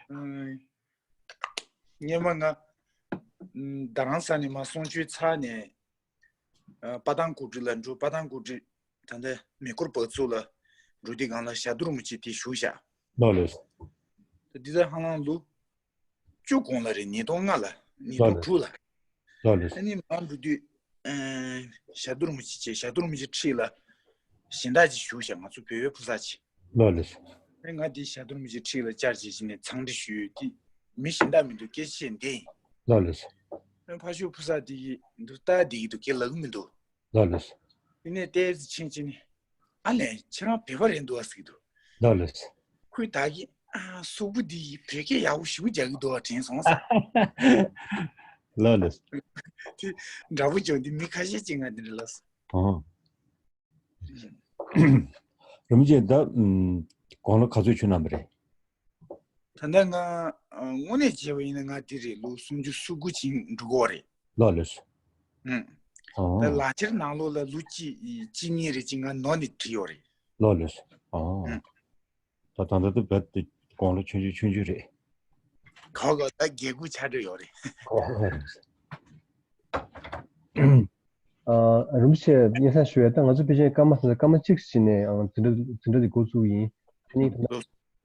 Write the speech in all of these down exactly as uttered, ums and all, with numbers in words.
ཨ། སྔོན་མ་ང་ཨ་རྡ་རམ་ས་ནས་མར་གསུང་ཆོས་ཚར་ནས། ཨ། དཔལ་ལྡན་སྐུ་བགྲེས་ལ་འགྲོ། དཔལ་ལྡན་སྐུ་བགྲེས་ད་ལྟ་མེ་འཁོར་བབས་ཚུགས་ལ་འགྲོ་དུས་སྒང་ལ་ཞབས་དྲུང་རིན་པོ་ཆེ་དེ་བཞུགས་ཤག་ལགས་ལགས། ད་འདི་ལྟར་ཧ་ལམ་ལོ་བཅུ་གོང་ལ་རེད། ཉིས་སྟོང་ལྔ་ལ། ཉིས་སྟོང་དྲུག་ལ། ལགས་ལགས། ཨ་ནི་མར་འགྲོ་དུས། ཨ། ཞབས་དྲུང་རིན་པོ་ཆེ་བྱས། ཞབས་དྲུང་རིན་པོ་ཆེ་འཁྲིས་ལ་གཞན་དག་ཅིག་བཞུགས་ཤག་ང་ཚོ་བོད་པའི་ཕོ་གསར་ཅིག་ལགས་ལགས། ཨ་ནི་ང་དེ་ཞབས་དྲུང་རིན་པོ་ཆེ་འཁྲིས་ལ་བཅར་བྱས་བྱས་ནས་འཚམས་འདྲི་ཞུས། དེ་མི་གཞན་དག་མི་འདུག་སྐད་ཆ་བཤད་བསྡད་ཡིན། ལགས་ལགས། ཨ་ནི་ཕར་ཕྱོགས་ཕོ་གསར་དེ་ཡིས་འདུག་ལྟ་བསྡད་ཀྱི་འདུག་སྐད་ལབ་ཀྱི་མི་འདུག་ལགས་ལགས། དེ་ནས་ཏོག་ཙམ་ཕྱིན་ཕྱིན་ནས། ཨ་ལས། ཁྱེད་རང་བོད་པ་རེད་འདུག་ཨ་ཟེར་གྱི་འདུག་ལགས་ལགས། ཁོས་ད་གིན། ཨ། སོག་པོ་འདི་ཡིས་བོད་སྐད་ཡག་པོ་ཞེ་པོ་རྒྱག་གི་འདུག་ཨ་དྲན་སོང་ཟེར། ལགས་ལགས། དེ་འདྲ་པོ་བྱུང་དུས་མི་ཁ་ཤས་ཅིག་ང་འདི་འདྲ་ལབ་སོང་། ཨང་། རིན་པོ་ཆེ་ད། ཨམ། དགུང་ལོ་ག་ཚོད་ཆགས་གནང་བ་རེད། ད་ལྟ་ང་། ཨ། དངོས་གནས་བྱས་པ་ཡིན་ན་ང་དེ་རེད། ལོ་སུམ་ཅུ་སོ་དགུ་ཅིག་འགྲོ་གི་ཡོད་རེད། ལགས་ལགས། ཨང་། ཨང་། ད་ལག་འཁྱེར་ནང་ལོགས་ལ་ལོ་གཅིག་གཅིག་གཉིས་རེ་ཅིག་ང་ནོར་ནས་བྲིས་ཡོད་རེད། ལགས་ལགས། ཨང་། ཨང་། ད་ད་ལྟ་ད་རྦད་དེ་དགུང་ལོ་ཆུང་ཆུང་ཆུང་ཆུང་རེད། གོ་གོ། ད་རྒན་རྒོན་ཆགས་འགྲོ་ཡོད་རེད། ཨོ། ཨ། རིན་པོ་ཆེ་སྙན་སེང་ཞུ་ཡ། ད་ང་ཚོ་ཕལ་ཆེར་སྐར་མ། སྐར་མ་གཅིག་ཙམ་ནས། ཨ། འཛིན་གྲྭ། འཛིན་གྲྭ་འདི་འགོ་བཙུགས་ཡིན། ཨ་ནི་ད་ལྟ་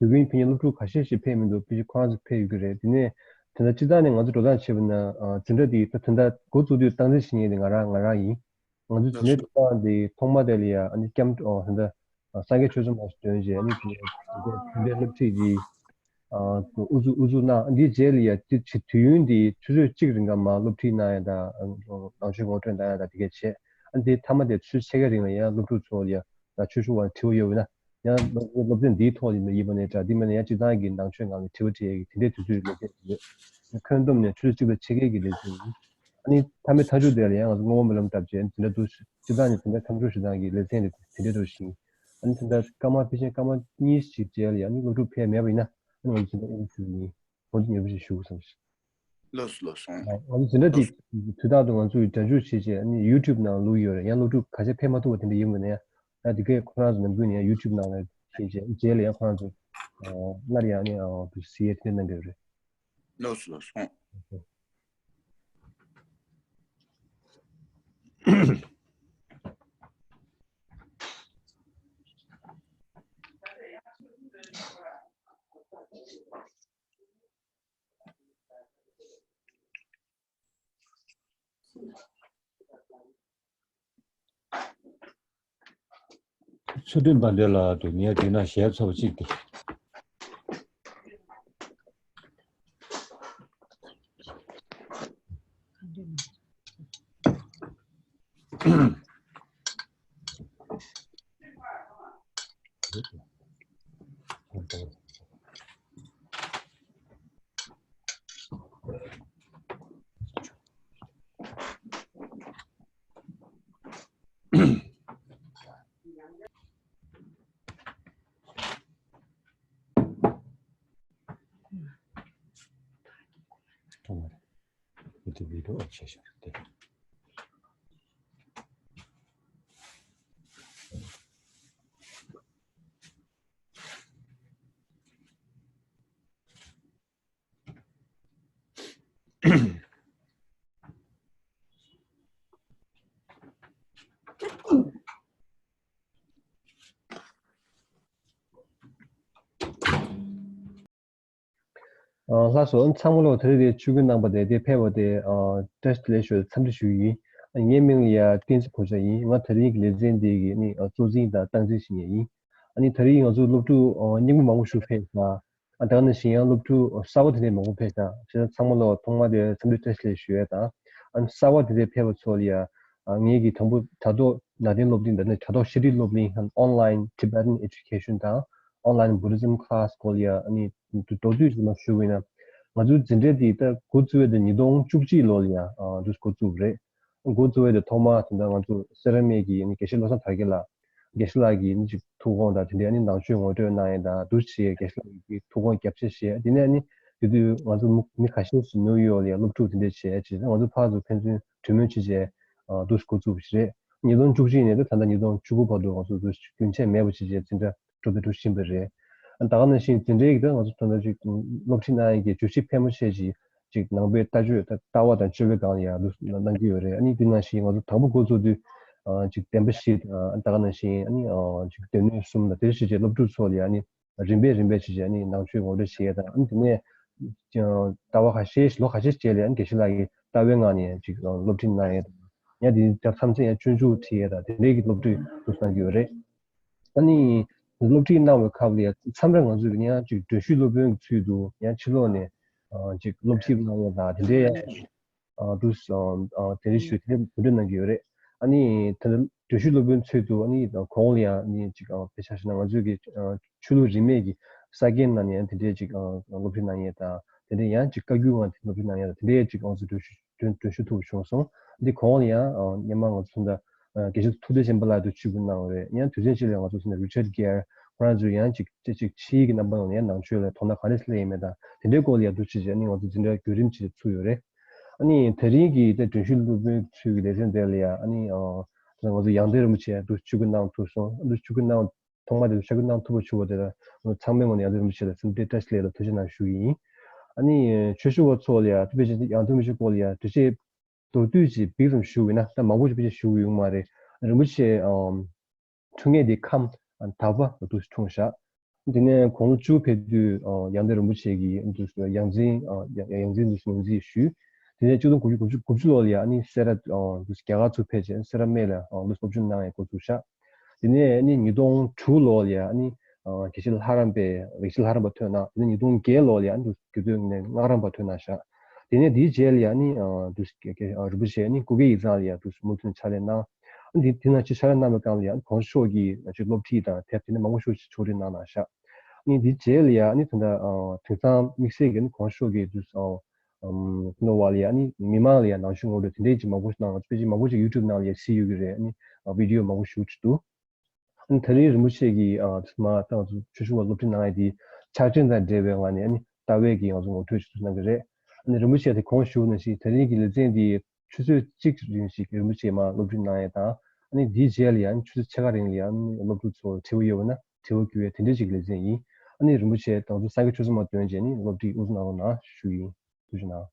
དུས་རྒྱུན་ཕན་ཡོན་སློབ་ཕྲུག་ཁ་ཤས་ཤིག་ཕེབས་མི་འདུག་ཕལ་ཆེར་ཁོ་རང་ཚོ་ཕེབས་ཡོད་ཀྱི་རེད། དེ་ནས་ད་ལྟ་སྤྱིར་བཏང་ནས་ང་ཚོ་འགྲོ་སྟངས་བྱས་པ་ན། ཨ། འཛིན་གྲྭ་འདི་ད་ད་ལྟ་འགོ་བཙུགས་དུས་སྟངས་འཛིན་བྱེད་མཁན་དེ་ང་རང་ང་རང་ཡིན། ང་ཚོ་འཛིན་གྲྭའི་འགྲོ་སྟངས་དེ་ཐོག་མ་དེ་ལ་ཡ། ཨ་ནི་ཀེམ། ཨོ། ད་ལྟ་སངས་རྒྱས་ཆོས་གསུམ་ལ་སོགས་བྱས་ནས། ཨ་ནི་དེ་ནས་དེ་འདྲའི་སློབ་ཁྲིད་ཀྱི། ཨ། དབུ་འཛུགས། དབུ་འཛུགས་གནང་། འདིའི་རྗེས་ལ་ཡ་དེ་བྱེད། དུས་ཡུན་དེ་ཆུ་ཚོད་གཅིག་རིང་ག་མར་སློབ་ཁྲིད་གནང་ཡ་དང་། ནང་ཆོས་ངོ་སྤྲོད་གནང་ཡ་དང་དེ་གས་བྱས། ཨ་ནི་དེ་མཐའ་མ་དེ་ཆུ་ཚོད་ཕྱེད་ཀའི་རིང་ལ་ཡང་སློབ་ཕྲུག་ཚོ་ལ་ཡ་ཆོས་ཞུ་བ་དྲི་བ་ཡོད་པ་ཡིན་ན། ཡང་སློབ། སློབ་ཚན་འདིའི་ཐོག་ལ་ཡིན་པ་ནའི་འདྲ། འདི་མིན་ན་ཡང་སྤྱིར་བཏང་གི་ནང་ཆོས་སྒང་ལ་དྲི་བ་དྲི་ཡས་ཀྱི་དེ་འདྲའི་དུས་ཚོད་ཀྱི་ལེ་ཚན་ཞིག་རེད། ཁྱོན་བསྡོམས་ནས་ཆུ་ཚོད་གཅིག་དང་ཕྱེད་ཀའི་གི་ལེ་ཚན་ཡིན། ཨ་ནི་མཐའ་མའི་མཐའ་མཇུག་དེ་ལ་ཡང་ང་ཚོ་བསྔོ་བ་སྨོན་ལམ་བཏབ་བྱས། འཛིན་གྲྭ་འདུག་སྤྱིར་བཏང་ནས་འཛིན་གྲྭ་མཐའ་མཇུག་བྱེད་སྟངས་ཀྱི་ལེ་ཚན་དེ་དེ་འདྲའི་འགྲོ་བཞིན། ཨ་ནི་ད་ལྟ་སྐར་མ། ཕལ་ཆེར་སྐར་མ་གཉིས་ཤིག་རྗེས་ལ་ཡང་ཨ་ནི་སློབ་ཕྲུག་ཕེབས་མེད་པ་ཡིན་ན། ཨ་ནི་ང་ཚོ་འཛིན་གྲྭ་དབུ་འཛུགས་ཡིན། ཁོང་ཚོ་ཉེ་པོ་ཞིག་ཞུ་དགོས་བསམ་ཞིང་། ལགས་སོ། ལགས་སོ། ཨ། ང་ཚོ་འཛིན་གྲྭ་དེ་དུས་རྟག་ཏུ་ང་ཚོས་སྒྲ་འཇུག་བྱས་བྱས། ཨ་ནི་ཡུ་ཊུབ་ནང་བླུགས་ཡོད་རེད། ཡང་སློབ་ཕྲུག་ཁ་ཤས་ཕེབས་མ་ཐུབ་པ་དེ་འདྲ་ཡིན་པ་ན་ཡང་། ད་དེ་གས་ཁོ་རང་ཚོ་ནམ་རྒྱུན་ནས་ཡང་ཡུ་ཊུབ་ནང་ལ་བྱས་བྱས། རྗེས་ལ་ཡང་ཁོ་རང་ཚོ། ཨ། སླར་ཡང་ཨ་ནི། ཨ། དུ་གཟིགས་ཡས་དེ་འདྲ་གནང་གི་ཡོད་རེད། ལགས་སོ། ལགས་སོ། ཚུལ་ཁྲིམས་དཔལ་ལྡན་ལགས་འདུག་ངས་འདི་ན་ཞལ་ཚ་པོ་གཅིག་དེ། ཐོག་མར་འོ་དེ་བི་ཌི་ཡོ་ཨོཕ་བྱས་བཞག་སྟེ། ཨ། ལགས་སོ། ཚང་མ་ལོ་དེ་རིང་དེ་ཆིབས་བསྒྱུར་གནང་པ་དེ། དེ་ཕེབས་པ་དེ། ཨ། བཀྲ་ཤིས་བདེ་ལེགས་ཞུ་བའི་འཚམས་འདྲི་ཞུ་གི་ཡིན། ངའི་མིང་ལ་ཡ་བསྟན་འཛིན་གོ་ཆ་ཡིན། ང་དེ་རིང་གི་ལེ་ཚན་འདི་གི་ནི། ཨ། གཙོ་འཛིན་དང་སྟངས་འཛིན་བྱེད་མཁན་ཡིན། ཨ་ནི་དེ་རིང་ང་ཚོ་སློབ་ཕྲུག་ཨ། རྙིང་པ་མང་པོ་ཞིག་ཕེབས་ཤག་ཨ། དེ་ནང་བཞིན་ཡང་སློབ་ཕྲུག་གསར་པ་དེ་འདྲ་མང་པོ་ཕེབས་ཤག་བྱས་ཙང་ཚང་མ་ལོ་ཐོག་མར་དེ་འཚམས་འདྲི་བཀྲ་ཤིས་བདེ་ལེགས་ཞུ་ཡས་དང་། ཨ་ནི་གསར་པ་དེ་འདྲ་ཕེབས་པ་ཚོ་ལ་ཡ། ཨ། ངེད་ཀྱིས་དང་པོ་དྲ་ཐོག་ནང་བསྟན་སློབ་གླིང་དང་ནི་དྲ་ཐོག་ཤེས་རིག་སློབ་གླིང་། Online Tibetan Education དང་Online Buddhism Class སྐོར་ལ་ཡ། ཨ་ནི་མདོར་བསྡུས་ཙམ་ཞུ་བ་ཡིན་ན། ང་ཚོའི་འཛིན་གྲྭ་འདི་ད་འགོ་བཙུགས་པ་དེ་ཉིས་སྟོང་བཅུ་གཅིག་ལོ་ལ་ཡ། ཨ། འདུག་འགོ་བཙུགས་པ་རེད། འགོ་བཙུགས་པ་དེ་ཐོག་མར་ད་ལྟ་ང་ཚོ་སེ་ར་སྨད་ཀྱི་ཨ་ནི་དགེ་བཤེས་བློ་བཟང་དར་རྒྱས་ལགས། དགེ་བཤེས་ལགས་ཀྱི་ཨ་ནི་ཅིག་ཐུགས་དགོངས་དང་དེ་འདྲའི་ཨ་ནི་ནང་ཆོས་ངོ་སྤྲོད་གནང་ཡས་དང་། འདུག་སེ་བྱས་དགེ་བཤེས་ལགས་ཀྱི་ཐུགས་དགོངས་རྒྱབ་སྐྱོར་བྱས། དེ་ནས་ཨ་ནི་དེ་དུས་ང་ཚོ་མི་ཁ་ཤས་ཤིག་ནིའུ་ཡོག་ལ་ཡ་སློབ་ཕྲུག་དེ་འདྲ་བྱས་བྱས། ང་ཚོ་ཕར་ཚུར་ཕན་ཚུན་གྲོས་མོལ་བྱས་བྱས། ཨ། འདུག་སེ་འགོ་བཙུགས་པ་ཞིག་རེད། ཉིས་སྟོང་བཅུ་གཅིག་ནས་ད་ད་ལྟ་ཉིས་སྟོང་བཅུ་དགུ་བར་དུ་ང་ཚོ་འདུག་སེ་རྒྱུན་ཆད་མེད་པ་བྱས་བྱས་འཛིན་གྲྭ་འགྲོ་འདུག་སེ་འགྲོ་བཞིན་པ་རེད། ད་ག་ནང་བཞིན་དེ་འདྲའི་གི་ད་ང་ཚོ་ད་ལྟ་ཅིག་སློབ་ཁྲིད་གནང་ཡས་ཀྱི་བརྗོད་གཞི་ཕལ་མོ་ཆེ་ཅིག་ཅིག་ནང་པའི་ལྟ་སྤྱོད་ད་ལྟ་བ་དང་སྤྱོད་པའི་སྒང་ལ་ཡང་འདུག་གནང་གི་ཡོད་རེད། ཨ་ནི་དེ་ནང་བཞིན་ང་ཚོ་དང་པོ་འགོ་བཙུགས་དུས་ཅིག་བདེན་པ་བཞི་ད་ག་ནང་བཞིན་ཨ་ནི་ཅིག་སྡེ་སྣོད་གསུམ་དང་དེ་བཞིན་བྱས་སློབ་ཕྲུག་ཚོ་ལ་ཡང་ཨ་ནི་རིམ་པས་རིམ་པས་བྱས་བྱས་ཨ་ནི་ནང་ཆོས་ངོ་སྤྲོད་བྱེད་ཡས་དང་ཨ་ནི་དེ་ནས་ཟླ་བ་ཁ་ཤས་ལོ་ཁ་ཤས་རྗེས་ལ་ཨ་ནི་དགེ་བཤེས་ལགས་ཀྱིས་ལྟ་བའི་ངང་ནས་ཅིག་སློབ་ཁྲིད་གནང་ཡས་དང་ཡང་དེ་མཚམས་མཚམས་ཡང་སྤྱོད་འཇུག་ཁྲིད་ཡས་དང་དེ་འདྲའི་གི་སློབ་ཁྲིད་འདུག་གནང་གི་ཡོད་རེད། ཨ་ནི་སློབ་ཁྲིད་གནང་བའི་སྐབས་ལ་ཡང་མཚམས་རེ་ང་ཚོས་ཀྱི་ཡང་ཅིག་འགྲེལ་བཤད་སློབ་དཔོན་གྱི་ཚུལ་དུ་ཡང་ཕྱི་ལོགས་ནས་ཅིག་སློབ་ཁྲིད་གནང་ཡས་དང་དེ་འདྲའི་ཡང་ཅིག་འདུག་དེ་འདྲའི་ཞུ་དེ་འདྲའི་གོ་སྒྲིག་གནང་གི་ཡོད་རེད། ཨ་ནི་དེ་ལ་འགྲེལ་བཤད་སློབ་དཔོན་ཚུལ་དུ་ཨ་ནི་གོང་ལ་ཡང་ཨ་ནི་ཅིག་དཔེ་ཆ་བཞག་ན་ང་ཚོས་ཀྱི་ཆོས་ལུགས་རིས་མེད་ཀྱི་ས་དགེ་ནང་ནས་ཡང་དེ་འདྲའི་ཅིག་སློབ་ཁྲིད་གནང་ཡས་དང་དེ་འདྲའི་ཡང་ཅིག་བཀའ་བརྒྱུད་ངང་དེ་སློབ་ཁྲིད་གནང་ཡས་དང་དེ་འདྲའི་ཅིག་ང་ཚོ་འགྲེལ་བཤད་འགྲེལ་བཤད་ཐུབ་པ་བྱུང་སོང་། འདི་གོང་ལ་ཡང་སྔོན་མ་ང་ཚོ་ད་དགེ་བཤེས་ཐུབ་བསྟན་ཆེན་པོ་ལགས་དུ་ཆིབས་བསྒྱུར་གནང་བ་རེད། ཡང་དུས་ཆེན་ཆེད་ལ་ང་ཚོ་ཚོ་ནས་Richard Gere ཁོ་རང་ཚོས་ཡང་ཅིག་ཅིག་ཅིག་ཕྱིའི་གི་རྣམ་པ་ནང་ནས་ཡང་ནང་ཆོས་ལ་དོ་སྣང་ག་རེ་སླེབས་ཡིན་མེད་དང་དེ་འདྲའི་སྐོར་ལ་ཡང་འདུ་བྱེད་ཅིག་ཨ་ནི་ང་ཚོ་འཛིན་གྲྭ་བརྒྱུད་རིམ་ཅིག་ཚུགས་ཡོད་རེད། ཨ་ནི་དེ་རིང་གི་དེ་འགྲེལ་བཤད་སློབ་དཔོན་ཚོའི་གི་ལེ་ཚན་དེ་ལ་ཡང་ཨ་ནི་ང་ཚོ་ཡང་སྟེང་རིན་པོ་ཆེ་དུ་ཆིབས་བསྒྱུར་གནང་ཐུབ་སོང་། དུ་ཆིབས་བསྒྱུར་གནང་ཐོག་མ་དེ་ལ་ཕྱག་བསྐྱོན་གནང་ཐུབ་པ་བྱུང་བ་དེ་ལ་ཚང་མའི་ངོས་ནས་ཡང་སྟེང་རིན་པོ་ཆེ་ལ་སེམས་གཏིང་བཀྲ་ཤིས་བདེ་ལེགས་དང་ཐུགས་རྗེ་གནང་ཞུ་གི་ཡིན། ཨ་ནི་ཆོས་ཞུ་བ་ཚོ་ལ་ཡང་ཐུགས་ཕན་ཆེ་ཡང་སྟེང་རིན་པོ་ཆེའི་སྐོར་ལ་ཡང་འགྲེལ་བཤད་མདོར་བསྡུས་ཅིག་འབིགས་ཙམ་ཞུ་བ་ཡིན་ན་ད་མང་པོ་ཞིག་ཕལ་ཆེར་ཞུ་གི་ཡོད་མ་རེད། རིན་པོ་ཆེ་འཁྲུངས་མཁན་དེ་ཁམས་དག་པ་འདུག་འཁྲུངས་ཤག་དེ་ནས་དགུང་ལོ་བཅུ་ཕེབས་དུས་ཡང་སྟེང་རིན་པོ་ཆེ་གིས་འདུག་ཡང་འཛིན་ཡང་འཛིན་འདུག་ངོས་འཛིན་ཞུས། དེ་ནས་ཆིག་སྟོང་དགུ་བརྒྱ་དགུ་བཅུ་ལོ་ལ་ཡང་ཨ་ནི་སེ་ར་འདུག་རྒྱ་གར་ཚུར་ཕེབས་རྗེས་སེ་ར་སྨད་ལ་སློབ་སློབ་སྦྱོང་གནང་ཡས་འགོ་ཚུགས་ཤག་དེ་ནས་ཨ་ནི་ཉིས་སྟོང་དྲུག་ལོ་ལ་ཡང་ཨ་ནི་དགེ་བཤེས་ལྷ་རམས་པའི་དགེ་བཤེས་ལྷ་རམས་པ་ཐོན་གནང་། དེ་ནས་ཉིས་སྟོང་བརྒྱད་ལོ་ལ་ཡང་ཨ་ནི་དགེ་ཐོན་ནས་སྔགས་རམས་པ་ཐོན་གནང་ཤག་དེ་ནས་དེའི་རྗེས་ལ་ཡང་ཨ་ནི་དུས་རིན་པོ་ཆེ་ཨ་ནི་སྐུ་སྒེར་ཡིག་ཚང་ལ་ཡང་དུས་མུ་མཐུད་ཕྱག་ལས་གནང་། ཨ་ནི་དེ་ནང་ཕྱི་ཕྱག་ལས་གནང་བའི་སྐབས་ལ་ཡང་གོང་ས་མཆོག་གིས་ཅིག་སློབ་ཁྲིད་དང་དེབ་དེ་ནས་མང་པོ་ཞིག་ཕྱོགས་སྒྲིག་གནང་གནང་ཤག་ཨ་ནི་དེའི་རྗེས་ལ་ཡང་ཨ་ནི་ད་ལྟ་དེང་སང་དམིགས་བསལ་གྱི་ཨ་ནི་གོང་ས་མཆོག་གིས་དུས་ཨ་ནོ་བ་ལ་ཡང་ཨ་ནི་མི་མང་ལ་ཡང་ནང་ཆོས་ངོ་སྤྲོད་དེ་འདྲའི་ཅིག་མང་པོ་ཞིག་གནང་བ་དཔེ་ཅིག་མང་པོ་ཞིག་ཡུ་ཊུབ་ནང་ལ་ཡང་གཟིགས་ཡོད་ཀྱི་རེད། ཨ་ནི་བི་ཌི་ཡོ་མང་པོ་ཞིག་འདུག་ཨ་ནི་དེ་རིང་རིན་པོ་ཆེ་གིས་ཨ་མ་ད་ང་ཚོ་ཆོས་ཞུ་བ་སློབ་ཁྲིད་གནང་ཡས་དེ་ཕྱག་ཆེན་དང་འབྲེལ་བའི་ངང་ནས་ཨ་ནི་ལྟ་བའི་གི་ང་ཚོ་ངོ་སྤྲོད་ཞིག་གནང་གི་རེད། ཨ་ནི་རིན་པོ་ཆེ་དེ་གོང་ཞུས་ནང་བཞིན་དེ་རིང་གི་ལེ་ཚན་འདི་ཆུ་ཚོད་གཅིག་རིང་ཞིག་རིན་པོ་ཆེ་མར་སློབ་ཁྲིད་གནང་ཡས་དང་ཨ་ནི་དེའི་རྗེས་ལ་ཡང་ཆུ་ཚོད་ཕྱེད་ཀ་རིང་ལ་ཡང་སློབ་ཕྲུག་ཚོ་དྲི་བ་ཡོད་པ་ན་དྲི་བ་བསྐུལ་ཡས་དེ་འདྲ་ཞིག་གི་ལེ་ཚན་ཡིན། ཨ་ནི་རིན་པོ་ཆེ་ད་ང་ཚོ་སངས་རྒྱས་ཆོས་ཚོགས་མར་འདོན་བྱས་ནས་སློབ་ཁྲིད་དབུ་འཛུགས་གནང་རོགས་གནང་ཞུ་ཡིན། ཐུགས་རྗེ་གནང་།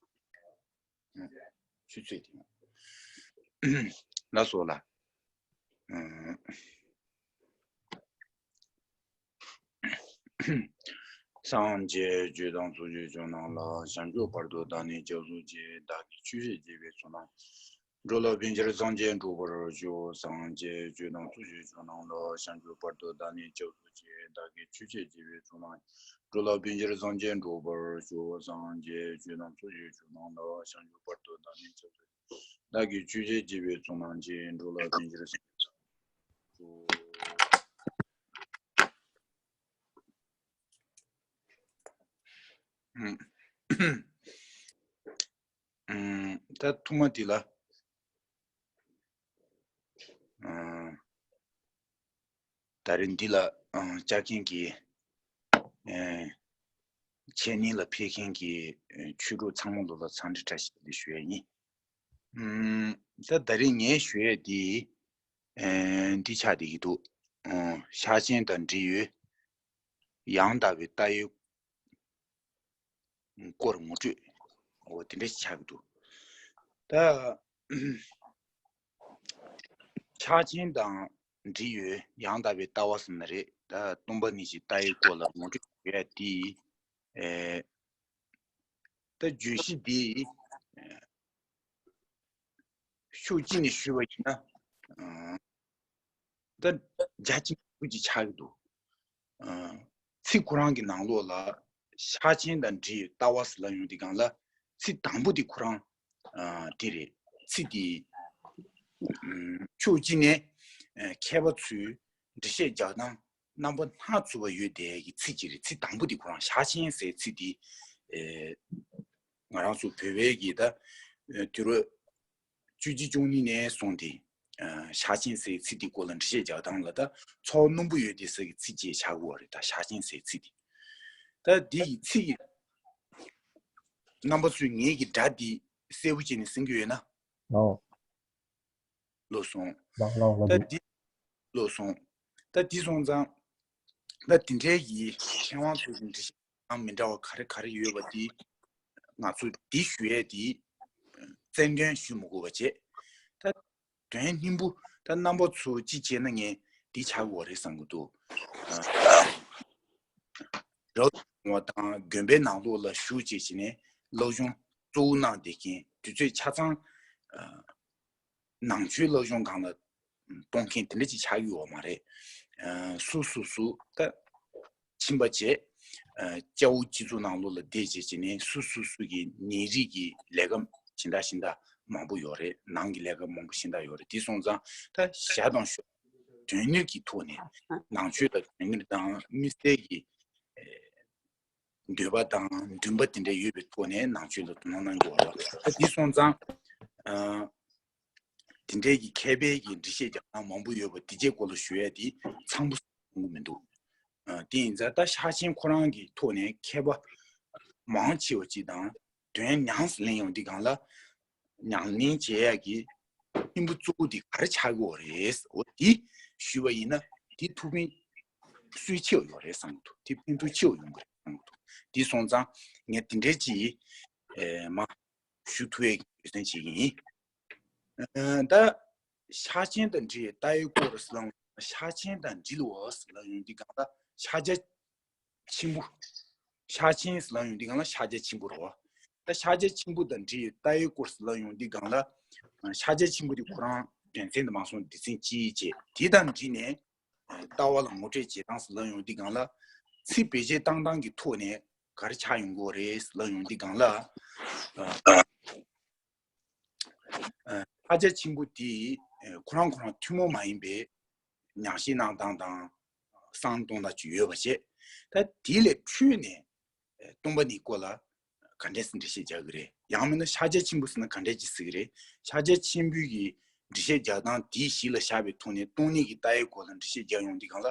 ཆུ་ཚོད་དེ། ལགས་སོ་ལགས། སངས་རྒྱས་ཆོས་དང་ཚོགས་ཀྱི་མཆོག་རྣམས་ལ། བྱང་ཆུབ་བར་དུ་བདག་ནི་སྐྱབས་སུ་མཆི། བདག་གིས་ཆོས་བཤད་བགྱི་བའི་ཚོགས་རྣམས། འགྲོ་ལ་ཕན་ཕྱིར་སངས་རྒྱས་འགྲུབ་པར་ཤོག་སངས་རྒྱས་ཆོས་དང་ཚོགས་ཀྱི་མཆོག་རྣམས་ལ། བྱང་ཆུབ་བར་དུ་བདག་ནི་སྐྱབས་སུ་མཆི། བདག་གིས་ཆོས་བཤད་བགྱི་བའི་ཚོགས་རྣམས། འགྲོ་ལ་ཕན་ཕྱིར་སངས་རྒྱས་འགྲུབ་པར་ཤོག་སངས་རྒྱས་ཆོས་དང་ཚོགས་ཀྱི་མཆོག་རྣམས་ལ། བྱང་ཆུབ་བར་དུ་བདག་ནི་སྐྱབས་སུ་མཆི། བདག་གིས་ཆོས་བཤད་བགྱི་བའི་ཚོགས་རྣམས་ཀྱིས། འགྲོ་ལ་ཕན་ཕྱིར་སངས་རྒྱས་འགྲུབ་པར་ཤོག་ཨུམ། ད་ཐོག་མ་འདི་ལ། ཨ། ད་རེས་འདི་ལ་ཨ་བཅར་མཁན་གྱི་ཨེ་འཆད་ཉན་ལ་ཕེབས་མཁན་གྱི་ཨེ་ཆོས་གྲོགས་ཚང་མ་ལོ་ལ་འཚམས་འདྲི་བཀྲ་ཤིས་བདེ་ལེགས་ཞུ་ཡ་ཡིན། ཨུམ། ད་ད་རེས་ངས་ཞུ་ཡ་འདི་ཨེ་འདི་ཆགས་བསྡད་ཀྱི་འདུག་ཨ། ཕྱག་ཆེན་དང་འབྲེལ་ཡོད་ཡང་དག་པའི་ལྟ་བའི་སྐོར་ངོ་སྤྲོད། འོ་དེ་འདྲ་ཞིག་ཆགས་ཀྱི་འདུག་ད་ཕྱག་ཆེན་དང་འབྲེལ་ཡོད་ཡང་དག་པའི་ལྟ་བ་ཟེར་ན་རེད། ད་སྟོང་པ་ཉིད་ཀྱི་ལྟ་བའི་སྐོར་ལ་ངོ་སྤྲོད་ཞུ་ཡ་དེ། ཨེ། ད་བརྗོད་གཞི་འདི་ཕྱོགས་གཅིག་ནས་ཞུས་པ་ཡིན་ན། ཨ། ད་རྒྱ་ཆེན་པོ་ཅིག་ཆགས་ཀྱི་འདུག་ཨ། ཚིག་ཁོ་རང་གི་ནང་ལོགས་ལ་ཕྱག་ཆེན་དང་འབྲེལ་ཡོད་ལྟ་བ་ཟེར་ལབ་ཡོང་དུས་སྒང་ལ་ཚིག་དང་པོ་དེ་ཁོ་རང་ཨ་དེ་རེད། ཚིག་དེ་ཕྱོགས་གཅིག་ནས་ཨ་མཁས་པ་ཚོས་འགྲེལ་བཤད་རྒྱག་སྟངས་རྣམ་པ་སྣ་ཚོགས་པ་ཡོད་བསྡད་ཀྱི་ཚིག་ཅིག་རེད། ཚིག་དང་པོ་དེ་ཁོ་རང་ཕྱག་ཆེན་ཟེར་ཚིག་དེ་ཨེ་ང་རང་ཚོ་བོད་པའི་གི་ད་ཨེ་དུས་རབས་བཅུ་གཅིག་བཅུ་གཉིས་ནས་བཟུང་སྟེ་ཨ་ཕྱག་ཆེན་ཟེར་ཚིག་དེ་སྐོར་ལ་འགྲེལ་བཤད་རྒྱག་སྟངས་ལ་ད་ཚོར་སྣུམ་པོ་ཡོད་བསྡད་ས་གི་ཚིག་ཅིག་ཆགས་ཀྱི་ཡོད་རེད། ད་ཕྱག་ཆེན་ཟེར་ཚིག་དེ། ད་འདི་ཡི་ཚིག་རྣམ་པ་ཚོས་ངེད་ཀྱི་སྒྲ་འདི་གསལ་པོ་བྱས་ནས་གསན་གྱི་ཡོད་ན། ཨོ། ལོ་སོང་། ལགས་ལགས་ལགས། ད་འདི་ལོ་སོང་། ད་འདི་སོང་ཙང་ ད་དེ་འདྲའི་གི་མཁས་དབང་ཚོ་གི་འགྲེལ་བཤད་དང་མི་འདྲ་བ་ག་རེ་ག་རེ་ཡོད་པ་དེ་ང་ཚོ་འདི་ཞུ་ཡས་དེ་རྩལ་འདོན་ཞུ་མི་དགོས་པ་བྱས། ད་དོན་སྙིང་པོ་ད་རྣམ་པ་ཚོ་ཅི་བྱས་ན་ངས་འདི་ཆགས་དགོས་རེད་བསམ་གི་འདུག་རབ་ཏུ་བྱུང་བ་དང་དགོན་པའི་ནང་ལོགས་ལ་བཞུགས་བྱས་བྱས་ནས་སློབ་སྦྱོང་གཙོ་བོ་གནང་བསྡད་མཁན་དུས་ཚོད་ཆ་ཚང་ནང་ཆོས་སློབ་སྦྱོང་སྒང་ལ་གཏོང་མཁན་དེ་འདྲ་ཅིག་ཆགས་ཀྱི་ཡོད་མ་རེད། སུ་སུ་སུ་ད་ཕྱིན་པ་བྱས། སྐྱ་བོ་སྤྱི་ཚོགས་ནང་ལོགས་ལ་བསྡད་བྱས་བྱས་ནས་སུ་སུ་སུ་གི་ནད་རིགས་ཀྱི་ལས་ཀ་གཞན་དག་གཞན་དག་མང་པོ་ཡོད་རེད། ནང་གི་ལས་ཀ་མང་པོ་གཞན་དག་ཡོད་རེད། དེ་སོང་ཙང་ད་ཞྭ་དང་ཞོ་དོན་གཉེར་གྱི་ཐོག་ནས་ནང་ཆོས་ལ་དོན་གཉེར་དང་དམིགས་བསལ་གྱི་འདོད་པ་དང་འདུན་པ་དེ་འདྲ་ཡོད་པའི་ཐོག་ནས་ནང་ཆོས་ལ་དོ་སྣང་གནང་དགོས་པ་རེད། ད་དེ་སོང་ཙང་། དེ་འདྲའི་གི་མཁས་པའི་གི་འགྲེལ་བཤད་རྒྱག་སྟངས་མང་པོ་ཡོད་པ་དེ་ཅའི་སྐོར་ལ་ཞུ་ཡ་དེ་ཚང་པོ་ཡོང་གི་མི་འདུག་དེ་ཡིན་ཙང་ད་ཕྱག་ཆེན་ཁོ་རང་གི་ཐོག་ནས་མཁས་པ་མང་ཆེ་བ་ཅིག་དང་དོན་ཉམས་སུ་ལེན་ཡོང་དུས་སྒང་ལ་ཉམས་ལེན་བྱེད་ཡ་གི་སྙིང་པོ་གཙོ་བོ་དེ་ག་རེ་ཆགས་ཀྱི་ཡོད་རེད། འོ་དེ་ཞུས་པ་ཡིན་ན་དེ་ཐུགས་ཕན་སུས་ཆེ་བ་ཡོད་རེད་བསམ་གི་འདུག་དེ་ཕན་ཐོགས་ཆེ་བ་ཡོང་གི་རེད་བསམ་གི་འདུག་དེ་སོང་ཙང་ངས་དེ་འདྲའི་ཅིག་མ་ཞུ་ཐུབ་ཡ་གི་རྒྱུ་མཚན་ཅིག་ཡིན། ད་ཕྱག་ཆེན་དང་འབྲེལ་ལྟ་བའི་སྐོར་ཟེར་ལབ་ཡོང་། ཕྱག་ཆེན་དང་འབྲེལ་བ་ཟེར་ལབ་ཡོང་དུས་སྒང་ལ་ཕྱག་རྒྱ་ཆེན་པོ། ཕྱག་ཆེན་ཟེར་ལབ་ཡོང་དུས་སྒང་ལ་ཕྱག་རྒྱ་ཆེན་པོ་རེད་བ། ད་ཕྱག་རྒྱ་ཆེན་པོ་དང་འབྲེལ་ལྟ་བའི་སྐོར་ཟེར་ལབ་ཡོང་དུས་སྒང་ལ་ཕྱག་རྒྱ་ཆེན་པོ་དེ་ཁོ་རང་དོན་ཚན་དུ་མ་སོང་སྡེ་ཚན་གཅིག་བྱས་དེ་དང་འབྲེལ་ནས་ལྟ་བ་ལ་ངོ་སྤྲོད་བྱེད་སྟངས་ཟེར་ལབ་ཡོང་དུས་སྒང་ལ་ཚིག་བེད་སྤྱོད་བཏང་སྟངས་ཀྱི་ཐོག་ནས་ག་རེ་ཆགས་ཡོང་གི་ཡོད་རེད་ཟེར་ལབ་ཡོང་དུས་སྒང་ལ། ཕྱག་རྒྱ་ཆེན་པོ་དེ་ཁོ་རང་ཁོ་རང་ཐུན་མོང་མ་ཡིན་པའི་ཉམས་བཞེས་གནང་སྟངས་དང་བསམ་གཏོང་སྟངས་ཅིག་ཡོད་པ་བྱས། ད་དེ་ལས་འཕྲོས་ནས་སྟོང་པ་ཉིད་སྐོར་ལ་ག་འདྲས་སེ་འགྲེལ་བཤད་རྒྱག་གི་རེད། ཡང་མིན་ན་ཕྱག་རྒྱ་ཆེན་པོ་ཟེར་ན་ག་འདྲས་ཅིག་ཟེར་གི་རེད། ཕྱག་རྒྱ་ཆེན་པོའི་གི་འགྲེལ་བཤད་རྒྱག་སྟངས་དེ་གཞི་ལ་བཞག་པའི་ཐོག་ནས་སྟོང་ཉིད་ཀྱི་ལྟ་བའི་སྐོར་ལ་འགྲེལ་བཤད་རྒྱག་ཡོང་དུས་སྒང་ལ་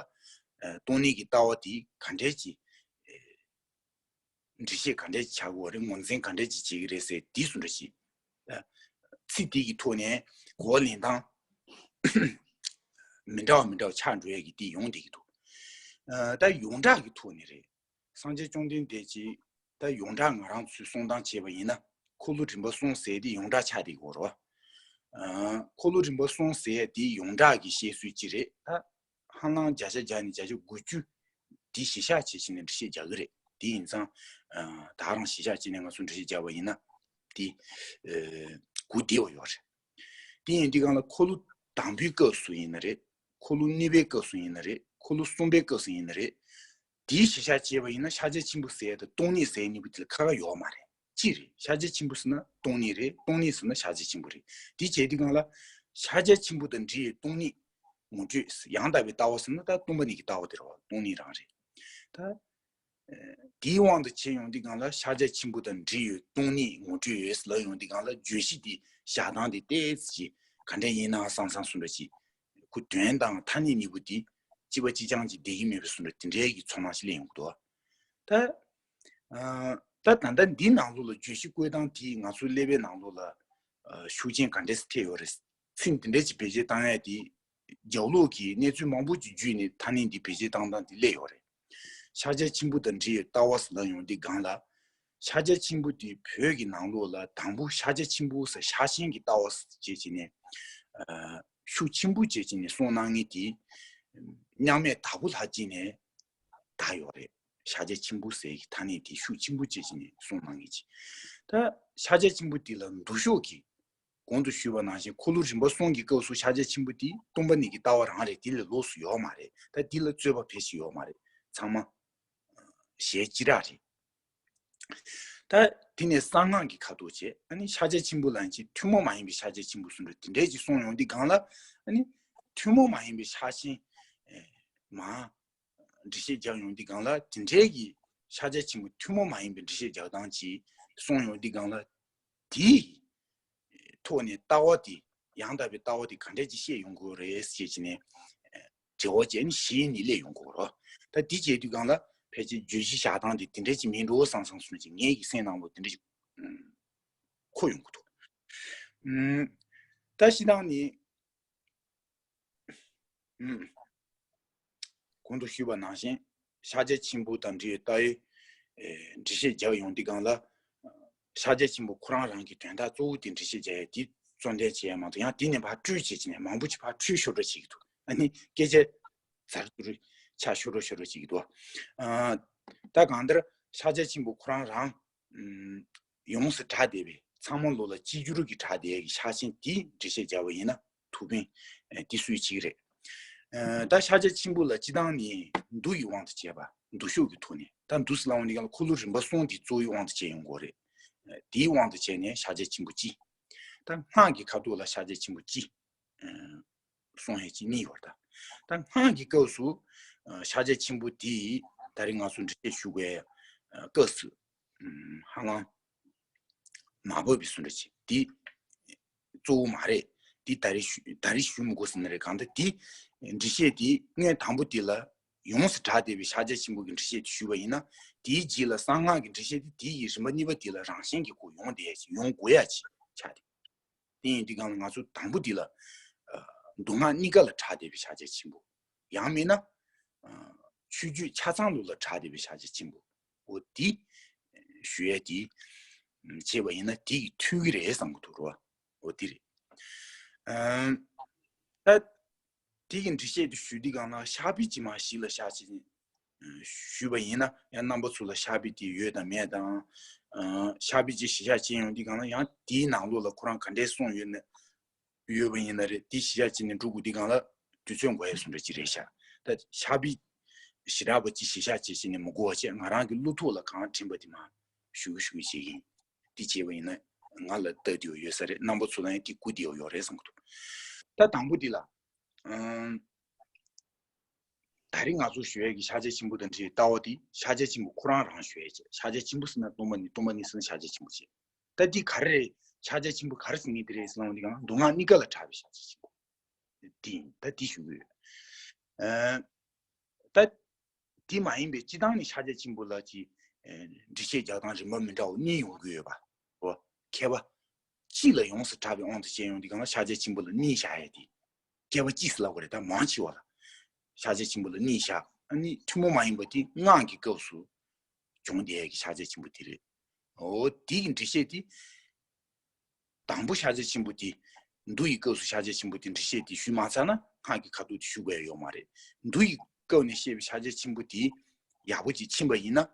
སྟོང་ཉིད་ཀྱི་ལྟ་བ་དེ་ག་འདྲས་ཅིག་འགྲེལ་བཤད་ག་འདྲས་ཅིག་བྱ་དགོས་རེད། ངོས་འཛིན་ག་འདྲས་ཅིག་བྱེད་ཀྱི་རེད་ཟེར་དེ་ཚོ་འདྲ་ཞིག་ཚིག་དེ་གི་ཐོག་ནས་གོ་བ་ལེན་སྟངས་མི་འདྲ་བ་མི་འདྲ་བ་ཆགས་འགྲོ་ཡ་གི་དེ་ཡོང་བསྡད་ཀྱི་འདུག་ད་ཡོངས་གྲགས་ཀྱི་ཐོག་ནས་རེད། སངས་རྒྱས་བཅོམ་ལྡན་འདས་ཀྱིས་ད་ཡོངས་གྲགས་ང་རང་ཚོས་གསུང་སྟངས་བྱས་པ་ཡིན་ན་འཁོར་ལོ་རིམ་པ་གསུམ་ཟེར་དེ་ཡོངས་གྲགས་ཆགས་བསྡད་ཀྱི་ཡོད་རེད་བ། འཁོར་ལོ་རིམ་པ་གསུམ་ཟེར་དེ་ཡོངས་གྲགས་ཀྱི་བཤད་སྲོལ་ཅིག་རེད། ད་ཧ་ལམ་བརྒྱ་ཆ་བརྒྱ་ནས་བརྒྱ་ཆ་དགུ་བཅུ་དེ་གཞི་བཞག་བྱས་བྱས་ནས་འགྲེལ་བཤད་རྒྱག་གི་རེད། དེ་ཡིན་ཙང་ད་རང་གཞི་བཞག་བྱས་ནས་ང་ཚོ་འགྲེལ་བཤད་རྒྱག་པ་ཡིན་ན་དེ་གོ་བདེ་བ་ཡོད་རེད། དེ་ཡིན་དུས་སྒང་ལ་འཁོར་ལོ་དང་པོའི་སྐབས་སུ་ཡིན་ན་རེད། འཁོར་ལོ་གཉིས་པའི་སྐབས་སུ་ཡིན་ན་རེད། འཁོར་ལོ་གསུམ་པའི་སྐབས་སུ་ཡིན་ན་རེད། དེའི་གཞི་བཞག་བྱས་པ་ཡིན་ན་ཕྱག་རྒྱ་ཆེན་པོ་ཟེར་ཡ་དང་སྟོང་ཉིད་ཟེར་ཡ་གཉིས་པོ་དེ་ལ་ཁ་ཁ་ཡོད་མ་རེད། གཅིག་རེད། ཕྱག་རྒྱ་ཆེན་པོ་ཟེར་ན་སྟོང་ཉིད་རེད། སྟོང་ཉིད་ཟེར་ན་ཕྱག་རྒྱ་ཆེན་པོ་རེད། དེ་བྱས་དུས་སྒང་ལ་ཕྱག་རྒྱ་ཆེན་པོ་དང་འབྲེལ་བའི་སྟོང་ཉིད་ངོ་སྤྲོད་ཡང་དག་པའི་ལྟ་བ་ཟེར་ན་ད་སྟོང་པ་ཉིད་ཀྱི་ལྟ་བ་དེ་རེད་བ། སྟོང་ཉིད་རང་རེད། ད་དེའི་དབང་དུ་བྱས་ཡོང་དུས་སྒང་ལ་ཕྱག་རྒྱ་ཆེན་པོ་དང་འབྲེལ་ཡོད་སྟོང་ཉིད་ངོ་སྤྲོད་ཡོད་ལབ་ཡོང་དུས་སྒང་ལ་བརྗོད་གཞི་འདི་བཞག་སྟངས་འདི་ཏོག་ཙམ་ཅིག་ག་འདྲ་ཡིན་ན་བསམ་བསམ་བཟོ་འདྲ་ཅིག་ཁོ་དོན་དང་ཐ་སྙད་གཉིས་པོ་འདི་གཅིག་པ་གཅིག་རྐྱང་ཅིག་བསྡད་ཀྱི་མེད་པའི་བཟོ་འདྲ་དེ་འདྲའི་གི་ཚོར་སྣང་ཞིག་སླེབས་ཡོང་གི་འདུག་ད་ད་ད་ལྟ་འདི་ནང་ལོགས་ལ་བརྗོད་གཞི་བཀོད་སྟངས་དེ་ང་ཚོའི་ཀླད་པའི་ནང་ལོགས་ལ་ཤུགས་རྐྱེན་ག་འདྲས་སེ་ཐེབས་ཡོད་རེད། ཚིག་འདི་འདྲས་ཅིག་བེད་སྤྱོད་བཏང་ཡ་དེ་རྒྱབ་ལོགས་ཀྱི་གནས་ཚུལ་མང་པོ་ཅིག་བརྒྱུད་ནས་ཐ་སྙད་འདི་བེད་སྤྱོད་བཏང་སྟངས་འདི་སླེབས་ཡོད་རེད། ཕྱག་རྒྱ་ཆེན་པོ་དང་འབྲེལ་ཡོད་ལྟ་བ་ཟེར་ལབ་ཡོང་དུས་སྒང་ལ། ཕྱག་རྒྱ་ཆེན་པོ་དེ་བོད་ཀྱི་ནང་ལོགས་ལ་དང་པོ་ཕྱག་རྒྱ་ཆེན་པོ་ཟེར་ཕྱག་ཆེན་གྱི་ལྟ་བ་ཟེར་བྱས་བྱས་ནས། ཤུགས་ཆེན་པོ་བྱས་བྱས་ནས་གསུངས་གནང་མཁན་དེ། མཉམ་མེད་དྭགས་པོ་ལྷ་སྦྱིན་ནས་དར་ཡོད་རེད། ཕྱག་རྒྱ་ཆེན་པོ་ཟེར་གྱི་ཐ་སྙད་དེ་ཤུགས་ཆེན་པོ་བྱས་བྱས་ནས་གསུངས་གནང་མཁན་ཅིག་ད་ཕྱག་རྒྱ་ཆེན་པོ་དེ་ལ་མདོ་ཕྱོགས་ཀྱི། གོང་དུ་ཞུས་པ་ནང་བཞིན་འཁོར་ལོ་རིམ་པ་གསུམ་གྱི་སྐབས་སུ་ཕྱག་རྒྱ་ཆེན་པོ་དེ་སྟོང་པ་ཉིད་ཀྱི་ལྟ་བ་རང་རེད། དེ་ལས་ལོགས་སུ་ཡོད་མ་རེད། ད་དེ་ལ་རྩོད་པ་ཕལ་ཆེར་ཡོད་མ་རེད། ཚང་མ་ཞལ་གཅིག་ར་རེད། ད་དེ་ནས་གསང་སྔགས་ཀྱི་ཁ་ཐུག་བྱས་ཨ་ནི་ཕྱག་རྒྱ་ཆེན་པོ་ལ་ཅིག་ཐུན་མོང་མ་ཡིན་པའི་ཕྱག་རྒྱ་ཆེན་པོ་གསུང་རེད། དེ་འདྲས་ཅིག་གསུངས་ཡོང་དུས་སྒང་ལ་ཨ་ནི་ཐུན་མོང་མ་ཡིན་པའི་ཕྱག་ཆེན་མ། འགྲེལ་བཤད་རྒྱག་ཡོང་དུས་སྒང་ལ་དེ་འདྲའི་གི་ཕྱག་རྒྱ་ཆེན་པོ་ཐུན་མོང་མ་ཡིན་པའི་འགྲེལ་བཤད་རྒྱག་སྟངས་ཅིག་གསུངས་ཡོང་དུས་སྒང་ལ་དེའི་ཐོག་ནས་ལྟ་བ་དེ་ཡང་དག་པའི་ལྟ་བ་དེ་ག་འདྲས་ཅིག་བཤད་ཡོང་དགོས་རེད་ཟེར་བྱས་ནས་དྲི་བ་བྱས་ནས་གཞི་ནས་སླེབས་ཡོང་གི་ཡོད་རེད། ད་དེ་བྱས་དུས་སྒང་ལ་ཕལ་ཆེར་བརྗོད་གཞི་བཞག་སྟངས་དེ་དེ་འདྲས་ཅིག་མིན་འགྲོ་བསམ་བསམ་སོང་ཅིག་ངའི་གི་སེམས་ནང་ལ་དེ་འདྲས་ཅིག་འཁོར་ཡོང་གི་འདུག་ད་སྤྱིར་བཏང་ནི། ཨུམ། གོང་དུ་ཞུས་པ་ནང་བཞིན། ཤཱཀྱ་ཆེན་པོ་དང་འབྲེལ་ཡོད་ལྟ་བའི་འགྲེལ་བཤད་རྒྱག་ཡོང་དུས་སྒང་ལ། ཤཱཀྱ་ཆེན་པོ་ཁོ་རང་རང་གི་དོན་དག་གཙོ་བོ་དེ་འགྲེལ་བཤད་རྒྱག་ཡ་དེ་གཙོ་འདོན་བྱེད་ཡ་མ་གཏོགས། ཡང་དེ་ནས་ཕར་སྤྲོས་བྱས་བྱས་ནས་མང་པོ་ཅིག་ཕར་འཁྲུལ་ཤོར་འགྲོ་བྱེད་ཀྱི་འདུག་ཨ་ནི་སྐད་ཆ་ཟུར་དུ་ཆ་ཤོར་རོ་ཤོར་རོ་བྱེད་ཀྱི་འདུག་ཨ། ད་གང་ལྟར་ཤཱཀྱ་ཆེན་པོ་ཁོ་རང་རང་ཡོངས་སུ་གྲགས་བསྡད་པའི་ཚང་མ་ལོ་ལ་གཅིག་གྱུར་གྱི་གྲགས་བསྡད་ཀྱི་ཤཱཀ་ཆེན་དེའི་འགྲེལ་བཤད་བརྒྱབ་པ་ཡིན་ན་ཐུགས་ཕན་དེ་སུས་བྱེད་ཀྱི་རེད། ད་ཤཱཀྱ་ཆེན་པོ་ལ་སྤྱི་བཏང་ནས་མདོ་ཡི་དབང་དུ་བྱས་པ། མདོ་ཕྱོགས་ཀྱི་ཐོག་ནས། ད་མདོ་ཟེར་ལབ་ཡོང་དུས་སྒང་ལ་འཁོར་ལོ་རིམ་པ་གསུམ་དེ་གཙོ་བོའི་དབང་དུ་བྱས་ཡོང་གི་རེད། དེའི་དབང་དུ་བྱས་ནས་ཤཱཀྱ་ཆེན་པོ་གཅིག་ད་སྔགས་ཀྱི་ཁ་ཐོག་ལ་ཤཱཀྱ་ཆེན་པོ་གཅིག་གསུང་ཡས་ཅིག་གཉིས་ཡོད་རེད། ད་ད་སྔགས་ཀྱི་སྐབས་སུ་ཤཱཀྱ་ཆེན་པོ་དེ་ད་རེས་ང་ཚོ་འགྲེལ་བཤད་ཞུ་དགོས་སྐབས་སུ་ཧ་ལམ་མ་བབས་པའི་བཟོ་འདྲ་ཅིག་དེ་གཙོ་བོ་མ་རེད། དེ་ད་རེས་ཞུ་ད་རེས་ཞུ་མི་དགོས་ཟེར་ན་རེད། གང་ལྟར་དེ་འགྲེལ་བཤད་དེ་སྔོན་དང་པོ་དེ་ལ་ཡོངས་སུ་གྲགས་བསྡད་པའི་ཤཱཀྱ་ཆེན་པོ་གི་འགྲེལ་བཤད་དེ་ཞུས་པ་ཡིན་ན། དེའི་རྗེས་ལ་གསང་སྔགས་ཀྱི་འགྲེལ་བཤད་དེ་དེ་ཡི་རིམ་པ་གཉིས་པ་དེ་ལ་རང་བཞིན་གྱིས་ཁོ་ཡོང་བསྡད་ཡ་ཅིག་ཡོང་དགོས་ཡ་ཅིག་ཆགས་ཏེ། དེ་ཡིན་དུས་སྒང་ལ་ང་ཚོ་དང་པོ་འདི་ལ་མདོ་སྔགས་གཉིས་ཀ་ལ་གྲགས་བསྡད་པའི་ཤཱཀྱ་ཆེན་པོ། ཡང་མིན་ན་ཆོས་བརྒྱུད་ཆ་ཚང་ལུགས་ལ་གྲགས་བསྡད་པའི་ཤཱཀྱ་ཆེན་པོ། འོ་དེ་ཞུ་ཡས་དེ་བྱས་པ་ཡིན་ན་དེ་ཡིས་འཐུས་ཀྱི་རེད་བསམ་གྱི་འདུག་རོ། འོ་དེ་རེད། ད་དེ་གི་འགྲེལ་བཤད་དེ་ཞུ་དུས་སྒང་ལ་བཤགས་པའི་དཀྱིལ་མ་བཞི་ལ་བཤགས་ཅིང་ཞུས་པ་ཡིན་ན། ཡང་རྣམ་པ་ཚོ་ལ་བཤགས་པའི་དེ་ཡོད་དང་མེད་དང་། བཤགས་པའི་དཀྱིལ་གཞི་བཞག་ཅན་ཡོང་དུས་སྒང་ལ་ཡང་དེའི་ནང་ལོགས་ལ་ཁོ་རང་ག་འདྲས་གསུངས་ཡོད་ན་ཡོད་པ་ཡིན་ན་རེད། དེ་གཞི་བཞག་ཅན་ནས་འགྲོ་དགོས་དུས་སྒང་ལ་དུས་ཚོད་འགོར་ཡས་བཟོ་འདྲ་ཅིག་རེད་ཤག་ད་བཤགས་པའི་ཞེ་དྲག་པོ་ཅིག་གཞི་བཞག་བྱས་བྱས་ནས་མི་འགོར་བ་བྱས། ང་རང་གི་བློ་ཐོག་ལ་གང་དྲན་པ་དེ་མར་ཞུ་གི་ཞུ་གི་བྱེད་ཀྱི་ཡིན། དེ་བྱས་པ་ཡིན་ན་ང་ལ་སྟབས་བདེ་བ་ཡོད་ས་རེད། རྣམ་པ་ཚོ་ལ་ཡང་དེ་གུ་བདེ་བ་ཡོད་རེད་བསམ་གྱི་འདུག་ད་དང་པོ་འདི་ལ། ཨམ། ད་རེས་ང་ཚོ་ཞུ་ཡས་ཀྱི་ཤཱཀྱ་ཆེན་པོ་དང་འབྲེལ་བའི་ལྟ་བ་དེ་ཤཱཀྱ་ཆེན་པོ་ཁོ་རང་རང་ཞུ་ཡས་བྱས། ཤཱཀྱ་ཆེན་པོ་ཟེར་ན་སྟོང་པ་ཉིད། སྟོང་པ་ཉིད་ཟེར་ན་ཤཱཀྱ་ཆེན་པོ་བྱས། ད་འདི་ག་རེ་རེད། ཤཱཀྱ་ཆེན་པོ་ག་རེ་ཟེར་མཁན་དེ་རེད་ཟེར་ན། འོ་འདི་གང་མདོ་སྔགས་གཉིས་ཀ་ལ་གྲགས་པའི་ཤཱཀྱ་ཆེན་པོ་དེ་ཡིན། ད་འདི་ཞུ་གི་ཡོད། ཨ། ད་དེ་མ་ཡིན་པའི་སྤྱི་བཏང་ནས་ཤཱཀྱ་ཆེན་པོ་ལ་ཅིག་ཨེ། འགྲེལ་བཤད་རྒྱག་སྟངས་རིམ་པ་མི་འདྲ་བ་གཉིས་ཡོང་གི་ཡོད་པ། འོ། མཁས་པ་སྤྱི་ལ་ཡོངས་སུ་གྲགས་པའི་དབང་དུ་བྱས་ཡོང་དུས་སྒང་ལ་ཤཱཀྱ་ཆེན་པོ་ལ་གཉིས་བཞག་ཡས་དེ། མཁས་པ་སྤྱི་ཟེར་ལབ་དགོས་རེད། ད་མང་ཆེ་བ་ལ་ཤཱཀྱ་ཆེན་པོ་ལ་གཉིས་བཞག་ཨ་ནི་ཐུན་མོང་མ་ཡིན་པ་དེ་སྔགས་ཀྱི་སྐབས་སུ་བྱུང་བསྡད་ཡས་ཀྱི་ཤཱཀྱ་ཆེན་པོ་དེ་རེད། འོ། དེ་ཡི་འགྲེལ་བཤད་དེ། དང་པོ་ཤཱཀྱ་ཆེན་པོ་དེ། མདོ་ཡི་སྐབས་སུ་ཤཱཀྱ་ཆེན་པོ་དེ་འགྲེལ་བཤད་དེ་ཞུས་མ་ཚར་ན་སྔགས་ཀྱི་ཁ་ཐོག་དེ་ཞུ་དགོས་ཡ་ཡོད་མ་རེད། མདོ་ཡི་སྐབས་ནས་བཤད་པའི་ཤཱཀྱ་ཆེན་པོ་དེ་ཡག་པོ་ཅིག་ཕྱིན་པ་ཡིན་ན།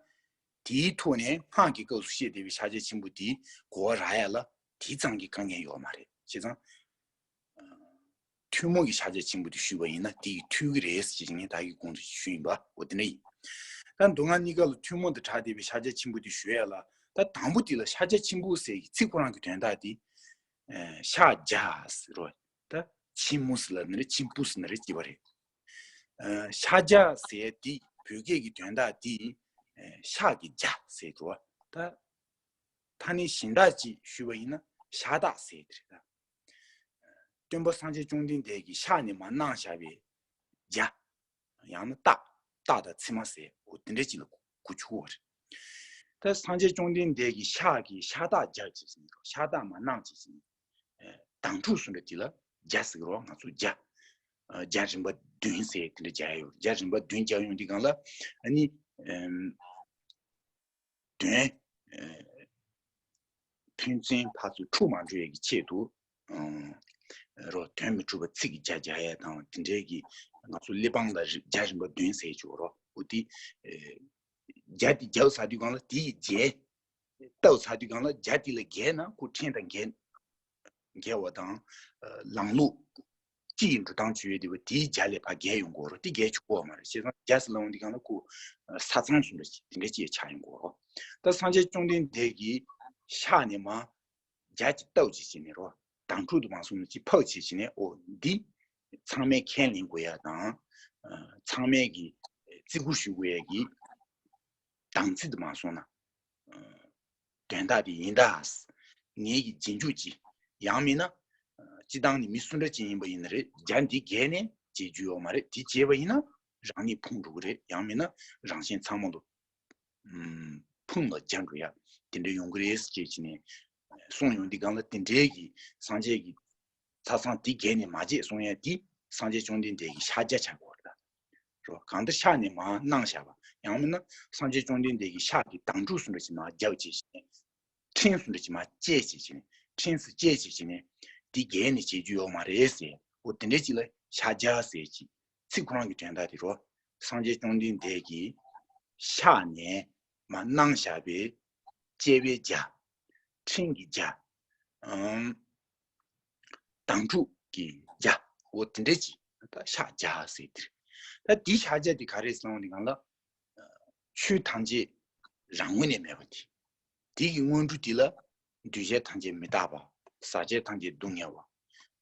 དེའི་ཐོག་ནས་སྔགས་ཀྱི་སྐབས་སུ་བཤད་བསྡད་པའི་ཤཱཀྱ་ཆེན་པོ་དེ་གོ་བ་རག་ཡ་ལ་དེ་ཙམ་གྱི་དཀའ་ངལ་ཡོད་མ་རེད། བྱས་ཙང་། ཐུན་མོང་གི་ཤཱཀྱ་ཆེན་པོ་དེ་ཞུས་པ་ཡིན་ན་དེ་ཡིས་འཐུས་ཀྱི་རེད་ཟེར་ངས་ད་གིན་གོང་དུ་ཞུས་ཡིན་པ། འོ་དེ་འདྲ་ཡིན། ད་མདོ་སྔགས་གཉིས་ཀ་ལ་ཐུན་མོང་དུ་གྲགས་བསྡད་པའི་ཤཱཀྱ་ཆེན་པོ་དེ་ཞུ་ཡ་ལ། ད་དང་པོ་དེ་ལ་ཤཱཀྱ་ཆེན་པོ་ཟེར་གྱི་ཚིག་ཁོ་རང་གི་དོན་དག་དེ། ཨ། ཤཱཀྱ་ཟེར་རོ། ད་ཆེན་མོ་ཟེར་ལབ་ན་རེད། ཆེན་པོ་ཟེར་ན་རེད། གཅིག་པ་རེད། ཨ། ཤཱཀྱ་ཟེར་དེ་བོད་སྐད་ཀྱི་དོན་དག་དེ། ཨ། ཤཱཀྱ་ཟེར་འདུག་ད་ཐ་སྙད་གཞན་དག་ཅིག་ཞུས་པ་ཡིན་ན་ཤ་སྟག་ཟེར་དེ་རེད། ད་སྟོན་པ་སངས་རྒྱས་བཅོམ་ལྡན་འདས་ཀྱིས་ཤ་ནས་མར་གནང་བཞག་པའི་རྒྱ། ཡང་ན་རྟགས། རྟགས་དང་མཚན་མ་ཟེར། འོ་དེ་འདྲ་ཅིག་ལ་གོ་ཆོག་པ་རེད། ད་སངས་རྒྱས་བཅོམ་ལྡན་འདས་ཀྱིས་ཤ་གི་ཤ་སྟག་རྒྱ་ཅེས་ཟེར་ནས། ཤ་སྟག་མར་གནང་ཅེས་ཟེར་ནས། ཨེ། དྭངས་ཕྲུག་སུ་འདྲ་དེ་ལ་རྒྱ་ཟེར་གི་རོ། ང་ཚོ་རྒྱ། ཨ། རྒྱ་རིམ་པ་བདུན་ཟེར་དེ་འདྲ་རྒྱག་ཡོད། རྒྱ་རིམ་པ་བདུན་རྒྱག་ཡོང་དུས་སྒང་ལ་ཨ་ནི། ཨེམ། དོན། ཨེ། ཕན་ཚུན་ཕར་ཚུར་འཁྲུག་མ་འགྲོ་ཡས་ཀྱི་ཆེད་དུ། ཨང་། རོ། དོན་མི་འགྲུབ་པ་ཚིག་གི་རྒྱ་རྒྱག་ཡས་དང་དེ་འདྲའི་གི་ང་ཚོ་གླེགས་བམ་ལ་རི་རྒྱ་རིམ་པ་བདུན་ཟེར་ཆོག་རོ། འོ་དེ། ཨེ། རྒྱ་དེ་རྒྱབ་ཚར་དུས་སྒང་ལ་དེ་ཡི་རྗེས་བཏབ་ཚར་དུས་སྒང་ལ་རྒྱ་དེ་ལ་འགལ་ན་ཁོ་ཕྲན་དང་འགལ། འགལ་བ་དང་། ཨ། ལམ་ལུགས་སྤྱི་ཡི་འགྲོ་སྟངས་བྱུང་ཡོད་དེ་བ་དེའི་རྒྱ་ལས་ཕར་འགལ་ཡོང་གི་ཡོད་རེད། དེ་འགལ་ཆོག་གི་ཡོད་མ་རེད། བྱས་ཙང་རྒྱ་ཟེར་ལབ་ཡོང་དུས་སྒང་ལ་ཁོ་ས་མཚམས་སུ་འདྲ་ཞིག་དེ་འདྲ་ཅིག་ཆགས་ཡོང་གི་ཡོད་རེད། ད་སངས་རྒྱས་བཅོམ་ལྡན་འདས་ཀྱིས་ཤ་ནས་མར་རྒྱ་ཅིག་བཏབ་ཅིག་བྱས་ནས་རོ། དྭངས་ཕྲུག་ཏུ་མ་སོང་ན་ཅིག་ཕབ་ཅིག་བྱས་ནས། འོ་འདི་ཚང་མས་ཁས་ལེན་དགོས་ཡ་དང་། ཨ། ཚང་མས་ཀྱི་བརྩི་བཀུར་ཞུ་དགོས་ཡ་གི་དམ་ཚིག་ཏུ་མ་སོང་ན། ཨ། དོན་དག་དེ་ཡིན་ད། ངེད་ཀྱི་རྗེས་འཇུག་ཅིག་ཡང་མིན་ན། ཨ། སྤྱི་བཏང་ནས་མི་སུ་འདྲ་ཅིག་ཡིན་པ་ཡིན་ན་རེད། རྒྱ་འདི་འགལ་ནས་བྱེད་རྒྱུ་ཡོད་མ་རེད། དེ་བྱས་པ་ཡིན་ན་རང་ཉིད་ཕུང་འགྲོ་གི་རེད། ཡང་མིན་ན་རང་གཞན་ཚང་མ་ལ། ཨམ། ཕུང་ལ་སྦྱར་འགྲོ་ཡ་དེ་འདྲ་ཡོང་གི་རེད་ཅེས་བྱས་ནས་གསུངས་ཡོང་དུས་སྒང་ལ། དེ་འདྲའི་གི་སངས་རྒྱས་ཀྱི་ས་མཚམས་དེ་བརྒལ་ནས་མ་བྱེད་གསུང་ཡ་དེ་སངས་རྒྱས་བཅོམ་ལྡན་འདས་ཀྱི་ཤཱཀྱ་ཆགས་དགོས་རེད། རོ། གང་ལྟར་ཤར་ནས་མར་སྣང་བཞག་པ། ཡང་མིན་ན་སངས་རྒྱས་བཅོམ་ལྡན་འདས་ཀྱིས་ཤར་གྱི་དྭངས་ཕྲུག་བཟུང་འདྲ་ཅིག་མར་རྒྱབ་བྱས་བྱས་ནས། ཕྲེང་བཟུང་འདྲ་ཅིག་མར་བཅད་བྱས་བྱས་ནས། ཕྲེང་སུ་བཅད་བྱས་བྱས་ནས། འདི་བརྒལ་ནས་བྱེད་རྒྱུ་ཡོད་མ་རེད་ཟེར། འོ་དེ་འདྲ་ཅིག་ལ་ཤར་རྒྱག་ཟེར་གྱི། ཚིག་ཁོ་རང་གི་དོན་དག་དེ་རོ། སངས་རྒྱས་བཅོམ་ལྡན་འདས་ཀྱིས་ཤར་ནས་མར་སྣང་བཞག་པའི་བཅད་པའི་རྒྱ། ཕྲེང་གི་རྒྱ། ཨམ། དྭངས་ཕྲུག་གི་རྒྱ། འོ་དེ་འདྲ་ཅིག་ད་ཤར་རྒྱག་ཟེར་དེ་རེད། ད་འདི་ཤར་རྒྱག་དེ་ག་རེ་ཟེར་ན་འདི་གང་ལ། ཆོས་ཐམས་ཅད་རང་ངོས་ནས་མེད་པ་དེ། དེ་གི་སྔོན་འགྲོ་དེ་ལ་འདུས་བྱས་ཐམས་ཅད་མི་རྟག་པ། ཟག་བཅས་ཐམས་ཅད་སྡུག་བསྔལ་བ།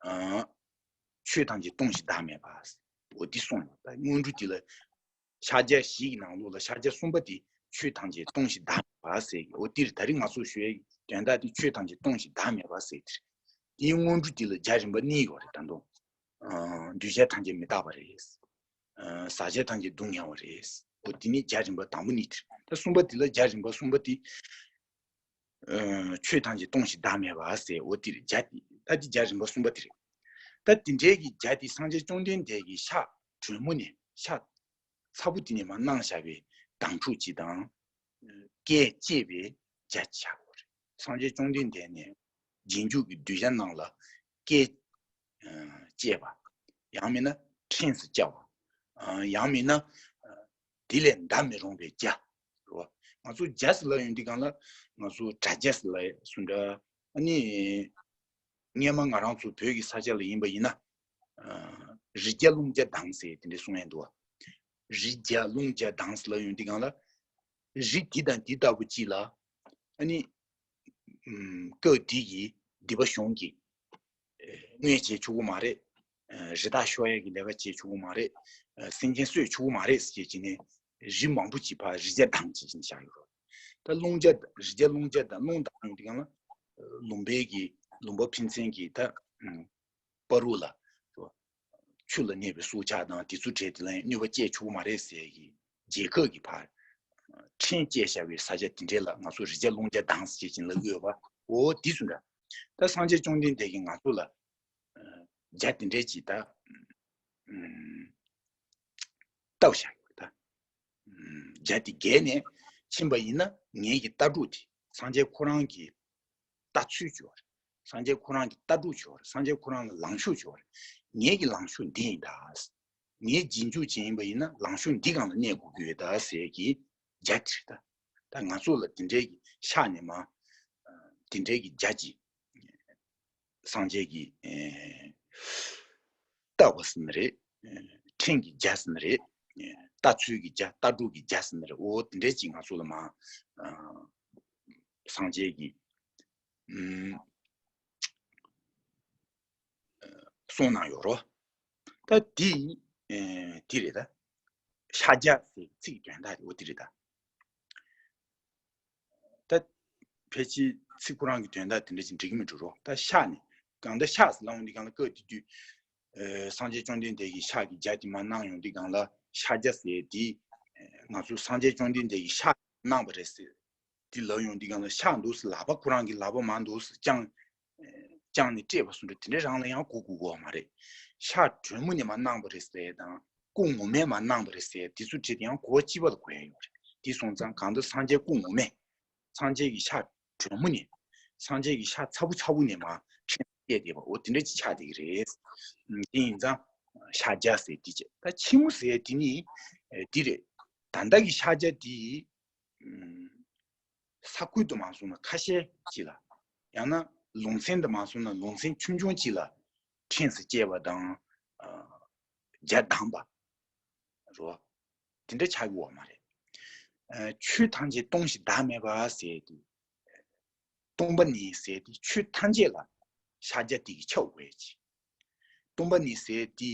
ཨ། ཆོས་ཐམས་ཅད་སྟོང་ཞིང་བདག་མེད་པ། འོ་འདི་གསུངས་ཡོད། ད་སྔོན་འགྲོ་དེ་ལ། ཤར་རྒྱག་བཞི་གི་ནང་ལོགས་ལ་ཤར་རྒྱག་གསུམ་པ་དེ་ཆོས་ཐམས་ཅད་སྟོང་ཞིང་བདག་མེད་པ་ཟེར་གྱི། འོ་འདིར་ད་རིང་ང་ཚོ་ཞུ་ཡའི་དོན་དག་དེ་ཆོས་ཐམས་ཅད་སྟོང་ཞིང་བདག་མེད་པ་ཟེར་དེ་རེད། དེའི་སྔོན་འགྲོ་དེ་ལ་རྒྱ་རིམ་པ་གཉིས་ཡོད་རེད། ད་དུང་། ཨ། འདུས་བྱས་ཐམས་ཅད་མི་རྟག་པ་རེད། ཨ། ཟག་བཅས་ཐམས་ཅད་སྡུག་བསྔལ་བ་རེད། འོ་དེ་ནི་རྒྱ་རིམ་པ་དང་པོ་གཉིས་དེ་རེད། ད་གསུམ་པ་དེ་ལ་རྒྱ་རིམ་པ་གསུམ་པ་དེ། ཨ། ཆོས་ཐམས་ཅད་སྟོང་ཞིང་བདག་མེད་པ་ཟེར། འོ་དེ་རེད། རྒྱ་དེ་ད་དེ་རྒྱ་རིམ་པ་གསུམ་པ་དེ་རེད། ད་དེ་འདྲའི་གི་རྒྱ་དེ་སངས་རྒྱས་བཅོམ་ལྡན་འདས་ཀྱི་ཤར་དྲོན་མོ་ནས་ཤར། ཚ་པོ་དེ་ནས་མར་སྣང་བཞག་པའི་དྭངས་ཕྲུག་ཅིག་དང་། སྐད་བཅད་པའི་རྒྱ་ཆགས་པ་རེད། སངས་རྒྱས་བཅོམ་ལྡན་འདས་ནས་རྗེས་འཇུག་གི་གདུལ་བྱ་རྣམས་ལ་སྐད་བཅད་པ། ཡང་མིན་ན་ཕྲེང་སུ་བཅའ་བ། ཡང་མིན་ན་དེ་ལས་འདའ་མི་རུང་བའི་རྒྱ། རོ། ང་ཚོ་རྒྱ་ཟེར་ལབ་ཡོང་དུས་སྒང་ལ་ང་ཚོ་དྲ་རྒྱ་ཟེར་ལབ་སུ་འདྲ། ཨ་ནི། སྔས་མ་ང་རང་ཚོ་བོད་ཀྱི་ས་ཆ་ལ་ཡིན་པ་ཡིན་ན། ཨ། རི་རྒྱ་ཀླུང་རྒྱ་དྭངས་ཟེར་དེ་འདྲ་གསུང་ཡ་འདུག་བ། རི་རྒྱ་ཀླུང་རྒྱ་དྭངས་ཟེར་ལབ་ཡོང་དུས་སྒང་ལ། རི་འདི་དང་འདི་ལྟ་བུ་གཅིག་ལ། ཨ་ནི། ཨམ། སྐབས་འདི་ཡི་སྡིག་པ་གཞུང་གིས་ཨ། གནོད་བྱེད་ཆོག་གི་མ་རེད། ཨ། རི་དྭགས་གཤོག་ཡ་གི་ལས་ཀ་བྱེད་ཆོག་གི་མ་རེད། ཨ། སེམས་ཅན་གསོད་ཆོག་གི་མ་རེད་ཟེར་བྱས་ནས་རི་མང་པོ་ཅིག་ཕར་རི་རྒྱ་དྭངས་བྱས་ནས་བཞག་ཡོད་རེད། ད་ཀླུང་རྒྱ། རི་རྒྱ་ཀླུང་རྒྱ་དང་ཀླུང་དྭངས་ཡོང་དུས་སྒང་ལ། ལུང་པའི་གི་ལུང་པ་ཕན་ཚུན་གྱི་ད། ཨམ། བར་དུ་ལ། ཆུ་ལ་གནས་པའི་སྲོག་ཆགས་དང་དེ་ཚོ་གྲས་དེ་ལ་ཡང་གནོད་པ་སྐྱེལ་ཆོག་གི་མ་རེད་ཟེར་གྱི། རྒྱལ་ཁབ་ཀྱི་ཕར་ཕྲན་བཅད་བཞག་པའི་ས་ཆ་དེ་འདྲས་ལ་ང་ཚོ་རི་རྒྱ་ཀླུང་རྒྱ་དྭངས་ཟེར་བྱས་ནས་ལབ་ཀྱི་ཡོད་པ། འོ་དེ་ཚོ་འདྲ། ད་སངས་རྒྱས་བཅོམ་ལྡན་འདས་ཀྱིས་ང་ཚོ་ལ་རྒྱ་དེ་འདྲས་ཅིག་ད། ཨམ། བཏབ་བཞག་ཡོད་ད། རྒྱ་དེ་བརྒལ་ནས་ཕྱིན་པ་ཡིན་ན་ངེད་ཀྱི་ལྟ་གྲུབ་དེ་སངས་རྒྱས་ཁོ་རང་གི་ལྟ་ཚུལ་ཅིག་ཡོད་རེད། སངས་རྒྱས་ཁོ་རང་གི་ལྟ་གྲུབ་ཅིག་ཡོད་རེད། སངས་རྒྱས་ཁོ་རང་ལ་ལངས་ཕྱོགས་ཅིག་ཡོད་རེད། ངེད་ཀྱི་ལངས་ཕྱོགས་འདི་ཡིན་ད། ངའི་རྗེས་འཇུག་ཅིག་ཡིན་པ་ཡིན་ན་ལངས་ཕྱོགས་འདི་སྒང་ལ་གནས་དགོས་ཀྱི་ཡོད་ད་ཟེར་གྱི་རྒྱ་དེ་རེད་ད། ད་ང་ཚོ་ལ་དེ་འདྲའི་གི་ཤར་ནས་མར། དེ་འདྲའི་གི་རྒྱ་ཅིག་སངས་རྒྱས་ཀྱིས། ཨེ། བཏབ་པ་ཟེར་ནི་རེད། ཨེ། ཕྲན་གྱིས་རྒྱ་ཟེར་ནི་རེད། ཨེ། ལྟ་ཚུལ་གྱི་རྒྱ། ལྟ་གྲུབ་ཀྱི་རྒྱ་ཟེར་ནི་རེད། འོ་དེ་འདྲའི་ཅིག་ང་ཚོ་ལ་མར། ཨ། སངས་རྒྱས་ཀྱིས། ཨུམ། གསུངས་གནང་ཡོད་རོ། ད་དེ། ཨེ། དེ་རེད་ད། ཤར་རྒྱག་ཟེར་ཚིག་དོན་དག་དེ་འོ་དེ་རེད་ད། ད་ཕལ་ཆེར་ཚིག་ཁོ་རང་གི་དོན་དག་དེ་འདྲ་ཞིག་འགྲིག་གི་མི་འགྲོ་རོགས། ད་ཤར་ནས་གང་ལྟར་ཤར་ཟེར་ལབ་ཡོང་དུས་སྒང་ལ་སྐབས་དེ་དུས། ཨེ། སངས་རྒྱས་བཅོམ་ལྡན་འདས་ཀྱིས་ཤར་གྱི་རྒྱ་དེ་མར་གནང་ཡོང་དུས་སྒང་ལ་ཤར་རྒྱག་ཟེར་དེ། ཨེ། ང་ཚོ་སངས་རྒྱས་བཅོམ་ལྡན་འདས་ཀྱིས་ཤར་གནང་བ་རེད་ཟེར། དེ་ལབ་ཡོང་དུས་སྒང་ལ་ཤར་འདུག་ཟེར། ལག་པ་ཁོ་རང་གི་ལག་པ་མར་འདུག་ཟེར་བརྐྱངས། ཨེ། བརྐྱངས་ནས་སྤྲད་པ་བཟོ་འདྲ་དེ་འདྲ་རང་ལ་ཡང་གོ་དགོས་ཀྱི་ཡོད་མ་རེད། ཤར་དྲོན་མོ་ནས་མར་གནང་བ་རེད་ཟེར་དང་། སྐུ་ངོ་མས་མར་གནང་བ་རེད་ཟེར། དེ་ཚོ་བྲིས་ཏེ་ཡང་གོ་བ་གཅིག་པ་ལ་གོ་ཡ་ཡོད་རེད། དེ་སོང་ཙང་གང་ལྟར་སངས་རྒྱས་སྐུ་ངོ་མས། སངས་རྒྱས་ཀྱི་ཤར་དྲོན་མོ་ནས། སངས་རྒྱས་ཀྱི་ཤར་ཚ་པོ་ཚ་པོ་ནས་མར་ཕྲན་བཅད་བསྡད་པ། འོ་དེ་འདྲ་ཅིག་ཆགས་བསྡད་ཀྱི་རེད། དེ་ཡིན་ཙང་ཤར་རྒྱག་ཟེར་དེ་བྱས། ད་ཕྱི་མོ་ཟེར་དེ་ནི། ཨེ། འདི་རེད། ད་ལྟ་གི་ཤར་རྒྱག་འདི། ཨུམ། ས་ཁུལ་དུ་མ་སོང་ན་ཁ་ཤས་ཅིག་ལ། ཡང་ན་ལུང་ཚན་དུ་མ་སོང་ན་ལུང་ཚན་ཆུང་ཆུང་ཅིག་ལ་ཕྲན་སུ་བཅད་པ་དང་། ཨ། རྒྱ་བསྡམས་པ། རོ། དེ་འདྲ་ཆགས་ཀྱི་ཡོད་མ་རེད། ཨ། ཆོས་ཐམས་ཅད་སྟོང་ཞིང་བདག་མེད་པ་ཟེར་དུས། སྟོང་པ་ཉིད་ཟེར་དེ་ཆོས་ཐམས་ཅད་ལ་ཤར་རྒྱག་དེ་གིས་ཁྱབ་དགོས་ཀྱི། སྟོང་པ་ཉིད་ཟེར་དེ།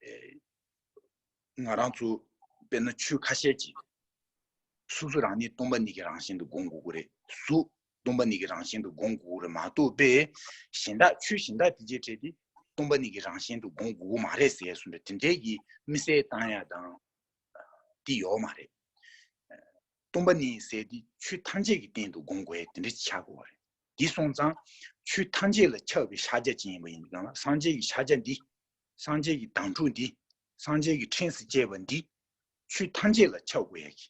ཨེ། ང་རང་ཚོ་དཔེར་ན་ཆོས་ཁ་ཤས་ཀྱིས་སོ་སོ་རང་ཉིད་སྟོང་པ་ཉིད་ཀྱི་རང་བཞིན་དུ་སྒོམ་དགོས་ཀྱི་རེད། གཟུགས་སྟོང་པ་ཉིད་ཀྱི་རང་བཞིན་དུ་སྒོམ་དགོས་ཀྱི་རེད་མ་གཏོགས་པས། གཞན་དག་ཆོས་གཞན་དག་དེ་ཅིག་བྱས་ཏེ་སྟོང་པ་ཉིད་ཀྱི་རང་བཞིན་དུ་སྒོམ་དགོས་ཀྱི་མ་རེད་ཟེར་གསུངས་པའི་དེ་འདྲའི་གི་དམིགས་བསལ་བཏང་ཡ་དང་། དེ་ཡོད་མ་རེད། སྟོང་པ་ཉིད་ཟེར་དེ་ཆོས་ཐམས་ཅད་ཀྱི་སྟེང་དུ་སྒོམ་དགོས་ཡ་དེ་འདྲ་ཅིག་ཆགས་དགོས་པ་རེད། དེ་སོང་ཙང་ཆོས་ཐམས་ཅད་ལ་ཁྱབ་པའི་ཤར་རྒྱག་ཅིག་ཡིན་པ་ཡིན་ཙང་ལ། སངས་རྒྱས་ཀྱི་ཤར་རྒྱག་འདི། སངས་རྒྱས་ཀྱི་དྭངས་ཕྲུག་འདི། སངས་རྒྱས་ཀྱི་ཕྲེང་སུ་བཅས་པ་འདི་ཆོས་ཐམས་ཅད་ལ་ཁྱབ་དགོས་ཡ་གི་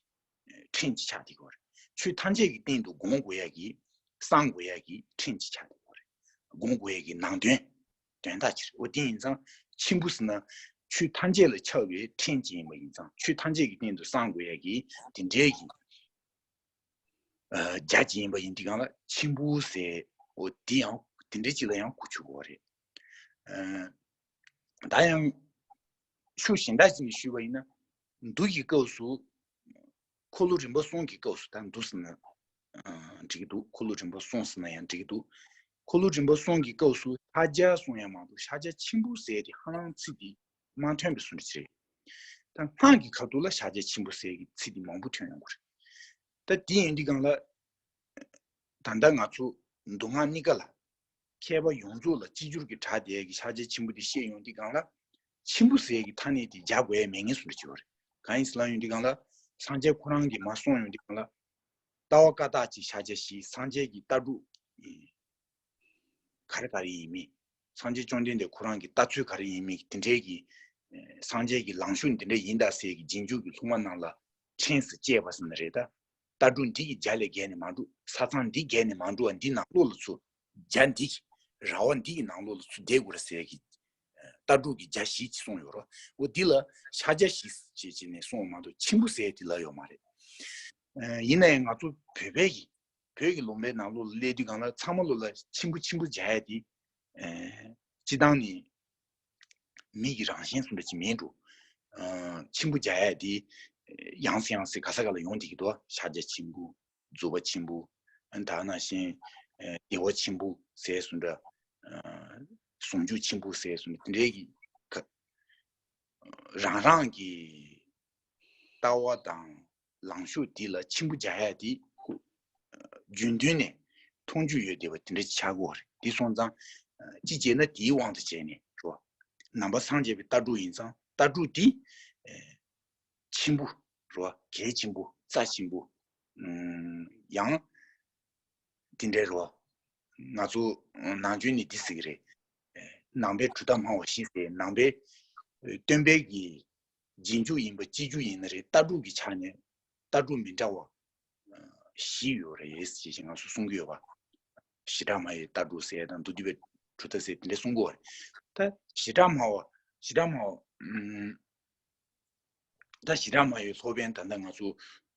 ཕྲེང་ཅིག་ཆགས་བསྡད་ཀྱི་ཡོད་རེད། ཆོས་ཐམས་ཅད་ཀྱི་སྟེང་དུ་སྒོམ་དགོས་ཡ་གི་བསམ་དགོས་ཡ་གི་ཕྲེང་ཅིག་ཆགས་བསྡད་ཀྱི་ཡོད་རེད། སྒོམ་དགོས་ཡ་གི་ནང་དོན་དོན་དག་ཅིག་རེད། འོ་དེ་ཡིན་ཙང་མཆིམས་ཕུ་ཟེར་ན་ཆོས་ཐམས་ཅད་ལ་ཁྱབ་པའི་ཕྲེང་ཅིག་ཡིན་པ་ཡིན་ཙང་ཆོས་ཐམས་ཅད་ཀྱི་སྟེང་དུ་བསམ་དགོས་ཡ་གི་དེ་འདྲའི་གི་རྒྱ་ཅིག་ཡིན་པ་ཡིན་དུས་སྒང་ལ་མཆིམས་ཕུ་ཟེར། འོ་དེ་ཡང་དེ་འདྲའི་ཅིག་ལ་ཡང་གོ་ཆོད་ཀྱི་ཡོད་རེད། ད་ཡང་ཆོས་གཞན་དག་ཅིག་ནས་ཞུས་པ་ཡིན་ན། འདུལ་གྱི་སྐབས་སུ་འཁོར་ལོ་རིམ་པ་གསུམ་གྱི་སྐབས་སུ། ད་འདུལ་ཟེར་ན་འགྲིག་གི་འདུག་འཁོར་ལོ་རིམ་པ་གསུམ་ཟེར་ན་ཡང་འགྲིག་གི་འདུག་འཁོར་ལོ་རིམ་པ་གསུམ་གྱི་སྐབས་སུ་ཕྱག་རྒྱ་གསུང་ཡ་མ་གཏོགས་ཕྱག་རྒྱ་ཆེན་པོ་ཟེར་དེ་ཧ་ལམ་ཚིག་དེ་མ་ཐོན་པའི་བཟོ་འདྲ་ཅིག་རེད། ད་སྔགས་ཀྱི་ཁ་ཐུག་ལ་ཕྱག་རྒྱ་ཆེན་པོ་ཟེར་གྱི་ཚིག་དེ་མང་པོ་ཐོན་ཡོང་གི་རེད། ད་དེ་ཡིན་དུས་སྒང་ལ་ད་ལྟ་ང་ཚོ་མདོ་སྔགས་གཉིས་ཀ་ལ་མཁས་པ་ཡོངས་རྫོགས་ལ་གཅིག་གྱུར་གྱི་གྲགས་བསྡད་ཀྱི་ཕྱག་རྒྱ་ཆེན་པོ་དེ་བཤད་ཡོང་དུས་སྒང་ལ་ཆེན་པོ་ཟེར་གྱི་ཐ་སྙད་དེ་རྒྱག་དགོས་ཡ་མེད་ངེས་སུ་འདྲ་ཅིག་ཡོད་རེད། གང་ཡིན་ཟེར་ལབ་ཡོང་དུས་སྒང་ལ་སངས་རྒྱས་ཁོ་རང་གིས་མར་གསུངས་ཡོང་དུས་སྒང་ལ་ལྟ་བ་བཀའ་རྟགས་ཀྱི་ཕྱག་རྒྱ་བཞི། སངས་རྒྱས་ཀྱི་ལྟ་གྲུབ་ག་རེ་ག་རེ་ཡིན་མིན། སངས་རྒྱས་བཅོམ་ལྡན་འདས་ཁོ་རང་གི་ལྟ་ཚུལ་ག་རེ་ཡིན་མིན་དེ་འདྲའི་གི་སངས་རྒྱས་ཀྱི་ལངས་ཕྱོགས་འདི་འདྲ་ཡིན་ད་ཟེར་གྱི་རྗེས་འཇུག་གི་སློབ་མ་རྣམས་ལ་ཕྲེང་སུ་བཅས་པ་ཟེར་ན་རེད། ད་ལྟ་གྲུབ་འདི་གི་རྒྱ་ལས་བརྒལ་ནས་མ་འགྲོ། ས་མཚམས་འདི་བརྒལ་ནས་མ་འགྲོ་བ་འདི་ནང་ལོགས་ལ་ཚུར། རྒྱ་འདི་གི་ར་བ་འདི་གི་ནང་ལོགས་ལ་ཚུར་བསྡད་དགོས་རེད་ཟེར་གྱི་ལྟ་གྲུབ་ཀྱི་རྒྱ་བཞི་ཅིག་གསུངས་ཡོད་རེད། འོ་འདི་ལ་ཕྱག་རྒྱ་བཞི་ཅེས་བྱས་ནས་གསུངས་པ་མ་གཏོགས་ཆེན་པོ་ཟེར་དེ་ལབ་ཡོད་མ་རེད། ཡིན་ན་ཡང་ང་ཚོ་བོད་པའི་གི་བོད་ཀྱི་ལུང་པའི་ནང་ལོགས་ལ་སླེབས་དུས་སྒང་ལ་ཚང་མ་ལོ་ལ་ཆེན་པོ་ཆེན་པོ་རྒྱག་ཡ་དེ། སྤྱི་བཏང་ནས་མི་གི་རང་བཞིན་བཟོ་འདྲ་ཅིག་མིན་འགྲོ། ཆེན་པོ་རྒྱག་ཡ་དེ་ཡང་སེ་ཡང་སེ་ག་ས་ག་ལ་ཡོང་བསྡད་ཀྱི་འདུག་ཕྱག་རྒྱ་ཆེན་པོ། རྫོགས་པ་ཆེན་པོ། ད་ནང་བཞིན་བདེ་བ་ཆེན་པོ་ཟེར་བཟོ་འདྲ། ཟུང་འཇུག་ཆེན་པོ་ཟེར་བཟོ་འདྲ་དེ་འདྲའི་གི་རང་རང་གི་ལྟ་བ་དང་ལངས་ཕྱོགས་འདི་ལ་ཆེན་པོ་རྒྱག་ཡ་དེ་རྒྱུན་མཐུན་ནས་མཐོང་རྒྱུ་ཡོད་བསྡད་པ་དེ་འདྲ་ཅིག་ཆགས་ཀྱི་ཡོད་རེད། དེ་སོང་ཙང་ཅི་བྱས་ན་དེའི་དབང་དུ་བྱས་ནས་རོ། ནང་པ་སངས་རྒྱས་པའི་ལྟ་གྲུབ་ཡིན་ཙང་ལྟ་གྲུབ་འདི་ཆེན་པོ་རོ། གལ་ཆེན་པོ། རྩ་ཆེན་པོ། ཡང་དེ་འདྲའི་རོ། ང་ཚོ་ནང་ཆོས་ནས་འདི་ཟེར་གྱི་རེད། ནང་པའི་གྲུབ་མཐའ་སྨྲ་བ་བཞི་ཟེར། ནང་པའི་སྟོན་པའི་གི་རྗེས་འཇུག་ཡིན་པ་གཅིག་གྱུར་ཡིན་ན་རེད། ལྟ་གྲུབ་ཀྱི་ཆ་ནས་ལྟ་གྲུབ་མི་འདྲ་བ་བཞི་ཡོད་རེད་ཅེས་ང་ཚོ་གསུང་གི་ཡོད་པ། བྱེ་བྲག་སྨྲ་བའི་ལྟ་གྲུབ་ཟེར་དང་མདོ་སྡེ་པའི་གྲུབ་མཐའ་ཟེར་དེ་འདྲ་གསུང་གི་ཡོད་རེད། ད་བྱེ་བྲག་སྨྲ་བ། བྱེ་བྲག་སྨྲ་བ། ད་བྱེ་བྲག་སྨྲ་བའི་སློབ་དཔོན་ད་ལྟ་ང་ཚོ་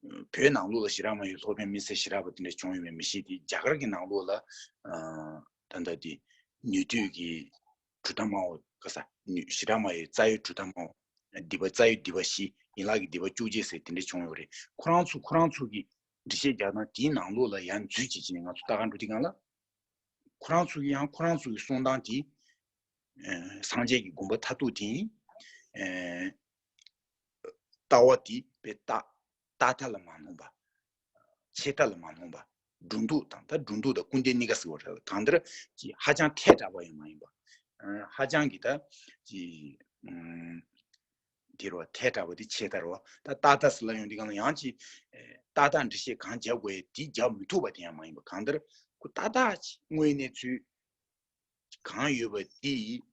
བོད་ནང་ལོགས་ལ་བྱེ་བྲག་སྨྲ་བའི་སློབ་དཔོན་དམིགས་བསལ་ཞེ་དྲག་པ་དེ་འདྲ་བྱུང་ཡོད་མེད་མི་ཤེས་ཏེ། རྒྱ་གར་གྱི་ནང་ལོགས་ལ་ད་ལྟ་དེ་ནུས་མཐུ་གི་གྲུབ་མཐའ་སྨྲ་བ་ག་ས་ནུས་བྱེ་བྲག་སྨྲ་བའི་རྩ་བའི་གྲུབ་མཐའ་སྨྲ་བ། སྡིག་པ་རྩ་བའི་སྡིག་པ་བཞི། ཡན་ལག་གི་སྡིག་པ་བཅོ་བརྒྱད་ཟེར་དེ་འདྲ་བྱུང་ཡོད་རེད། ཁོ་རང་ཚོ་ཁོ་རང་ཚོ་གི་འགྲེལ་བཤད་རྒྱག་སྟངས་དེའི་ནང་ལོགས་ལ་ཡང་འཛུལ་བྱེད་ཀྱི་ནས་ང་ཚོ་ལྟ་ག་འགྲོ་དུས་སྒང་ལ། ཁོ་རང་ཚོ་གི་ཡང་ཁོ་རང་ཚོ་གི་གསུང་སྟངས་དེ། སངས་རྒྱས་ཀྱི་དགོངས་པ་མཐར་ཐུག་དེ་ཡིན། ལྟ་བ་དེ་དཔེ་རྟག་རྟག་མཐའ་ལ་མ་ལྷུང་བ། ཆད་མཐའ་ལ་མ་ལྷུང་བ། སྒྲོ་འདོགས་དང་། ད་སྒྲོ་འདོགས་དང་སྐུར་འདེབས་གཉིས་ཀ་ཟེར་བ་རེད། གང་ལྟར་ཅིག་ཧ་ཅང་ཐལ་དྲགས་པ་ཡང་མ་ཡིན་པ། ཧ་ཅང་གི་ད་ཅིག་དེ་རུ་བ་ཐལ་དྲགས་པ་དེ་ཆད་མཐའ་རུ་བ། ད་རྟག་མཐའ་ཟེར་ལབ་ཡོང་དུས་སྒང་ལ་ཡང་ཅིག་རྟག་མཐའ་འགྲེལ་བཤད་གང་རྒྱབ་དགོས་ཡ་དེ་རྒྱབ་མི་ཐུབ་པ་དེ་ཡང་མ་ཡིན་པ། གང་ལྟར་ཁོ་རྟག་མཐའ་ཅིག་དངོས་གནས་ཚུལ་གང་ཡོད་པ་དེ་ཡིས།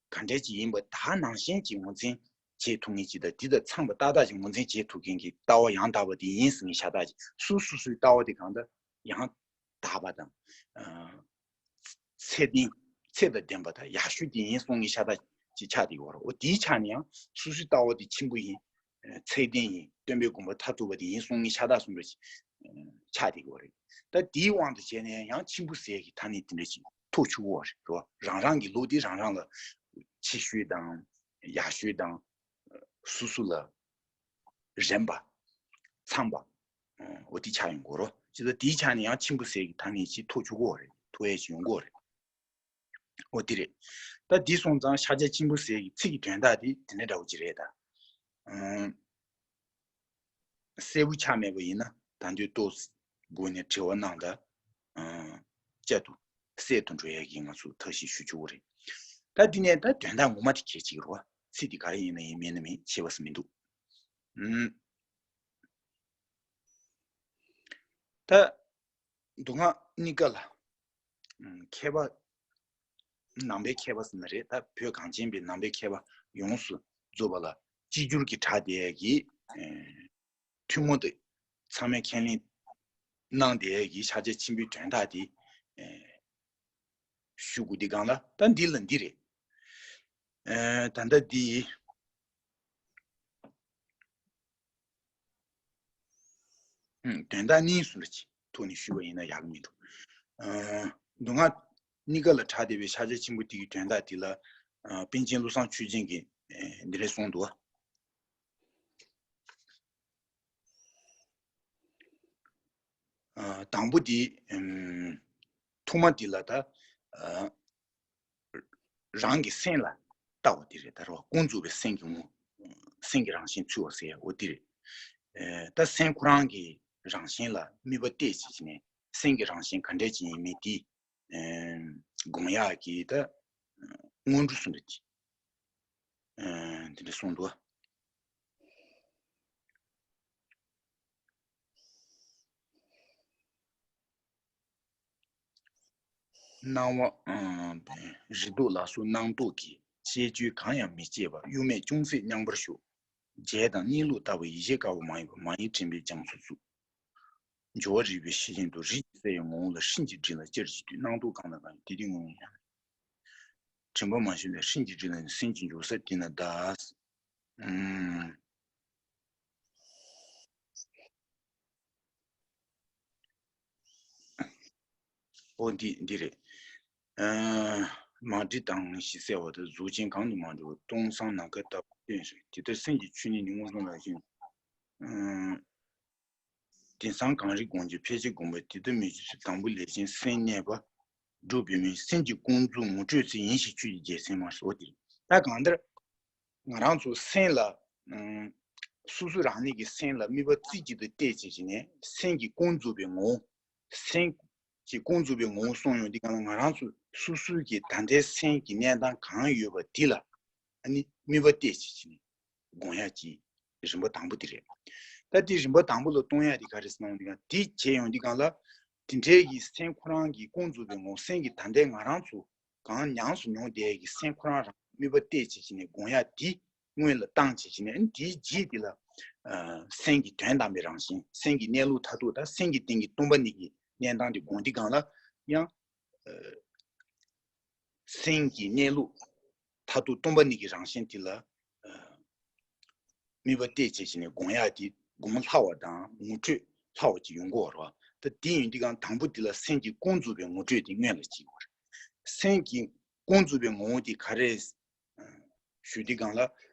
ག་འདྲ་ཅིག་ཡིན་པ་དག་ནང་བཞིན་གྱི་ངོས་འཛིན་བྱེད་ཐུབ་མཁན་ཅིག་དང་། དེ་དང་འཚམས་པ་ཏག་ཏག་ཅིག་ངོས་འཛིན་བྱེད་ཐུབ་མཁན་གྱི་ལྟ་བ་ཡང་དག་པ་དེ་ཡིན་ཟེར་མཁན་ཤ་སྟག་ཅིག་སོ་སོ་སོའི་ལྟ་བ་དེ་གང་ལྟར་ཡང་དག་པ་དང་། ཚད་ལྡན། ཚད་དང་ལྡན་པ་དང་ཡག་ཤོས་དེ་ཡིན་གསུང་མཁན་ཤ་སྟག་ཅིག་ཆགས་བསྡད་ཡོད་རེད། འོ་དེའི་ཆ་ནས་ཡང་སོ་སོའི་ལྟ་བ་དེ་ཆེན་པོ་ཡིན། ཚད་ལྡན་ཡིན། སྟོན་པའི་དགོངས་པ་མཐར་ཐུག་པ་དེ་ཡིན་གསུང་མཁན་ཤ་སྟག་གསུང་འདྲ་ཅིག་ཆགས་བསྡད་ཡོད་རེད། ད་དེའི་དབང་དུ་བྱས་ནས་ཡང་ཆེན་པོ་ཟེར་གྱི་ཐ་སྙད་དེ་འདྲ་ཅིག་ཐོགས་ཆོག་གི་རེད་རོ། རང་རང་གི་ལུགས་དེ་རང་རང་ལ་ཆེ་ཤོས་དང་ཡག་ཤོས་དང་སོ་སོ་ལ་རན་པ། འཚམ་པ། འོ་དེ་ཆགས་ཡོང་གི་རེད། ཅི་ལྟར་དེའི་ཆ་ནས་ཡང་ཆེན་པོ་ཟེར་གྱི་ཐ་སྙད་ཅིག་ཐོགས་ཆོག་གི་རེད། ཐོགས་ཡས་ཅིག་ཡོང་གི་རེད། འོ་དེ་རེད། ད་འདི་སོང་ཙང་ཕྱག་རྒྱ་ཆེན་པོ་ཟེར་གྱི་ཚིག་གི་དོན་དག་དེ་དེ་འདྲ་འདྲ་བོ་ཅིག་རེད་ད། གསལ་པོ་ཆགས་མེད་པ་ཡིན་ན་ད་དུང་ཏོག་ཙམ་སྒོ་ནས་དྲི་བ་གནང་དང་། བསྐྱར་དུ་གསལ་དུ་འགྲོ་ཡས་ཀྱི་ང་ཚོ་ཐབས་ཤེས་ཞུ་ཆོག་གི་རེད། ད་འདི་ནས་ད་དོན་དག་ངོ་མ་དེ་གལ་ཆེ་གི་རེད་བ། ཚིག་དེ་ག་རེ་ཡིན་ན་ཡིན། མིན་ན་མིན། ཁྱད་པར་ཅིག་མི་འདུག་ད་མདོ་སྔགས་གཉིས་ཀ་ལ་མཁས་པ་ ནང་པའི་མཁས་པ་ཟེར་ན་རེད། ད་བོད་གངས་ཅན་པའི་ནང་པའི་མཁས་པ་ཡོངས་སུ་རྫོགས་པ་ལ་གཅིག་གྱུར་གྱི་གྲགས་བསྡད་ཡ་གི་ཨེ་ཐུན་མོང་དུ་ཚང་མས་ཁས་ལེན་གནང་བསྡད་ཡ་གི་ཕྱག་རྒྱ་ཆེན་པོའི་དོན་དག་དེ་ཨེ་ཞུ་དགོས་དེ་གང་ལ་ད་འདི་ལ་འདི་རེད། ཨེ་ད་ལྟ་འདི་ཨུམ། དོན་དག་གཉིས་སུ་འདྲ་ཅིག་ཐོག་ནས་ཞུས་པ་ཡིན་ན་ཡག་གི་མི་འདུག་ཨ་མདོ་སྔགས་གཉིས་ཀ་ལ་གྲགས་བསྡད་པའི་ཕྱག་རྒྱ་ཆེན་པོ་དེ་གི་དོན་དག་དེ་ལ་ཨ་པཎ་ཆེན་བློ་བཟང་ཆོས་རྒྱན་གྱིས་ཨེ་འདི་འདྲ་གསུངས་འདུག་ཨ་དང་པོ་དེ་ཨུམ་ཐོག་མ་དེ་ལ་ད་ཨ་རང་གི་སེམས་ལ་ལྟ་བ་དེ་རེད། ད་རེད་བ། ཀུན་རྫོབ་པའི་སེམས་ཀྱི་ངོ་། སེམས་ཀྱི་རང་བཞིན་ཚུལ་བ་ཟེར་ཡ་འོ་དེ་རེད། ཨེ་ད་སེམས་ཁོ་རང་གི་རང་བཞིན་ལ་དམིགས་པ་གཏད་བྱས་བྱས་ནས་སེམས་ཀྱི་རང་བཞིན་ག་འདྲས་ཅིག་ཡིན་མིན་དེ་ཨེ་དགོངས་ཡག་གི་ད་སྔོན་འགྲོ་སུ་འདྲ་དེ་ཨེ་དེ་འདྲ་གསུངས་འདུག་སྣང་བ། ཨ་རེ་དོགས་ལ་སོགས་སྣང་རྟོག་གི། བཤད་རྒྱུད་གང་ཡང་མི་སྐྱེ་བ། གཡོ་མེད་ཅུང་ཟད་མྱང་བར་ཤོག་བྱས་དང་གཉིད་ལོག་ལྟ་བུ་ཡིད་བྱེད་དཀའ་བ་མ་ཡིན་པ། མ་ཡིན་དྲན་པའི་རྒྱ་མཚོ་བཙུགས། སྦྱོར་བ་རིག་པའི་ཤེས་བཞིན་དུ། རིག་གཅིག་གསལ་བའི་ངོ་བོ་ལ། སེམས་ཀྱི་དྲི་ལ་ཅེར་གྱིས་ལྟོས། སྣང་རྟོག་གང་དང་གང་ཡིན། དེ་དུས་ངོ་བོ་ཉིད། དྲན་པ་མ་ཞིག་ལས། སེམས་ཀྱི་དྲི་ལ་ནི། སེམས་ཀྱི་འཇུག་ས་དེ་ན་གདའ། ཨུམ། ཨོ་འདི་འདི་རེད། ཨ་མ་བསྒྲིབས་དང་ཞིང་གསལ་བ་དང་། གཟུགས་ཅན་གང་དུ་མ་གྲུབ་པ། སྟོང་སང་ནམ་མཁའ་ལྟ་བུ་སྟོན་ཞིང་། དེ་ལྟར་སེམས་ཀྱི་ཆོས་ཉིད་ནི། མངོན་སུམ་ལ་ཞེན། ཨ་དེང་སང་གང་རིག་སྒོམ་རྒྱུ། ཕལ་ཆེར་སྒོམ་པ་དེ་ལྟ་མི་བྱེད། དང་པོ་ལས་ཅན་སེམས་གནས་པ། སྒྲུབ་པའི་མིང་སེམས་ཀྱི་ཀུན་རྫོབ་ངོ་སྤྲོད་ཚུལ་ཡིན་ཞེས་ཆོས་ཀྱི་རྒྱལ་མཚན་སྨྲ། ཟེར་བ་དེ་རེད། ད་གང་ལྟར་ང་རང་ཚོ་སེམས་ལ་ཨུམ་སོ་སོ་རང་ཉིད་ཀྱི་སེམས་ལ་དམིགས་པ་རྩེ་གཅིག་ཏུ་གཏད་བྱས་བྱས་ནས་སེམས་ཀྱི་ཀུན་རྫོབ་པའི་ངོ་བོ། སེམས་ཀྱི་ཀུན་རྫོབ་པའི་ངོ་བོ་གསུངས་ཡོང་དུས་གང་ལ་ང་རང་ཚོ་སོ་སོའི་གི་ད་ལྟའི་སེམས་ཀྱི་གནས་སྟངས་གང་ཡོད་པ་དེ་ལ་ཨ་ནི་དམིགས་པ་གཏད་བྱས་བྱས་ནས་སྒོམ་ཡག་གི་རིམ་པ་དང་པོ་དེ་རེད། ད་དེ་རིམ་པ་དང་པོ་ལ་གཏོང་ཡག་དེ་ག་རེ་ཟེར་ན་འོང་དུས་གང་དེ་བྱས་ཡོང་དུས་གང་ལ་དེ་འདྲའི་གི་སེམས་ཁོ་རང་གི་ཀུན་རྫོབ་པའི་ངོ་བོ། སེམས་ཀྱི་ད་ལྟའི་ང་རང་ཚོ་གང་ཉམས་སུ་མྱོང་བསྡད་ཀྱི་སེམས་ཁོ་རང་རང་དམིགས་པ་གཏད་བྱས་བྱས་ནས་སྒོམ་ཡག་དེ་སྔོན་ལ་བཏང་བྱས་བྱས་ནས་དེའི་རྗེས་དེ་ལ་ཨ་སེམས་ཀྱི་དོན་དམ་པའི་རང་བཞིན། སེམས་ཀྱི་གནས་ལུགས་མཐར་ཐུག་དང་སེམས་ཀྱི་སྟེང་གི་སྟོང་པ་ཉིད་ཀྱི་གནས་སྟངས་དེ་སྒོམ་དུས་གང་ལ་ཡང་ཨ་སེམས་ཀྱི་གནས་ལུགས་མཐར་ཐུག་སྟོང་པ་ཉིད་ཀྱི་རང་བཞིན་དེ་ལ་ཨ་དམིགས་པ་གཏད་བྱས་བྱས་ནས་སྒོམ་ཡག་དེ་སྒོམ་སླ་བ་དང་ངོ་འཕྲོད་སླ་བ་ཅིག་ཡོང་གི་ཡོད་རེད་བ། ད་དེ་ཡིན་དུས་གང་དང་པོ་དེ་ལ་སེམས་ཀྱི་ཀུན་རྫོབ་པའི་ངོ་སྤྲོད་དེ་སྔོན་ལ་བྱེད་དགོས་རེད། སེམས་ཀྱི་ཀུན་རྫོབ་པའི་ངོ་བོ་དེ་ག་རེ་ཞུ་དུས་གང་ལ།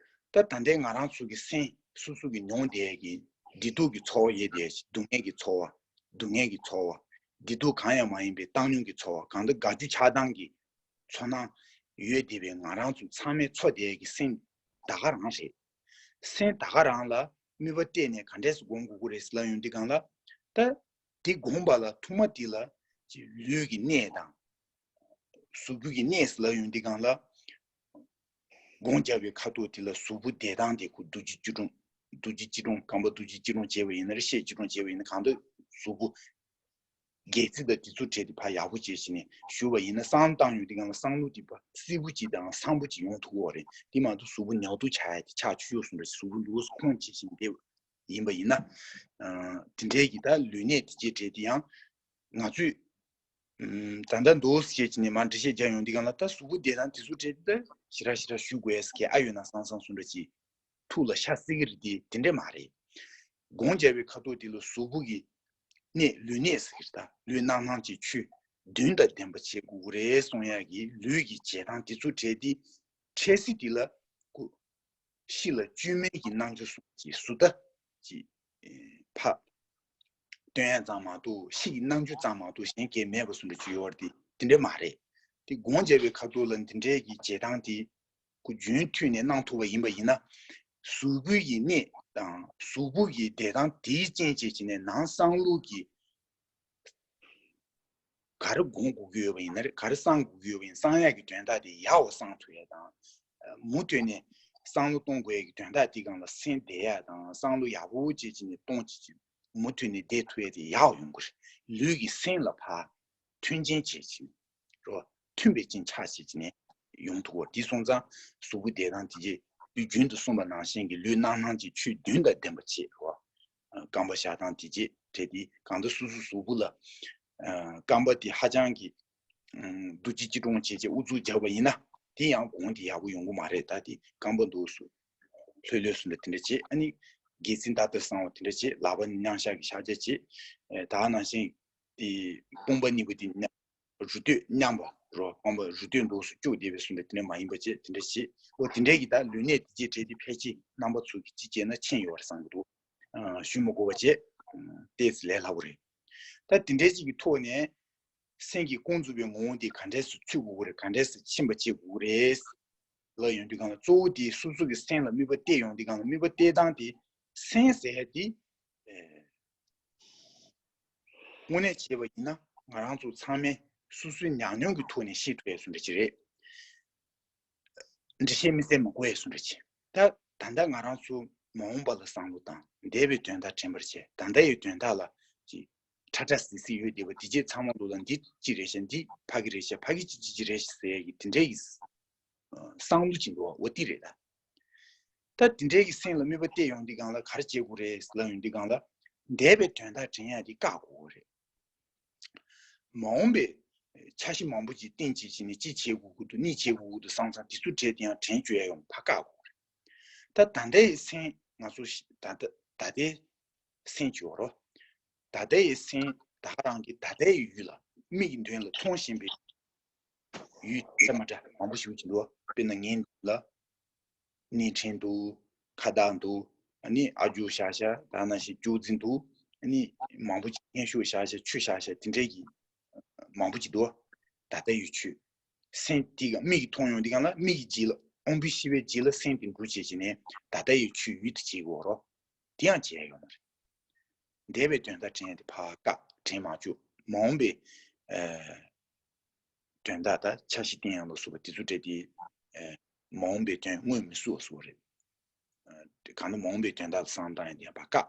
ད་ད་ལྟའི་ང་རང་ཚོ་གི་སེམས་སོ་སོ་གི་མྱོང་བསྡད་ཀྱི་བདེ་སྡུག་གི་ཚོར་བ་ཡོད་བསྡད། སྡུག་བསྔལ་གྱི་ཚོར་བ། སྡུག་བསྔལ་གྱི་ཚོར་བ། བདེ་སྡུག་གང་ཡང་མ་ཡིན་པའི་བཏང་སྙོམས་ཀྱི་ཚོར་བ། གང་ལྟར་དགའ་སྐྱིད་ཆགས་སྡང་གི་ཚོར་སྣང་ཡོད་བསྡད་པའི་ང་རང་ཚོ་ཚང་མས་ཚོར་བསྡད་ཀྱི་སེམས་ད་ག་རང་རེད། སེམས་ད་ག་རང་ལ་དམིགས་པ་གཏད་ནས་ག་འདྲས་སེ་སྒོམ་དགོས་ཀྱི་རེད་ཟེར་ལབ་ཡོང་དུས་གང་ལ། ད་དེ་སྒོམ་པ་ལ་ཐོག་མ་དེ་ལ་ཅིག་ལུས་ཀྱི་གནས་དང་། གཟུགས་པོ་གི་གནས་སུ་ལ་ཡོང་དུས་གང་ལ། སྒོམ་རྒྱབ་པའི་ཁ་ཐོག་དེ་ལ་གཟུགས་པོ་བདེ་སྟངས་དེ་ཁོ་རྡོ་རྗེ་སྐྱིལ་ཀྲུང་། རྡོ་རྗེ་སྐྱིལ་ཀྲུང་། རྐང་པ་རྡོ་རྗེ་སྐྱིལ་ཀྲུང་བྱས་པ་ཡིན་ན་རེད། ཤད་སྐྱིལ་ཀྲུང་བྱས་པ་ཡིན་ན། གང་ལྟར་གཟུགས་པོ་སྒལ་ཚིགས་དང་དེ་ཚོ་བྲལ་ཏེ་ཕར་ཡག་པོ་བྱས་བྱས་ནས་བཞུགས་པ་ཡིན་ན། བསམ་བློ་བཏང་ཡོང་དུས་གང་ལ་བསམ་བློ་དེ་ཕར་བསིལ་པོ་ཅིག་དང་སངས་པོ་ཅིག་ཡོང་ཐུབ་ཀྱི་ཡོད་རེད། དེ་མ་གཏོགས་གཟུགས་པོ་ཉག་ཐུག་ཆགས་ཡ་དེ་ཆགས་ཆོག་ཆོག་སོང་རེད། གཟུགས་པོ་ལུས་ཁོང་བྱས་བྱས་ནས་བསྡད་པ་ཡིན་པ་ཡིན་ན། ཨ་དེ་འདྲའི་གི་ད་ལུས་གནད་དེ་བཅས་བྲལ་ཏེ་ཡང་ང་ཚོས། ཨུམ། ད་ལྟ་འདུག་ཟེར་བྱས་ནས་མར་འགྲེལ་བཤད་རྒྱག་ཡོང་དུས་གང་ལ་ད་གཟུགས་པོ་བདེ་ཐང་དེ་ཚོ་བྲལ་ཏེ་ད་ཞེ་དྲག་ཞེ་དྲག་ཞུ་དགོས་ཟེར་མཁན་ཨ་ཡོད་ན་བསམ་བསམ་སོང་འདྲ་ཅིག་ཐུགས་ལ་ཤར་སྲིད་ཀྱི་རེད་དེ། དེ་འདྲས་མ་རེད། སྒོམ་རྒྱབ་པའི་ཁ་ཐོག་དེ་ལ་གཟུགས་པོ་གི་གནས་ལུས་གནས་ཟེར་གྱི་རེད། ད་ལུས་སྣང་སྣང་ཅིག་ཆོས་བདུན་དང་ལྡན་པ་བྱེད་དགོས་ཀྱི་རེད་གསུང་ཡག་གི་ལུས་ཀྱི་བྱེད་སྟངས་དེ་ཚོ་བྲལ་ཏེ། འཕྲལ་སྲིད་དེ་ལ་ཁོ་གཤིས་ལ་བཅོས་མིན་གྱི་རྣམ་འགྱུར་སོགས་ཀྱི་ཟུར་ལྟ་ཅིག་ཨེ་ཕར་སྟོན་ཡ་ཙམ་མ་གཏོགས་གཤིས་ཀྱི་རྣམ་འགྱུར་ཙམ་མ་གཏོགས་གཞན་གང་མེད་པ་བཟོ་འདྲ་ཅིག་ཡོད་རེད་དེ། དེ་འདྲ་མ་རེད། དེ་སྒོམ་རྒྱབ་པའི་ཁ་ཐོག་ལ་འདི་འདྲའི་གི་བྱེད་སྟངས་དེ་ཁོ་རྒྱུན་མཐུད་ནས་གནང་ཐུབ་པ་ཡིན་པ་ཡིན་ན། གཟུགས་པོའི་གི་གནས་དང་གཟུགས་པོ་གི་བདེ་ཐང་དེའི་རྐྱེན་བྱས་བྱས་ནས་ནང་བསམ་བློ་གི་ག་རེ་སྒོམ་དགོས་ཀྱི་ཡོད་པ་ཡིན་ན་རེད། ག་རེ་བསམ་དགོས་ཀྱི་ཡོད་པ་ཡིན། བསམ་ཡག་གི་དོན་དག་དེ་ཡག་པོ་བསམ་ཐུབ་ཡ་དང་། མུ་མཐུད་ནས་བསམ་བློ་གཏོང་དགོས་ཡ་གི་དོན་དག་དེ་སྒང་ལ་སེམས་བདེ་ཡ་དང་། བསམ་བློ་ཡག་པོ་བྱེད་ཀྱི་ནས་གཏོང་བྱེད་ཀྱི་མུ་མཐུད་ནས་བསྡད་ཐུབ་ཡ་དེ་ཡག་ཡོང་གི་རེད། ལུས་ཀྱི་སེམས་ལ་ཕར་མཐུན་རྐྱེན་བྱེད་ཀྱི་རོ། མཐུན་པའི་རྐྱེན་ཆགས་བྱེད་ཀྱི་ནས་ཡོང་ཐུབ་པ། དེ་སོང་ཙང་གཟུགས་པོ་བདེ་ཐང་དེ་རྗེས་དུས་རྒྱུན་དུ་གསུངས་པ་ནང་བཞིན་གྱི་ལུས་རྣམ་སྣང་གི་ཆོས་བདུན་དང་ལྡན་པ་བྱེད་རོ། རྐང་པ་བཞག་སྟངས་དེ་རྗེས་བྲལ་ཏེ་གང་ལྟར་སོ་སོ་གཟུགས་པོ་ལ་རྐང་པ་དེ་ཧ་ཅང་གི་འདུ་བྱེད་ཅི་གྲོང་བྱེད་ཅེས་ཨུ་ཚུགས་བརྒྱབ་པ་ཡིན་ན་དེ་ཡང་གོང་དེ་ཡག་པོ་ཡོང་གི་མ་རེད། ད་དེ་རྐང་པ་འདུག་སུ། ལྷོད་ལྷོད་སུ་འདྲ་དེ་འདྲ་བྱེད། ཨ་ནི་སྒལ་ཚིགས་མདའ་ལྟར་གསང་བ་དེ་འདྲ་བྱེད། ལག་པ་ནི་མཉམ་བཞག་གི་བཞག་བྱ་བྱེད། ད་ནང་བཞིན་དེ་དཔུང་པ་གཉིས་པོ་དེ་མཉམ་རུ་སྟོད་མཉམ་པ་རོ། རྐང་པ་རུ་སྟོད་འདུག་སུ་བཅུག་བསྡད་པའི་སུ་འདྲ་དེ་འདྲ་མ་ཡིན་པ་བྱེད། དེ་འདྲ་བྱེད། འོ་དེ་འདྲའི་གི་ད་ལུས་གནད་དེ་རྗེས་བྲལ་ཏེ་ཕལ་ཆེར་རྣམ་པ་ཚོ་གི་ཅི་བྱས་ན་ཕྱིན་ཡོད་པར་བསམ་གྱི་འདུག་ཞུ་མི་དགོས་པ་བྱེད། ཏོག་ཙམ་ལས་སླ་པོ་རེད། ད་དེ་འདྲའི་ཅིག་གི་ཐོག་ནས་སེམས་ཀྱི་ཀུན་རྫོབ་པའི་ངོ་བོ་འདི་ག་འདྲས་སུ་ཚུད་དགོས་ཀྱི་རེད། ག་འདྲས་སུ་ཕྱིན་པ་བྱེད་དགོས་ཀྱི་རེད་ལབ་ཡོང་དུས་སྒང་ལ་གཙོ་བོ་དེ་སོ་སོ་གི་སེམས་ལ་དམིགས་པ་གཏད་ཡོང་དུས་སྒང་ལ་དམིགས་པ་གཏད་སྟངས་དེ་སེམས་ཟེར་ཡ་དེ་དངོས་གནས་བྱས་པ་ཡིན་ན་ང་རང་ཚོ་ཚང་མས་སོ་སོའི་ཉམས་མྱོང་གི་ཐོག་ནས་ཤེས་ཐུབ་ཡ་བཟོ་འདྲ་ཅིག་རེད། འགྲེལ་བཤད་དམིགས་བསལ་མ་དགོས་ཡ་བཟོ་འདྲ་ཅིག་ད་ད་ལྟ་ང་རང་ཚོ་མ་འོངས་པ་ལ་བསམ་བློ་བཏང་། འདས་པའི་དོན་དག་དྲན་པར་བྱས། ད་ལྟ་ཡི་དོན་དག་ལ་ཅིག་ཁྲ་ཁྲ་ཟིག་ཟིག་ཡོད་བསྡད་པ་དེ་རྗེས་ཚང་མ་ལོ་ལ་འདི་ཅི་རེད་ཤག་འདི་ཕ་གི་རེད་ཤག་ཕ་གི་ཅི་ཅི་ཅི་རེད་ཤག་ཟེར་ཡ་གི་དེ་འདྲའི་གི་བསམ་བློ་ཅིག་འདུག་བ། འོ་དེ་རེད་ད། ད་དེ་འདྲའི་གི་སེམས་ལ་དམིགས་པ་གཏད་ཡོང་དུས་སྒང་ལ་ག་རེ་བྱེད་དགོས་རེད་ལབ་ཡོང་དུས་སྒང་ལ་འདས་པའི་དོན་དག་དྲན་ཡ་དེ་བཀག་དགོས་རེད། མ་འོངས་པའི་འཆར་གཞི་མང་པོ་ཅིག་བཏིང་བྱས་བྱས་ནས་ཅི་བྱེད་དགོས་ཀྱི་འདུག་གཉིས་བྱེད་དགོས་ཀྱི་འདུག་བསམ་ཙང་དེ་ཚོ་བྲལ་ཏེ་ཡང་དྲན་བཅུག་ཡ་ཡོང་ཕར་བཀག་དགོས་རེད། ད་ད་ལྟའི་སེམས་ང་ཚོ་ཤི་ད་ལྟ་ད་ལྟའི་སེམས་བྱུང་བ་རོ། ད་ལྟའི་སེམས་ད་ག་རང་གི་ད་ལྟའི་ཡུལ་ལ་མིག་གི་མདུན་ལ་མཐོང་བཞིན་པའི་ཡུལ་འདྲ་མ་འདྲ་མང་པོ་ཞིག་ཡོད་ཀྱི་འདུག་དཔེར་ན་ངའི་མདུན་ལ་གཉིས་ཕྲེང་འདུག་ཁ་བཏགས་འདུག་ཨ་ནི་ཨ་ཇོ་བཞག་བཞག་ད་ནང་བཞིན་ཅོག་ཙེ་འདུག་ཨ་ནི་མང་པོ་ཅིག་སྙན་ཞུ་བཞག་བཞག་ཆུ་བཞག་བཞག་དེ་འདྲའི་གི་མང་པོ་ཅིག་འདུག་ད་ལྟ་ཡི་ཆོས་སེམས་དེ་ག་མིག་གིས་མཐོང་ཡོང་དེ་གང་ལ་མིག་གི་རྗེས་ལ་དབང་པོའི་ཤེས་པའི་རྗེས་ལ་སེམས་དེ་འགྲོ་བྱེད་ཀྱི་ནས་ད་ལྟ་ཡི་ཆོས་ཡུལ་དུ་བྱེད་དགོས་རོ། དེ་ཡང་བྱས་ཡོང་བ་རེད། འདས་པའི་དོན་དག་དྲན་དེ་ཕར་བཀག་དྲན་མ་བཅུག་མ་འོངས་པའི་དོན་དག་དང་འཆར་གཞི་བཏིང་ཡང་ལ་སོགས་པ་དེ་ཚོ་སྤྲད་དེ། མ་འོངས་པའི་དོན་དངོས་མི་སུ་བ་སུ་བ་རེད། གང་ལྟར་མ་འོངས་པའི་དོན་དག་ལ་བསམ་བཏང་ཡང་དེ་ཡང་ཕར་བཀག་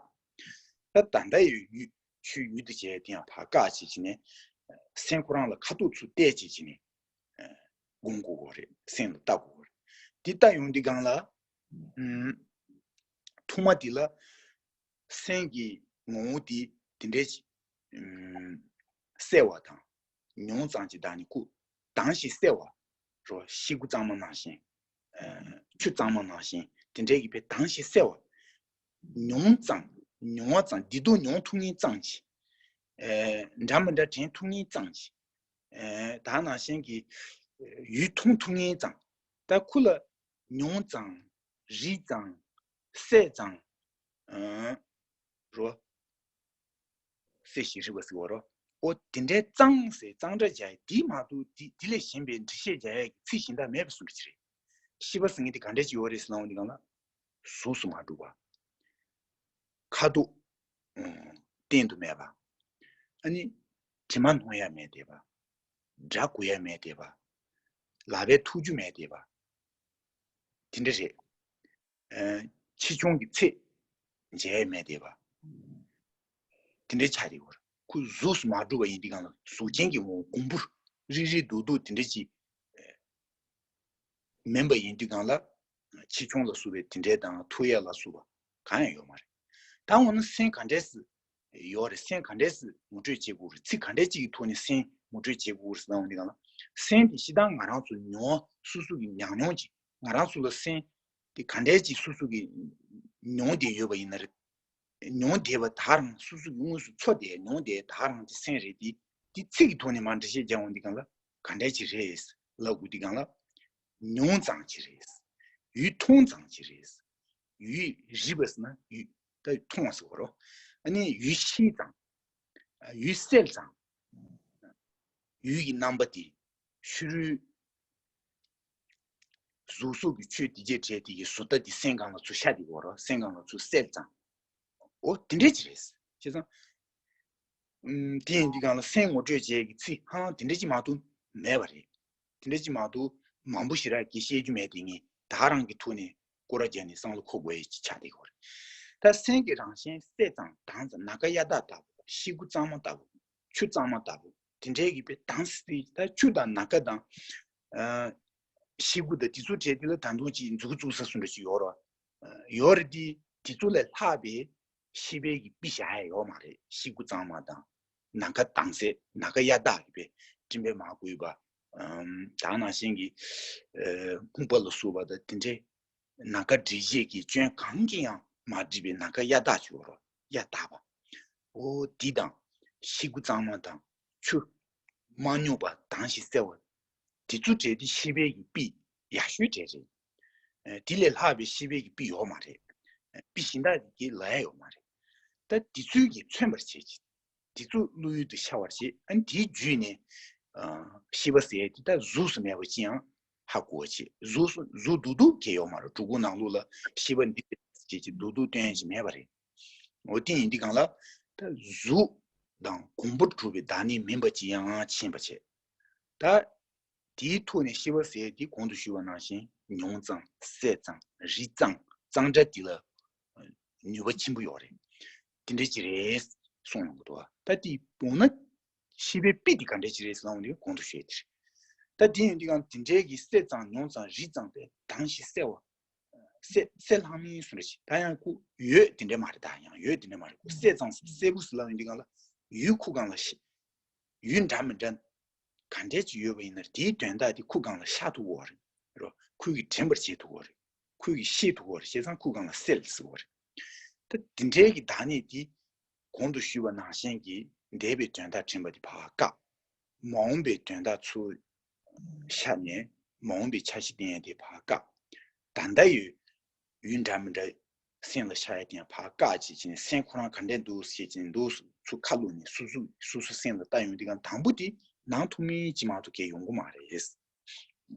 ད་ད་ལྟ་ཡི་ཡུལ་ཆོས་ཡུལ་དུ་བྱས་དེ་ཡང་ཕར་བཀག་བྱེད་ཀྱི་ནས། སེམས་ཁོ་རང་ལ་ཁ་ཐུག་ཚུར་གཏད་བྱེད་ཀྱི་ནས། སྒོམ་དགོས་གོ་རེད། སེམས་ལ་ལྟ་དགོས་གོ་རེད། དེ་ལྟ་ཡོང་དུས་སྒང་ལ། ཐོག་མ་དེ་ལ། སེམས་ཀྱི་ངོ་བོ་དེ་དེ་འདྲའི་ཅིག་གསལ་བ་དང་། མྱོང་ཙམ་གྱི་བདག་ཉིད་སྐུ། དྭངས་ཤིང་གསལ་བ། རོ་ཤེལ་སྒོ་གཙང་མ་ནང་བཞིན། ཆུ་གཙང་མ་ནང་བཞིན་དེ་འདྲའི་གི་དཔེ་དྭངས་ཤིང་གསལ་བ། མྱོང་ཙམ། མྱོང་བ་ཙམ་བདེ་སྡུག་མྱོང་ཐུབ་མཁན་ཙམ་གྱི། འདྲ་མི་འདྲ་དྲན་ཐུབ་མཁན་ཙམ་གྱི། ད་ནང་བཞིན་གྱི་ཡུལ་མཐོང་ཐུབ་མཁན་ཙམ། ད་ཁོ་ལ་མྱོང་ཙམ། རིག་ཙམ། སད་ཙམ། རོ། སད་ཞིང་རིག་པ་ཟེར་བ་རོ། ཨོ་དེ་འདྲའི་གཙང་ཟེར་གཙང་སྦྲ་རྒྱག་ཡ་དེ་མ་གཏོགས་དེ་དེ་ལས་གཞན་པའི་འགྲེལ་བཤད་རྒྱག་ཡ་གི་ཚིག་གཞན་དག་མེད་པ་བཟོ་འདྲ་ཅིག་རེད། ཤེས་པ་ཟེར་མཁན་དེ་ག་འདྲ་ཅིག་ཡོད་རེད་ཟེར་ན་འོ་འདི་སྒང་ལ། གཟུགས་སུ་མ་གྲུབ་པ། ཁ་དོག་གཏན་དུ་མེད་པ། ཨ་ནི་དྲི་མ་མནོ་ཡ་མེད་བསྡད་པ། སྒྲ་གོ་ཡ་མེད་བསྡད་པ། ལག་པའི་ཐུགས་རྒྱུད་མེད་བསྡད་པ། དེ་འདྲ་རེད། ཆེ་ཆུང་གི་ཚད་འཇལ་ཡ་མེད་བསྡད་པ། དེ་འདྲའི་ཆ་རེད་བར། ཁོ་གཟུགས་སུ་མ་གྲུབ་པ་ཡིན་དུས་སྒང་ལ་གཟུགས་ཅན་གྱི་ངོ་བོ་གོང་བུར་རིལ་རིལ་རྡོག་རྡོག་དེ་འདྲ་ཅིག་མིན་པ་ཡིན་དུས་སྒང་ལ། ཆེ་ཆུང་ལ་སོགས་པའི་དེ་འདྲའི་དང་ཐུག་ཡ་ལ་སོགས་པ་གང་ཡང་ཡོད་མ་རེད། ད་འོ་ན་སེམས་ག་འདྲས་སུ་ཡོད་རེད། སེམས་ག་འདྲས་སུ་ངོ་སྤྲོད་བྱེད་དགོས་རེད། ཚིག་ག་འདྲས་ཅིག་གི་ཐོག་ནས་སེམས་ངོ་སྤྲོད་བྱེད་དགོས་རེད་ཟེར་ན་འོ་འདི་གང་ལ། སེམས་དེ་སྤྱིར་བཏང་ང་རང་ཚོ་མྱོང་བ་སོ་སོ་གི་ཉམས་མྱོང་ཅིག་ང་རང་ཚོ་ལ་སེམས་དེ་ག་འདྲས་ཅིག་སོ་སོ་གི་མྱོང་བསྡད་ཡོད་པ་ཡིན་ན་རེད། མྱོང་བསྡད་པ་ད་རང་སོ་སོ་གི་དངོས་སུ་ཚོར་བསྡད་མྱོང་བསྡད་ད་རང་དེ་སེམས་རེད་དེ། དེ་ཚིག་གི་ཐོག་ནས་མར་འགྲེལ་བཤད་རྒྱག་འོང་དུས་སྒང་ལ་ག་འདྲ་ཅིག་རེད་ལབ་དགོས་དུས་སྒང་ལ། མྱོང་ཙམ་ཅིག་རེད། ཡུལ་མཐོང་ཙམ་ཅིག་རེད། ཡུལ་རིག་པ་ཟེར་ན་ཡུལ་ད་མཐོང་བ་ཟེར་བ་རོ། ཨ་ནི་ཡུལ་ཤེས་ཙམ། ཡུལ་གསལ་ཙམ། ཡུལ་གྱི་རྣམ་པ་དེ་ཕྱི་རོལ་གཟུགས་སོགས་ཀྱི་ཆོས་དེ་རྗེས་བྲལ་དེ་གི་བཟོ་ལྟ་དེ་སེམས་སྒང་ལ་ཚུར་ཤར་དེ་གོ་རོ། སེམས་སྒང་ལ་ཚུར་གསལ་ཙམ། འོ་དེ་འདྲས་ཅིག་རེད། བྱས་ཙང་། ཨུམ། དེ་ཡིན་དུས་སྒང་ལ་སེམས་ངོ་སྤྲོད་བྱེད་ཀྱི་ཚིག་ཧང་དེ་འདྲས་ཅིག་མ་གཏོགས་མེད་པ་རེད། དེ་འདྲས་ཅིག་མ་གཏོགས་མང་པོ་ཞེ་དྲག་གིས་བཤད་རྒྱུ་མེད་དེ་ངས་ད་རང་གི་ཐོག་ནས་སྐོར་ར་བརྒྱབ་ནས་བསམ་བློ་འཁོར་དགོས་ཡས་ཅིག་ཆགས་བསྡད་ཀྱི་ཡོད་རེད། ད་སེམས་ཀྱི་རང་བཞིན་གསལ་ཙམ་དྭངས་ཙམ་ནམ་མཁའ་གཡའ་དག་ལྟ་བུ། ཤེལ་སྒོ་གཙང་མ་ལྟ་བུ། ཆུ་གཙང་མ་ལྟ་བུ། དེ་འདྲའི་གི་པའི་དྭངས་སི་སི་ད་ཆུ་དང་ནམ་མཁའ་དང་། ཤེལ་སྒོ་དང་དེ་ཚོ་བྲལ་དེ་ལ་ད་དུང་ཅིག་མཛུབ་གུ་བཙུགས་ས་སུ་འདྲ་ཅིག་ཡོད་རེད། ཡོད་རེད་དེ་དེ་ཚོ་ལས་ལྷག་པའི་ཤེས་པའི་གི་པི་བཞག་ཡ་ཡོད་མ་རེད། ཤེལ་སྒོ་གཙང་མ་དང་ནམ་མཁའ་དྭངས་གསལ། ནམ་མཁའ་གཡའ་དག་གི་པའི་སྤྲིན་པས་མ་གོས་པ། ད་ནང་བཞིན་གྱི་ཁུངས་པ་ལ་སོགས་པ་དང་དེ་འདྲའི་ནམ་མཁའ་འདྲེས་བྱེད་ཀྱི་སྐྱོན་གང་གིས་ཡང་མ་བསྒྲིབས་པའི་ནམ་མཁའ་གཡའ་དག་ཅིག་ཡོད་རེད། གཡའ་དག་པ། འོ་འདི་དང་ཤེལ་སྒོ་གཙང་མ་དང་ཆུ་མ་རྙོག་པ་དྭངས་ཤིང་གསལ་བ། དེ་ཚོ་བྲལ་ཏེ་ཤེས་པའི་གི་པི་ཡག་ཤོས་གྲས་རེད། དེ་ལས་ལྷག་པའི་ཤེས་པའི་གི་པི་ཡོད་མ་རེད། པི་གཞན་དག་གི་ལ་ཡ་ཡོད་མ་རེད། ད་དེ་ཚོའི་གི་མཚོན་པར་བྱེད་ཅིང་། དེ་ཚོ་བློ་ཡུལ་དུ་ཤར་བར་བྱེད། ཨ་ནི་དེའི་བརྒྱུད་ནས་ཤེས་པ་ཟེར་དེ་ད་གཟུགས་སུ་མེད་པ་ཅི་ཡང་ཧ་གོ་བ་བྱེད། གཟུགས་སུ་གཟུགས་སྡུག་སྡུག་གི་ཡོད་མ་རེད། སྒྲོ་གུ་ནང་ལོགས་ལ་ཤེས་པ་འདི་བྱེད་ཅིག་སྡུག་སྡུག་སྟོན་ཡ་ཅིག་མེད་པ་རེད། འོ་དེ་ཡིན་དུས་གང་ལ་ད་གཟུགས་དང་གོང་བུར་གྲུབ་པའི་བདག་ཉིད་མིན་པ་ཅི་ཡང་མཁྱེན་པར་བྱེད། ད་དེའི་ཐོག་ནས་ཤེས་པ་ཟེར་དེ་གོང་དུ་ཞུས་པ་ནང་བཞིན་མྱོང་ཙང་གསལ་ཙང་རིག་ཙང་གཙང་སྦྲ་དེ་ལ་ནུས་པ་ཆེན་པོ་ཡོད་རེད། དེ་འདྲ་ཅིག་རེད་གསུངས་ཡོང་གི་འདུག་ད་དེ་འོ་ན་ཤེས་པའི་དཔེ་དེ་ག་འདྲ་ཅིག་རེད་ཟེར་ལབ་ཡོང་དུས་གོང་དུ་ཞུས་དེ་རེད། ད་དེ་ཡིན་དུས་ཀྱང་དེ་འདྲའི་གི་གསལ་ཙང་མྱོང་ཙང་རིག་ཙང་དེ་དྭངས་ཤིང་གསལ་བ། གསལ་གསལ་ལྷང་མིན་སུ་རེད་ཅིག་ད་ཡང་ཁོ་ཡོད་དེ་འདྲ་མ་རེད། ད་ཡང་ཡོད་དེ་འདྲ་མ་རེད། ཁོ་གསལ་ཙང་གསལ་པོ་ཟེར་ལབ་ཡོང་དུས་གང་ལ་ཡུལ་ཁུ་གང་ལ་ཤེས། ཡུལ་འདྲ་མི་འདྲ་ག་འདྲས་ཅིག་ཡོད་པ་ཡིན་ན་དེའི་དོན་དག་དེ་ཁུ་གང་ལ་ཤར་ཐུབ་ཀྱི་ཡོད་རེད། རོ་ཁོས་ཀྱིས་དྲན་པར་བྱེད་ཐུབ་ཀྱི་ཡོད་རེད། ཁོས་ཀྱིས་ཤེས་ཐུབ་ཀྱི་ཡོད་རེད། བྱས་ཙང་ཁུ་གང་ལ་གསལ་ཟེར་གྱི་ཡོད་རེད། ད་དེ་འདྲའི་གི་བདག་ཉིད་དེ་གོང་དུ་ཞུས་པ་ནང་བཞིན་གྱི་འདས་པའི་དོན་དག་དྲན་པ་དེ་ཕར་བཀག་མ་འོངས་པའི་དོན་དག་ཚུར་ཤར་ནས་མ་འོངས་པའི་འཆར་གཞི་བསྟན་ཡས་དེ་ཕར་བཀག་ད་ལྟ་ཡོད་ཡུལ་འདྲ་མི་འདྲ་སེམས་ལ་ཤར་ཡས་དེ་ཡང་ཕར་བཀག་བྱེད་ཀྱིན་སེམས་ཁོ་རང་ག་འདྲས་འདུག་བྱེད་ཀྱིན་འདུག་ཚུར་ཁ་བླུགས་ནས་སོ་སོ་སོ་སོ་སེམས་ལ་ལྟ་ཡོང་དུས་གང་དང་པོ་དེ་ནང་ཐུག་མིན་ཅི་མ་གཏོགས་གལ་ཡོང་གི་མ་རེད།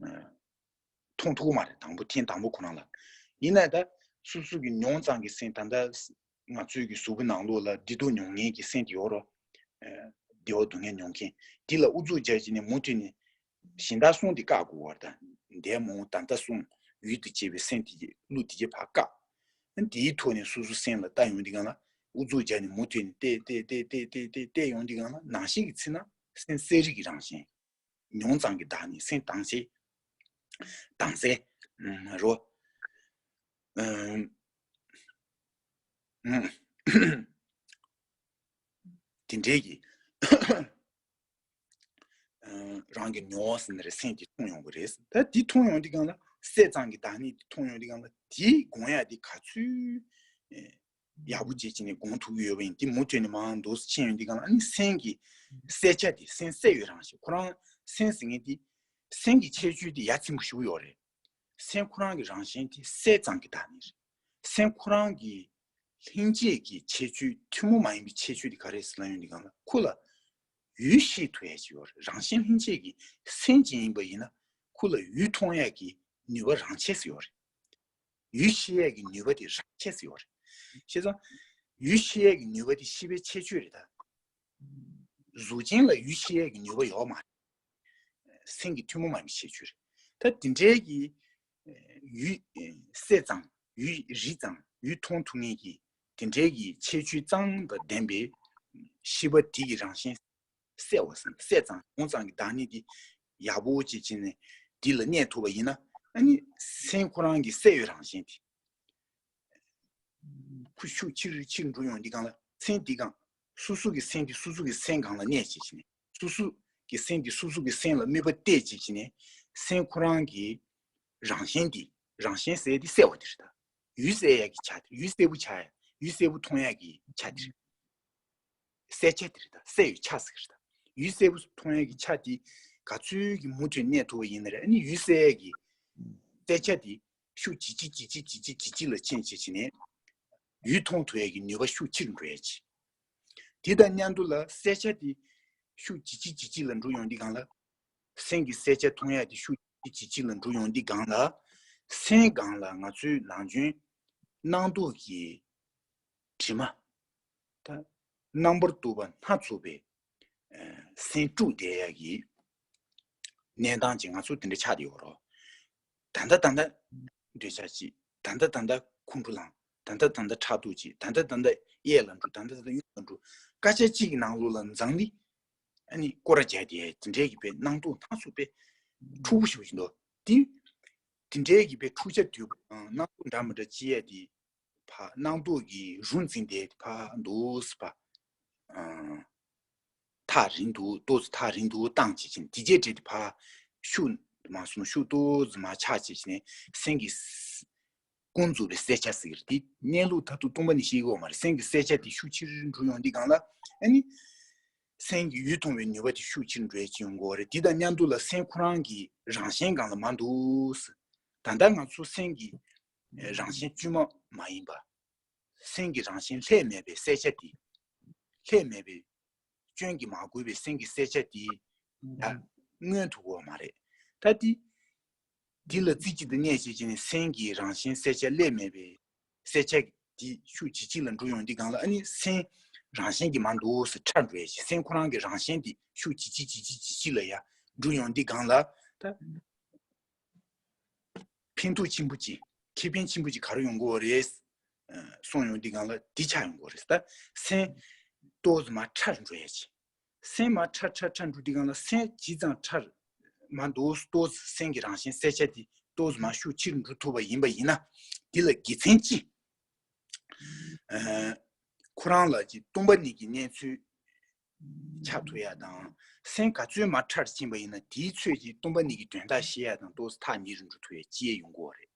མཐོང་ཐུབ་ཀྱི་མ་རེད། དང་པོ་ཐེངས་དང་པོ་ཁོ་རང་ལ། ཡིན་ན་ད་སོ་སོ་གི་མྱོང་ཙང་གི་སེམས་ད་ལྟ་ང་ཚོའི་གི་གཟུགས་པོ་ནང་ལོགས་ལ་བདེ་སྡུག་མྱོང་མཁན་གྱི་སེམས་དེ་ཡོད་རོ། བདེ་བ་སྡུག་བསྔལ་མྱོང་མཁན་དེ་ལ་ཨུ་ཚུགས་རྒྱག་བྱས་ནས་མུ་མཐུད་ནས་གཞན་དག་གསུམ་དེ་བཀག་དགོས་པ་རེད། ད་འདས་མ་འོངས་ད་ལྟ་གསུམ་ཡུལ་དུ་བྱེད་པའི་སེམས་དེ་གི་གླུ་དེ་གི་ཕར་བཀག་དེའི་ཐོག་ནས་སོ་སོ་སེམས་ལ་ལྟ་ཡོང་དུས་གང་ལ་ཨུ་ཚུགས་རྒྱག་ནས་མུ་མཐུད་ནས་བལྟས་བལྟས་བལྟས་བལྟས་བལྟས་བལྟས་ཡོང་དུས་གང་ལ་ནང་བཞིན་གྱི་ཚེ་ན་སེམས་གསལ་རིག་གི་རང་བཞིན། མྱོང་ཙང་གི་བདག་ཉིད་སེམས་དྭངས་གསལ། དྭངས་གསལ། རོ། དེ་འདྲའི་གི་རང་གི་མྱོང་བ་ཟེར་ན་རེ་སེམས་དེ་མཐོང་ཡོང་གི་རེད། ད་དེ་མཐོང་ཡོང་དུས་གང་ལ་གསལ་ཙང་གི་བདག་ཉིད་དེ་མཐོང་ཡོང་དུས་གང་ལ་དེ་སྒོམ་ཡ་དེ་ག་ཚོད། ཡག་པོ་བྱེད་ཀྱི་ནས་སྒོམ་ཐུབ་ཀྱི་ཡོད་པ་ཡིན་དེ་མུ་མཐུད་ནས་མར་འདུག་སེ་ཕྱིན་ཡོང་དུས་གང་ལ་ཨ་ནི་སེམས་ཀྱི་གསལ་ཆ་དེ་སེམས་གསལ་ཡོད་རང་བཞིན་ཁོ་རང་སེམས་ཟེར་མཁན་དེ་སེམས་ཀྱི་ཁྱད་ཆོས་དེ་ཡ་མཚན་པོ་ཞིག་ཡོད་རེད། སེམས་ཁོ་རང་གི་རང་བཞིན་དེ་གསལ་ཙང་གི་བདག་ཉིད་རེད། སེམས་ཁོ་རང་གི་ལྷན་སྐྱེས་ཀྱི་ཁྱད་ཆོས་ཐུན་མོང་མ་ཡིན་པའི་ཁྱད་ཆོས་དེ་ག་རེད་ཟེར་ལབ་ཡོང་དུས་གང་ལ་ཁོ་ལ་ཡུལ་ཤེས་ཐུབ་ཡ་ཅིག་ཡོད་རེད། རང་བཞིན་ལྷན་སྐྱེས་ཀྱི་སེམས་ཅན་ཡིན་པ་ཡིན་ན་ཁོ་ལ་ཡུལ་མཐོང་ཡ་གི་ནུས་པ་རང་ཆས་སུ་ཡོད་རེད། ཡུལ་ཤེས་ཡས་ཀྱི་ནུས་པ་དེ་རང་ཆས་སུ་ཡོད་རེད། ཤེས་ཙང་། ཡུལ་ཤེས་ཡས་ཀྱི་ནུས་པ་དེ་ཤེས་པའི་ཁྱད་ཆོས་རེད་ད། གཟུགས་ཅན་ལ་ཡུལ་ཤེས་ཡས་ཀྱི་ནུས་པ་ཡོད་མ་རེད། སེམས་ཀྱི་ཐུན་མོང་མ་ཡིན་པའི་ཁྱད་ཆོས་རེད། ད་དེ་འདྲའི་གི། ཡུལ། གསལ་ཙང་། ཡུལ་རིག་ཙང་། ཡུལ་མཐོང་ཐུབ་མཁན་གྱི། དེ་འདྲའི་གི་ཁྱད་ཆོས་ཙང་དང་ལྡན་པའི། ཤེས་པ་དེ་གི་རང་བཞིན། གསལ་བ་ཟེར་ན་གསལ་ཙང་ཡོང་ཙང་གི་བདག་ཉིད་དེ་ཡག་པོ་ཅིག་བྱས་ནས་འདི་ལ་གནས་ཐུབ་པ་ཡིན་ན་ཨ་ནི་སེམས་ཁོ་རང་གི་གསལ་བའི་རང་བཞིན་དེ་ཁོ་ཤུགས་ཆེ་རུ་ཆེ་རུ་འགྲོ་ཡོང་དུས་གང་ལ་སེམས་དེ་གང་སོ་སོ་གི་སེམས་དེ་སོ་སོ་གི་སེམས་གང་ལ་གནས་བྱས་བྱས་ནས་སོ་སོ་གི་སེམས་དེ་སོ་སོ་གི་སེམས་ལ་དམིགས་པ་གཏད་བྱས་བྱས་ནས་སེམས་ཁོ་རང་གི་རང་བཞིན་དེ་རང་བཞིན་གསལ་དེ་གསལ་བ་དེ་རེད་ད། ཡུལ་གསལ་ཡག་གི་ཆ་དེ་ཡུལ་གསལ་པོ་ཆགས་ཡག་ཡུལ་གསལ་པོ་མཐོང་ཡག་གི་ཆ་དེ་རེད། གསལ་ཆ་དེ་རེད་ད། གསལ་ཡོད་ཆ་ཟེར་གི་རེད་ད། ཡུལ་གསལ་པོ་མཐོང་ཡག་གི་ཆ་དེ་ག་ཚོད་ཀྱི་མུ་མཐུད་གནས་ཐུབ་པ་ཡིན་ན་རེད། ཨ་ནི་ཡུལ་གསལ་ཡག་གི་གསལ་ཆ་དེ་ཤུགས་ཇི་ལྕི་ཇི་ལྕི་ཇི་ལྕི་ཇི་ལྕི་ལ་ཕྱིན་བྱས་བྱས་ནས་ཡུལ་མཐོང་ཐུབ་ཡག་གི་ནུས་པ་ཤུགས་ཆེར་འགྲོ་ཡག་ཅིག་དེ་དང་མཉམ་དུ་ལ་གསལ་ཆ་དེ་ཤུགས་ཇི་ལྕི་ཇི་ལྕི་ལ་འགྲོ་ཡོང་དུས་གང་ལ་སེམས་ཀྱི་གསལ་ཆ་མཐོང་ཡག་དེ་ཤུགས་ཇི་ལྕི་ཇི་ལྕི་ལ་འགྲོ་ཡོང་དུས་གང་ལ་སེམས་སྒང་ལ་ང་ཚོའི་ནང་བྱོན་སྣང་སྟོབས་ཀྱི་དྲི་མ། ད་རྣམ་པར་རྟོག་པ་སྣ་ཚོགས་པའི་སེམས་དཀྲུགས་བསྡད་ཡག་གི་གནས་སྟངས་ཅིག་ང་ཚོ་དེ་འདྲ་ཆགས་བསྡད་ཡོད་རེད། ད་ལྟ་ད་ལྟ་འདོད་ཆགས་ཅིག་ད་ལྟ་ད་ལྟ་ཁོང་ཁྲོ་ལངས། ད་ལྟ་ད་ལྟ་ཕྲག་དོག་ཅིག་ད་ལྟ་ད་ལྟ་གཡས་ལ་འགྲོ། ད་ལྟ་ད་ལྟ་གཡོན་ལ་འགྲོ། སྐད་ཆ་གཅིག་གི་ནང་ལོགས་ལ་འཛམ་གླིང་ ཨ་ནི་སྐོར་ར་བྱས་ཏེ་དེ་འདྲའི་གི་པའི་སྣང་དོག་སྣང་ཚུལ་པའི་འཁྲུག་པོ་ཞིག་ཡིན་འདུག་དེ་དེ་འདྲའི་གི་པའི་འཁྲུག་ཆ་དོད་པོ་དང་སྣང་དོག་འདྲ་མི་འདྲ་སྐྱེ་ཡ་དེ་ཕ་སྣང་དོག་གི་རུ་འཛིན་དེ་ཕ་འདུག་སི་ཕ་ཐག་རིང་དུ་ཏོག་ཙམ་ཐག་རིང་དུ་བཏང་བྱེད་ཅིང་དེ་རྗེས་འབྲེལ་ཏེ་ཕ་ཤུགས་མ་སོང་ཤུགས་ཏོག་ཙམ་མ་ཆག་བྱེད་ཅིང་སེམས་ཀྱི་ཀུན་རྫོབ་པའི་གསལ་ཆ་ཟེར་གྱི་རེད། དེ་གནས་ལུགས་མཐར་ཐུག་སྟོང་པ་ཉིད་ཤེས་ཀྱི་ཡོད་མ་རེད། སེམས་ཀྱི་གསལ་ཆ་དེ་ཤུགས་ཆེར་འགྲོ་ཡོང་དུས་སྒང་ལ་ཨ་ནི་སེམས་ཀྱི་ཡུལ་མཐོང་བའི་ནུས་པ་དེ་ཤུགས་ཆེར་འགྲོ་ཡ་ཅིག་ཡོང་གི་ཡོད་རེད། དེ་དང་མཉམ་དུ་ལ་སེམས་ཁོ་རང་གི་རང་བཞིན་སྒང་ལ་མ་འདུག་ད་ལྟ་ང་ཚོ་སེམས་ཀྱི་རང་བཞིན་བཅོས་མ་མ་ཡིན་པ། སེམས་ཀྱི་རང་བཞིན་ལྷད་མེད་པའི་གསལ་ཆ་དེ། ལྷད་མེད་པའི་སྐྱོན་གྱིས་མ་གོས་པའི་སེམས་ཀྱི་གསལ་ཆ་དེ་ད་མངོན་ཐུབ་ཀྱི་ཡོད་མ་རེད། ད་དེ་འདི་ལ་རྩེ་གཅིག་ཏུ་གནས་བྱེད་ཀྱི་ནི་སེམས་ཀྱི་རང་བཞིན་གསལ་ཆ་ལྷད་མེད་པའི་གསལ་ཆ་དེ་ཤུགས་ཇེ་ཆེ་ལ་འགྲོ་ཡོང་དུས་སྒང་ལ་ཨ་ནི་སེམས་རང་བཞིན་གྱིས་མ་འདུག་སེ་ཕྲ་འགྲོ་ཡ་ཞིག་སེམས་ཁོ་རང་གི་རང་བཞིན་དེ་ཤུགས་ཇེ་ཆེ་ཇེ་ཆེ་ཇེ་ཆེ་ལ་ཡ་འགྲོ་ཡོང་དུས་སྒང་ལ་ད། ཕན་ཐོགས་ཆེན་པོ་ཅིག་ཁེ་ཕན་ཆེན་པོ་ཅིག་ག་རེ་ཡོང་གི་ཡོད་རེད། གསུངས་ཡོང་དུས་སྒང་ལ་འདི་ཆགས་ཡོང་གི་ཡོད་རེད། ད་སེམས་ཏོག་ཙམ་མར་ཕྲ་འགྲོ་ཡ་ཅིག་སེམས་མར་ཕྲ་ཕྲ་ཕྲ་འགྲོ་དུས་སྒང་ལ་སེམས་ཇི་ཙམ་ཕྲ་མར་འདུག་ཏོག་ཙམ་སེམས་ཀྱི་རང་བཞིན་གསལ་ཆ་དེ་ཏོག་ཙམ་མར་ཤུགས་ཆེར་འགྲོ་ཐུབ་པ་ཡིན་པ་ཡིན་ན་འདི་ལ་དགེ་མཚན་ཅི། ཁོ་རང་ལ་ཅིག་སྟོང་པ་ཉིད་ཀྱི་གནས་ཚུལ་ཆགས་ཐུབ་ཡ་དང་། སེམས་ག་ཚོད་མར་ཕྲ་ཕྱིན་པ་ཡིན་ན་དེའི་ཚོད་ཀྱིས་སྟོང་པ་ཉིད་ཀྱི་དོན་དག་ཤེས་ཡ་དང་ཏོག་ཙམ་ཐག་ཉེ་རུ་འགྲོ་ཐུབ་ཡ་ཅི་ཡ་ཡོང་གི་ཡོད་རེད།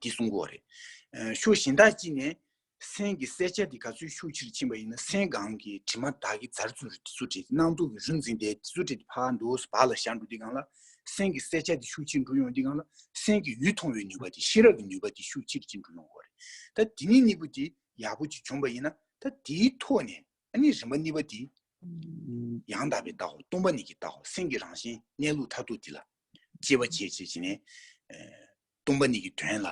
འདི་གསུང་གི་ཡོད་རེད། ཕྱོགས་གཞན་དག་ཅིག་ནས་སེམས་ཀྱི་གསལ་ཆ་དེ་ག་ཚོད་ཤུགས་ཆེར་ཕྱིན་པ་ཡིན་ན་སེམས་སྒང་གི་དྲི་མ་དག་གི་རྫར་ཚུར་དེ་ཚོ་བྲིས་སྣང་དུག་གི་རུ་འཛིན་དེ་དེ་ཚོ་བྲིས་ཕར་འདུག་བར་ལ་བཞག་འགྲོ་དུས་སྒང་ལ་སེམས་ཀྱི་གསལ་ཆ་དེ་ཤུགས་ཆེར་འགྲོ་ཡོང་དུས་སྒང་ལ་སེམས་ཀྱི་ཡུལ་མཐོང་བའི་ནུས་པ་དེ་ཤེས་རབ་ཀྱི་ནུས་པ་དེ་ཤུགས་ཆེར་ཅིག་འགྲོ་ཡོང་གི་ཡོད་རེད། ད་དེ་ནས་གཉིས་པོ་དེ་ཡག་པོ་ཅིག་བྱུང་པ་ཡིན་ན་ད་དེའི་ཐོག་ནས་ཨ་ནི་རིམ་པ་གཉིས་པ་དེ་ཡང་དག་པའི་ལྟ་བ་སྟོང་པ་ཉིད་ཀྱི་ལྟ་བ་སེམས་ཀྱི་རང་བཞིན་གནས་ལུགས་མཐར་ཐུག་དེ་ལ་དཔྱད་པ་བྱེད་བྱེད་བྱེད་ནས་སྟོང་པ་ཉིད་ཀྱི་དོན་ལ་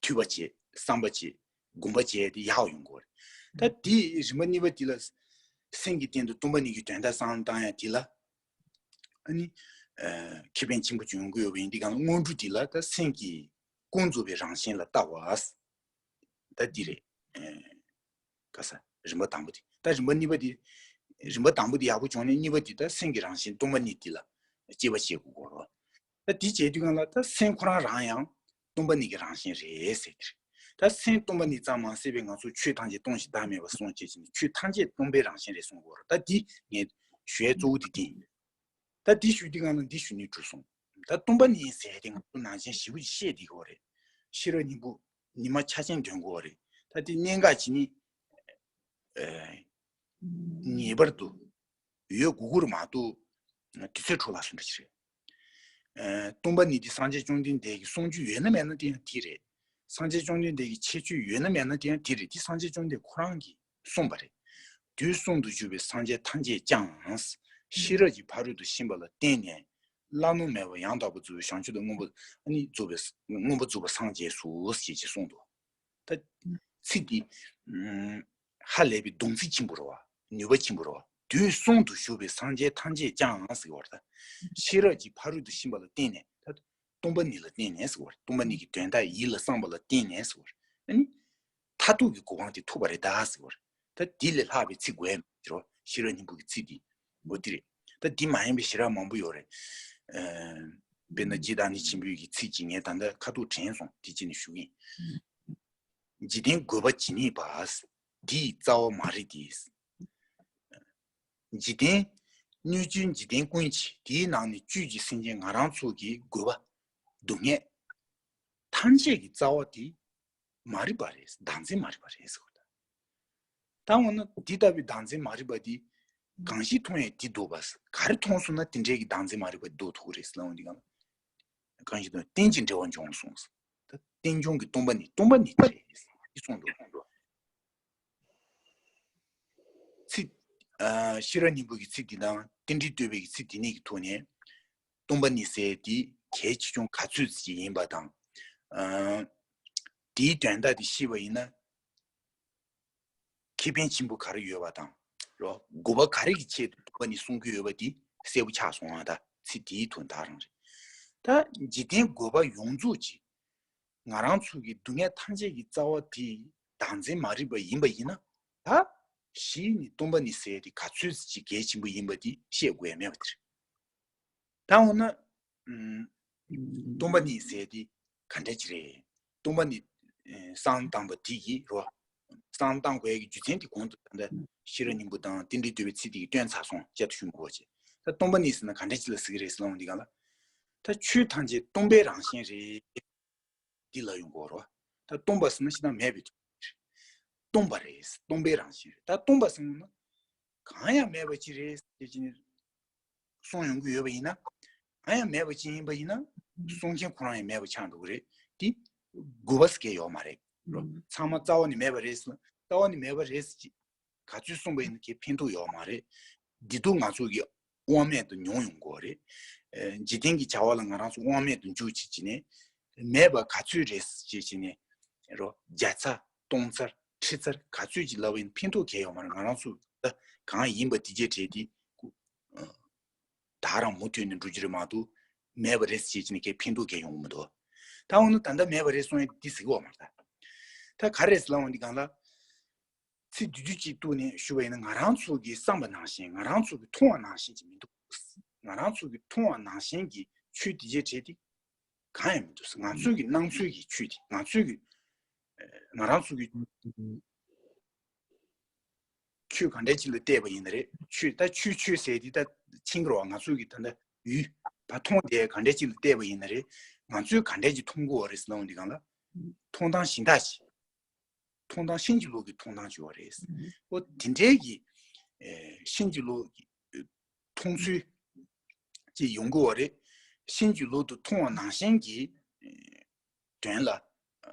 ཐོས་པ་བྱེད་བསམ་པ་བྱེད་སྒོམ་པ་བྱེད་དེ་ཡག་ཡོང་གི་ཡོད་རེད། ད་དེ་རིམ་པ་གཉིས་པ་དེ་ལ་སེམས་ཀྱི་སྟེང་དུ་སྟོང་པ་ཉིད་ཀྱི་དོན་དག་བསམ་བློ་བཏང་ཡ་དེ་ལ་ཨ་ནི་ཁེ་ཕན་ཆེན་པོ་ཅིག་ཡོང་གི་ཡོད་པ་ཡིན་དུས་སྒང་ལ་སྔོན་འགྲོ་དེ་ལ་ད་སེམས་ཀྱི་ཀུན་རྫོབ་པའི་རང་བཞིན་ལ་ལྟ་བ། ད་འདི་རེད། ཨེ། ག་ས་རིམ་པ་དང་པོ་དེ། ད་རིམ་པ་གཉིས་པ་དེ། རིམ་པ་དང་པོ་དེ་ཡག་པོ་བྱུང་ནས་གཉིས་པ་དེ་ད་སེམས་ཀྱི་རང་བཞིན་སྟོང་པ་ཉིད་དེ་ལ་དཔྱད་པ་བྱེད་དགོས་གོ། ད་འདི་བྱེད་དུས་སྒང་ལ་ད་སེམས་ཁོ་རང་རང་ཡང་སྟོང་པ་ཉིད་ཀྱི་རང་བཞིན་རེད་ཟེར་གྱི་རེད། ད་སེམས་སྟོང་པ་ཉིད་ཙམ་མ་ཟད་པའི་ང་ཚོ་ཆོས་ཐམས་ཅད་སྟོང་ཞིང་བདག་མེད་པར་གསུངས་བྱས་ཕྱིན་ཆོས་ཐམས་ཅད་སྟོང་པའི་རང་བཞིན་རེད་གསུང་གོ། ད་འདི་ངས་ཞུ་ཡས་གཙོ་བོ་དེ་འདི་ཡིན། ད་འདི་ཞུ་དུས་སྒང་ལ་འདི་ཞུ་ནས་གྲུབ་སོང་། ད་སྟོང་པ་ཉིད་ཟེར་ཏེ་ང་ཚོ་ནང་ཆེན་ཞེ་པོ་ཅིག་བཤད་བསྡད་ཀྱི་ཡོད་རེད། ཤེས་རབ་སྙིང་པོ་ཉི་མ་ཆ་ཆེན་འདོན་གྱི་ཡོད་རེད། ད་འདི་གནད་འགག་ཅིག་ནི། ཨེ། ངེས་པར་དུ་ཡོད་དགོས་ཀྱི་རེད་མ་གཏོགས་དུས་ཚོད་འཕྲོ་བརླག་སོང་འདྲ་ཅིག་རེད། ཨེ། སྟོང་པ་ཉིད་འདི་སངས་རྒྱས་བཅོམ་ལྡན་འདས་ཀྱི་གསུང་རྒྱུན་ཡོད་ན་མེད་ན་དེ་ཡང་དེ་རེད། སངས་རྒྱས་བཅོམ་ལྡན་འདས་ཀྱི་ཁྱད་ཆོས་ཡོད་ན་མེད་ན་དེ་ཡང་དེ་རེད། དེ་སངས་རྒྱས་བཅོམ་ལྡན་འདས་ཁོ་རང་གིས་གསུངས་པ་རེད། དུས་གསུམ་དུ་བཞུགས་པའི་སངས་རྒྱས་ཐམས་ཅད་ཀྱང་། ཤེས་རབ་ཀྱི་ཕ་རོལ་ཏུ་ཕྱིན་པ་ལ་བརྟེན་ནས་བླ་ན་མེད་པ་ཡང་དག་པར་རྫོགས་པའི་བྱང་ཆུབ་ཏུ་མངོན་པར་ཨ་ནི་རྫོགས་པའི་མངོན་པར་རྫོགས་པར་སངས་རྒྱས་སོ་ཞེས་ཀྱིས་གསུངས་འདུག་ད་ཚིག་འདི་ཧ་ལས་པའི་གདུང་ཚིག་ཆེན་པོ་རེད་བ། ནུས་པ་ཆེན་པོ་རེད་བ། དུས་གསུམ་དུ་བཞུགས་པའི་སངས་རྒྱས་ཐམས་ཅད་ཀྱང་ཟེར་བ་རེད། ད་ཤེས་རབ་ཀྱི་ཕ་རོལ་ཏུ་ཕྱིན་པ་ལ་བརྟེན་ནས་ད། སྟོང་པ་ཉིད་ལ་བརྟེན་ནས་ཟེར་བ་རེད། སྟོང་པ་ཉིད་ཀྱི་དོན་དག་ཡིད་ལ་བསམ་པ་ལ་བརྟེན་ནས་ཟེར་བ་རེད། ཨ་ནི། མཐར་ཐུག་གི་གོ་འཕང་དེ་ཐོབ་པ་རེད་ད་ཟེར་བ་རེད། ད་འདི་ལས་ལྷག་པའི་ཚིག་དགོས་མེད་ཀྱི་རོ། ཤེས་རབ་སྙིང་པོ་གི་ཚིག་འདི། འོ་འདི་རེད། ད་འདི་མ་ཡིན་པའི་ཞེ་དྲག་མང་པོ་ཡོད་རེད། ཨ། དཔེར་ན་རྗེ་བདག་ཉིད་ཆེན་པོའི་གི་ཚིག་ཅིག་ངས་ད་ལྟ་ཁ་ཐུག་དྲན་སོང་། དེ་ཅི་ནས་ཞུ་གི་ཡིན། འཇིག་རྟེན་དགོས་པ་ཇི་སྙེད་པ། འདི་ཡི་རྩ་བ་མ་རིག་སྟེ། འཇིག་རྟེན། སྣོད་བཅུད་འཇིག་རྟེན་ཀུན་གྱི་དེའི་ནང་ནས་བཅུད་ཀྱི་སེམས་ཅན་ང་རང་ཚོ་གི་དགོས་པ། སྡུག་བསྔལ། ཐམས་ཅད་ཀྱི་རྩ་བ་དེ་མ་རིག་པ་རེད། བདག་འཛིན་མ་རིག་པ་རེད་ཟེར་བ་དང་། ད་འོ་ན་འདི་ལྟ་བུའི་བདག་འཛིན་མ་རིག་པ་དེ་གང་ཞིག་མཐོང་ཡང་དེ་ལྡོག་པ། ག་རེ་མཐོང་སོང་ན་དེ་འདྲའི་གི་བདག་འཛིན་མ་རིག་པ་ལྡོག་ཐུབ་ཀྱི་རེད་ཟེར་ལབ་འོང་དུས་སྒང་ལ། གང་ཞིག་མཐོང་རྟེན་ཅིང་འབྲེལ་བར་འབྱུང་གསུངས། ད་རྟེན་འབྱུང་གི་སྟོང་པ་ཉིད་སྟོང་པ་ཉིད་དེ་རེད་ཟེར་གསུངས་འདུག་ཚིག་ཨ། ཤེས་རབ་སྙིང་པོ་གི་ཚིག་འདི་དང་རྟེན་འབྲེལ་བསྟོད་པའི་གི་ཚིག་འདི་གཉིས་ཀྱི་ཐོག་ནས་སྟོང་པ་ཉིད་ཟེར་འདི་གལ་ཆེ་ཆུང་ག་ཚོད་ཅིག་ཡིན་པ་དང་། ཨ། དེའི་དོན་དག་འདི་ཤེས་པ་ཡིན་ན་ཁེ་ཕན་ཆེན་པོ་ག་རེ་ཡོད་པ་དང་། རོ། དགོས་པ་ག་རེ་གི་ཆེད་དུ་སྟོང་པ་ཉིད་གསུང་གི་ཡོད་པ་འདི་གསལ་པོ་ཆགས་སོང་བ། ད་ཚིག་དེའི་དོན་དག་རང་རེད། ད་འཇིག་རྟེན་དགོས་པ་ཡོངས་རྫོགས་ཀྱི་ང་རང་ཚོ་གི་སྡུག་བསྔལ་ཐམས་ཅད་ཀྱི་རྩ་བ་དེ་བདག་འཛིན་མ་རིག་པ་ཡིན་པ་ཡིན་ན། ད་ གཞི་ནི་སྟོང་པ་ཉིད་ཟེར་དེ་ག་ཚོད་ཅིག་གལ་ཆེན་པོ་ཡིན་པ་དེ་བཤད་དགོས་ཡ་མེད་པ་དེ་རེད། ད་འོ་ན། ཨུམ། སྟོང་པ་ཉིད་ཟེར་དེ་ག་འདྲ་ཅིག་རེད། སྟོང་པ་ཉིད་ཨེ་བསམ་བློ་བཏང་པ་དེ་ཡིས་རོ། བསམ་བློ་བཏང་དགོས་ཡ་གི་རྒྱུ་མཚན་དེ་གོང་དུ་ད་ལྟ་ཤེས་རབ་སྙིང་པོ་དང་རྟེན་འབྲེལ་བསྟོད་པའི་ཚིག་དེ་གིས་སྟོན་ཚར་སོང་བཤད་དུ་ཞུ་མི་དགོས་ཅེས། ད་སྟོང་པ་ཉིད་ཟེར་ན་ག་འདྲ་ཅིག་ལ་ཟེར་གི་རེད་ཟེར་ལབ་འོང་དུས་སྒང་ལ། ད་ཆོས་ཐམས་ཅད་སྟོང་པའི་རང་བཞིན་རེད། འདི་ལ་ཡོང་གོ་རོ། ད་སྟོང་པ་ཟེར་ན་ཕྱི་ནང་མེད་པའི་དོན། སྟོང་པ་རེད། སྟོང་པའི་རང་བཞིན་རེད། ད་སྟོང་པ་ཟེར་ན་གང་ཡང་མེད་པ་ཅིག་རེད་ཟེར་གྱིན་གསུངས་ཡོང་གི་ཡོད་པ་ཡིན་ན། གང་ཡང་མེད་པ་ཅིག་ཡིན་པ་ཡིན་ན་གསུང་མཁན་ཁོ་རང་ཡང་མེད་པ་ཆགས་འགྲོ་གི་རེད། དེ་དགོས་པ་ཟེར་མཁན་ཡོད་མ་རེད། ཚང་མ་རྩ་བ་ནས་མེད་པ་རེད་ཟེར། རྩ་བ་ནས་མེད་པ་རེད་ཟེར་གྱི། ག་ཚོད་གསུངས་པ་ཡིན་ན་གའི་ཕན་ཐོགས་ཡོད་མ་རེད། བདེ་སྡུག་ང་ཚོ་གི་དབང་མེད་དུ་མྱོང་ཡོང་གི་རེད། ཨེ། འཇིག་རྟེན་གྱི་བྱ་བ་ལ་ང་རང་ཚོ་དབང་མེད་དུ་འཇུག་བྱེད་ཀྱི་ནས། མེད་པ་ག་ཚོད་རེད་ཅེས་བྱས་ནས། རོ། བརྒྱ་ཚར་སྟོང་ཚར་ཁྲི་ཚར་ག་ཚོད་ཅིག་ལབ་པ་ཡིན་ན་ཕན་ཐོགས་གང་ཡང་ཡོད་མ་རེད། ང་རང་ཚོ་ད་གང་ཡིན་པ་དེ་རྗེས་དྲན་དེ། ད་རང་མུ་མཐུད་ནས་འགྲོ་རྒྱུ་རེད་མ་གཏོགས། མེད་པ་རེད་ཅེས་བྱས་ནས་གའི་ཕན་ཐོགས་གང་ཡང་ཡོང་གི་མི་འདུག་ད་འོ་ན་ད་ལྟ་མེད་པ་རེད་གསུང་ཡ་འདི་ཟེར་གི་ཡོད་མ་རེད་ད། ད་ག་རེ་ཟེར་ལབ་འོང་དུས་སྒང་ལ། ཚིག་བསྡུས་བསྡུས་ཅིག་གཏུགས་ནས་ཞུ་བ་ཡིན་ན། ང་རང་ཚོ་གིས་བསམ་པ་ནང་བཞིན། ང་རང་ཚོ་གིས་མཐོང་བ་ནང་བཞིན་ཅིག་མི་འདུག་ང་རང་ཚོ་གིས་མཐོང་བ་ནང་བཞིན་གྱི་ཆོས་དེ་རྗེས་དྲན་དེ་གང་ཡང་མི་འདུག་ང་ཚོ་གི་སྣང་ཚུལ་གྱི་ཆོས་དེ། ང་ཚོ་གི། ང་རང་ཚོ་གི། ཆོས་ག་འདྲ་ཅིག་ལ་བལྟས་པ་ཡིན་ན་རེད། ཆོས་ད་ཆོས་ཆོས་ཟེར་དེ་ད་ཕྱིན་གི་རེད་བ། ང་ཚོ་གི་ད་ལྟ་ཡུལ་ཕར་མཐོང་དེ་ག་འདྲ་ཅིག་ལ་བལྟས་པ་ཡིན་ན་རེད། ང་ཚོས་ག་འདྲ་ཅིག་མཐོང་གི་ཡོད་རེད་ཟེར་ལབ་འོང་དུས་སྒང་ལ། མཐོང་སྟངས་གཞན་དག་ཅིག་མཐོང་སྟངས་ཤིན་ཅིག་ལོག་གི་མཐོང་སྟངས་ཅིག་ཡོད་རེད། ཨོ་དེ་འདྲའི་གི། ཨེ། ཤིན་ཅིག་ལོག་གི་མཐོང་ཚུལ་ཅིག་ཡོང་གི་ཡོད་རེད། ཤིན་ཅིག་ལོག་ཏུ་མཐོང་བ་ནང་བཞིན་གྱི། ཨེ། དོན་ལ། ཨ།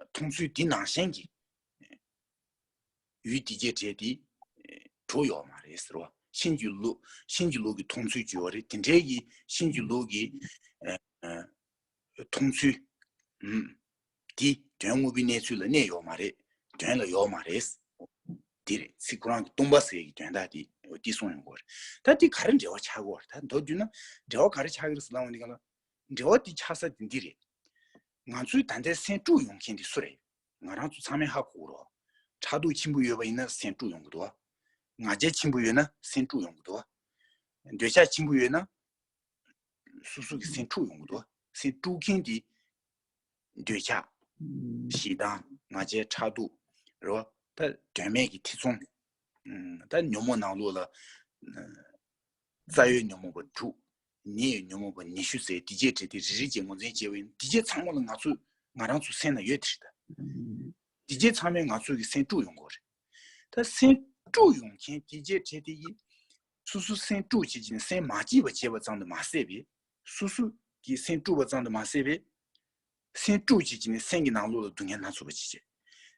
མཐོང་ཚུལ་དེ་ནང་བཞིན་གྱི། ཨེ། ཡུལ་དེ་རྗེས་དྲན་དེ། ཨེ། གྲུབ་ཡོད་མ་རེད་ཟེར་བ། ཤིན་ཅིག་ལོག་ཤིན་ཅིག་ལོག་གི་མཐོང་ཚུལ་ཅིག་ཡོད་རེད། དེ་འདྲའི་གི་ཤིན་ཅིག་ལོག་གི། ཨེ། ཨེ། མཐོང་ཚུལ། ཨུམ། དེ་དོན་དངོས་པོའི་གནས་ཚུལ་ལ་གནས་ཡོད་མ་རེད། དོན་ལ་ཡོད་མ་རེད། དེ་རེད། ཚིག་ཁོ་རང་གི་སྟོང་པ་ཟེར་གྱི་དོན་དག་དེ་འོ་དེ་གསུངས་ཡོང་གི་ཡོད་རེད། ད་དེ་ག་རེ་འབྲེལ་བ་ཆགས་ཀྱི་ཡོད་རེད། ད་མདོར་བསྡུས་ན་འབྲེལ་བ་ག་རེ་ཆགས་ཀྱི་རེད་ཟེར་ལབ་འོང་དུས་སྒང་ལ། འབྲེལ་བ་དེ་ཆགས་ས་དེ་འདི་རེད། ང་ཚོའི་ད་ལྟའི་སེམས་དཀྲུགས་ཡོང་མཁན་དེ་སུ་རེད། ང་རང་ཚོ་ཚང་མས་ཧ་གོ་གི་རེད། ཕྲག་དོག་ཆེན་པོ་ཡོད་པ་ཡིན་ན་སེམས་དཀྲུགས་ཡོང་གི་འདུག་ང་རྒྱལ་ཆེན་པོ་ཡོད་ན་སེམས་དཀྲུགས་ཡོང་གི་འདུག་འདོད་ཆགས་ཆེན་པོ་ཡོད་ན། སོ་སོ་གི་སེམས་འཁྲུག་ཡོང་གི་འདུག་སེམས་དཀྲུག་མཁན་དེ་འདོད་ཆགས། ཞེ་སྡང་། ང་རྒྱལ། ཕྲག་དོག་རེད་བ། ད་དོན་མེད་ཀྱི་ཐེ་ཚོམ། ད་ཉོན་མོངས་ནང་ལོགས་ལ། རྩ་བའི་ཉོན་མོངས་པ་དྲུག་ཉེ་བའི་ཉོན་མོངས་པ་ཉི་ཤུ་ཟེར། དེ་རྗེས་དྲན་དེ་རེ་རེ་བྱས་ངོས་འཛིན་བྱས་པ་ཡིན། དེ་རྗེས་ཚང་མ་ལ་ང་ཚོ་ང་རང་ཚོ་སེམས་ན་ཡོད་དེ་རེད་ད། དེ་རྗེས་ཚང་མས་ང་ཚོ་གི་སེམས་དཀྲུག་ཡོང་གི་རེད། ད་སེམས་དཀྲུག་ཡོང་མཁན་དེ་རྗེས་དྲན་དེ་ཡིན། སོ་སོ་སེམས་དཀྲུག་བྱེད་ཀྱི་ནས་སེམས་མ་སྐྱིད་པ་བྱས་པ་ཙམ་དུ་མ་ཟད་པའི། སོ་སོ་གི་སེམས་དཀྲུག་པ་ཙམ་དུ་མ་ཟད་པའི། སེམས་དཀྲུག་བྱེད་ཀྱི་ནས་སེམས་ཀྱི་ནང་ལོགས་ལ་སྡུག་བསྔལ་སྣ་ཚོགས་པ་ཅིག་བྱེད།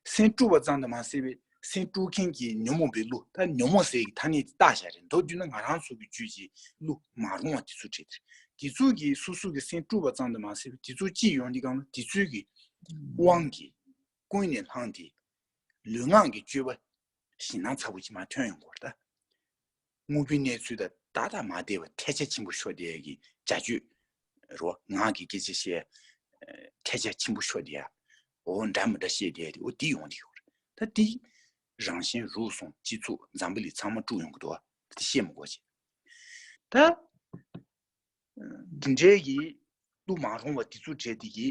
སེམས་དཀྲུག་པ་ཙམ་དུ་མ་ཟད་པའི་སེམས་དཀྲུག་མཁན་གྱི་ཉོན་མོངས་པའི་གླུ། ད་ཉོན་མོངས་ཟེར་གྱི་ཐ་སྙད་དེ་བཏགས་བཞག་རེད། མདོར་བསྡུས་ན་ང་རང་ཚོ་གི་རྒྱུད་ཀྱི་གླུ་མ་རུང་བ་དེ་ཚོ་བྲིས་ཏེ། དེ་ཚོ་གིས་སོ་སོ་གི་སེམས་དཀྲུག་པ་ཙམ་དུ་མ་ཟད་པའི་དེ་ཚོ་སྐྱིད་ཡོང་དུས་སྒང་ལ་དེ་ཚོའི་གི་དབང་གིས་ཀུན་ནས་བསླངས་ཏེ། ལུས་ངག་གི་སྤྱོད་པ་ཞེད་སྣང་ཚ་པོ་ཅིག་མར་ཐོན་ཡོང་གི་ཡོད་རེད་ད། དངོས་པོའི་གནས་ཚུལ་དང་ཏག་ཏག་མ་བསྡད་པ་ཐལ་ཆ་ཆེན་པོ་ཤོར་བསྡད་ཡ་གི་བྱ་སྤྱོད་རོ། ངག་གི་སྐད་ཆ་བཤད་ཐལ་ཆ་ཆེན་པོ་ཤོར་བསྡད་ཡ། འོ་འདྲ་མི་འདྲ་བཤད་བསྡད་ཡ་དེ་འོ་དེ་ཡོང་གི་ཡོད་རེད་ད། དེ་རང་གཞན་རུལ་སུངས་སྤྱི་ཚོགས་འཛམ་བུ་གླིང་ཚང་མ་དཀྲུག་ཡོང་གི་འདུག་བ། དེ་བཤད་མི་དགོས་ཅིག་ད། འདི་འདྲའི་གི་གླུ་མ་རུང་བ་དེ་ཚོ་བྲིས་ཏེ་གི།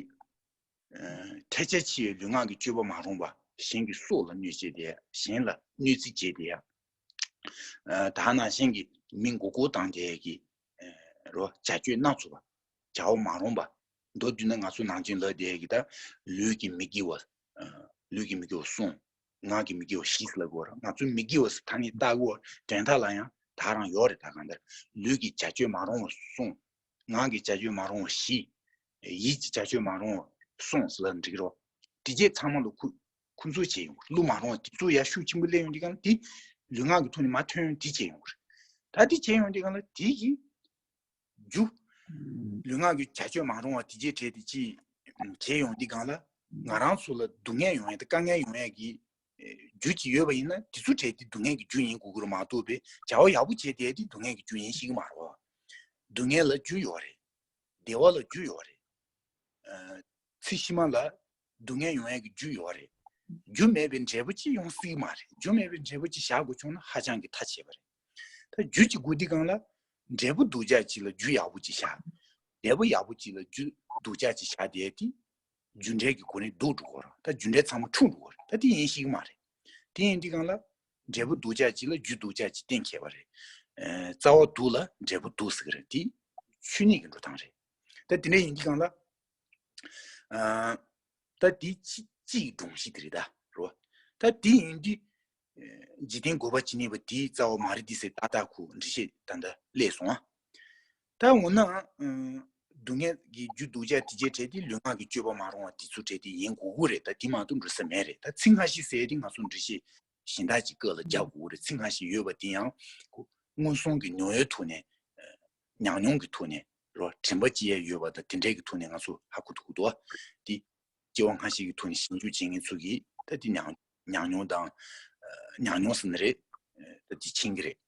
ཨ། ཐལ་ཆ་ཆེ་བའི་ལུས་ངག་གི་སྤྱོད་པ་མ་རུང་བ། གཞན་གྱི་སྲོག་ལ་གནོད་བྱེད་དེ། གཞན་ལ་གནོད་འཚེ་བྱེད་དེ། ཨ། ད་ནང་བཞིན་གྱི་མི་མགོ་སྐོར་བཏང་དེ་གི། ཨ། རོ། བྱ་སྤྱོད་སྣ་ཚོགས་པ། བྱ་བ་མ་རུང་བ། མདོར་བསྡུས་ན་ང་ཚོ་ནང་ཆེན་ལ་དེ་གི་ད་ལུས་ཀྱི་མི་དགེ་བ། ཨ། ལུས་ཀྱི་མི་དགེ་བ་གསུམ། ངག་གི་མི་དགེ་བ་བཞི་ལབ་དགོས་རེད། ང་ཚོའི་མི་དགེ་བ་ཟེར་ཐ་སྙད་བཏགས་དགོས་དོན་དག་ལ་ཡང་ད་རང་ཡོད་རེད། ད་གང་ལྟར་ལུས་ཀྱི་བྱ་སྤྱོད་མ་རུང་བ་གསུམ། ངག་གི་བྱ་སྤྱོད་མ་རུང་བ་བཞི། ཡིད་ཀྱི་བྱ་སྤྱོད་མ་རུང་བ་གསུམ་ཟེར་ལབ་འགྲིག་རོ། དེ་རྗེས་ཚང་མ་ལ་ཁུ་ཁུ་ཚུར་བྱས་ཡོང་གི་རེད། གླུ་མ་རུང་བ་དེ་ཚོ་ཡར་ཤུགས་ཆེན་པོ་སླེབས་ཡོང་དུས་སྒང་དེ་ལུས་ངག་གི་ཐོག་ནས་མར་ཐོན་ཡོང་དེ་བྱས་ཡོང་གི་རེད། ད་དེ་བྱས་ཡོང་དུས་སྒང་ལ་དེ་གི་རྒྱུ། ལུས་ངག་གི་བྱ་སྤྱོད་མ་རུང་བ་དེ་རྗེས་དྲན་དེ་ཅིག་བྱས་ཡོང་དུས་སྒང་ལ། ང་རང་ཚོ་ལ་སྡུག་བསྔལ་ཡོང་ཡ་དང་དཀའ་ངལ་ཡོང་ཡ་གི་རྒྱུ་ཅིག་ཡོད་པ་ཡིན་ན། དེ་ཚོ་བྲིས་ཏེ་སྡུག་བསྔལ་གྱི་རྒྱུ་ཡིན་དགོས་ཀྱི་རེད་མ་གཏོགས་པའི་བྱ་བ་ཡག་པོ་བྱས་བསྡད་དེ་སྡུག་བསྔལ་གྱི་རྒྱུ་ཡིན་ཤེས་ཀྱི་མ་རེད་བ། སྡུག་བསྔལ་ལ་རྒྱུ་ཡོད་རེད། བདེ་བ་ལ་རྒྱུ་ཡོད་རེད། ཨ། ཚེ་ཕྱི་མ་ལ་སྡུག་བསྔལ་ཡོང་ཡ་གི་རྒྱུ་ཡོད་རེད། རྒྱུ་མེད་པའི་འབྲས་བུ་ཅིག་ཡོང་སྲིད་མ་རེད། རྒྱུ་མེད་པའི་འབྲས་བུ་ཅིག་བཞག་དགོས་བྱུང་ན་ཧ་ཅང་གི་ཐག་ཆད་པ་རེད། ད་རྒྱུ་གཅིག་དགོས་དུས་སྒང་ལ་འབྲས་བུ་སྡུག་ཅག་ཅིག་ལ་རྒྱུ་ཡག་པོ་ཅིག་བཞག་འབྲས་བུ་ཡག་པོ་ཅིག་ལ་རྒྱུ་སྡུག་ཅག་ཅིག་བཞག་བསྡད་དེ། རྒྱུ་འབྲས་ཀྱི་སྒོ་ནས་སྡུག་འགྲོ་གི་རེད། ད་རྒྱུ་འབྲས་ཚང་མ་འཁྲུག་འགྲོ་གི་རེད། ད་དེ་ཡིན་ཤེས་ཀྱི་མ་རེད། དེ་ཡིན་དུས་སྒང་ལ་འབྲས་བུ་སྡུག་ཅག་ཅིག་ལ་རྒྱུ་སྡུག་ཅག་ཅིག་གཏན་འཁེལ་བ་རེད། ཨ། རྩ་བ་སྡུག་ལ་འབྲས་བུ་སྡུག་ཟེར་གི་རེད། དེ་ཆོས་ཉིད་ཀྱི་འགྲོ་སྟངས་རེད། ད་དེ་འདྲ་ཡིན་དུས་སྒང་ལ། ཨ། ད་དེ་སྤྱི་སྤྱི་ཡི་སྒྲོམ་གཞི་དེ་རེད་ད་རོ། ད་དེ་ཡིན་དུས། ཨ། འཇིག་རྟེན་བཀོད་པ་ཇི་སྙེད་པ་དེའི་རྩ་བ་མ་རེད་དེ་ཟེར་ཏག་ཏག་ཁོ་འགྲེལ་བཤད་ད་ལྟ་སླེབས་སོང་ཨ། ད་འོ་ན། ཨ། སྡུག་བསྔལ་གྱི་རྒྱུ་སྡུག་ཅག་དེ་ཅིག་བྲལ་ཏེ་ལུས་ངག་གི་སྤྱོད་པ་མ་རུང་བ་དེ་ཚོ་བྲལ་ཏེ་ཡིན་དགོས་ཀྱི་རེད། ད་དེ་མ་གཏོགས་འགྲོ་ས་མེད་རེད། ད་ཚིག་སྔ་ཕྱི་ཟེར་དེ་ང་ཚོ་འགྲེལ་བཤད་གཞན་དག་ཅིག་སྐབས་ལ་རྒྱག་དགོས་ཀྱི་རེད། ཚིག་སྔ་ཕྱི་ཡོད་པ་དེ་ཡང་ཁོ་མངོན་སུམ་གྱི་མྱོང་བའི་ཐོག་ནས། ཨ། ཉམས་མྱོང་གི་ཐོག་ནས་རོ། དྲན་པ་ཅི་ཡང་ཡོད་པ་དང་དེ་འདྲའི་གི་ཐོག་ནས་ང་ཚོ་ཧ་གོ་ཐུབ་ཀྱི་འདུག་ཨ། དེ་སྐྱེ་བ་སྔ་ཕྱི་གི་ཐོག་ནས་ཞིབ་འཇུག་བྱེད་མཁན་ཚོ་གིས་ད་དེ་ཉམས་ཉམས་མྱོང་དང་། ཨ། ཉམས་མྱོང་ཟེར་ན་རེད། ཨ། ད་དེ་མཁྱེན་གྱི་རེད།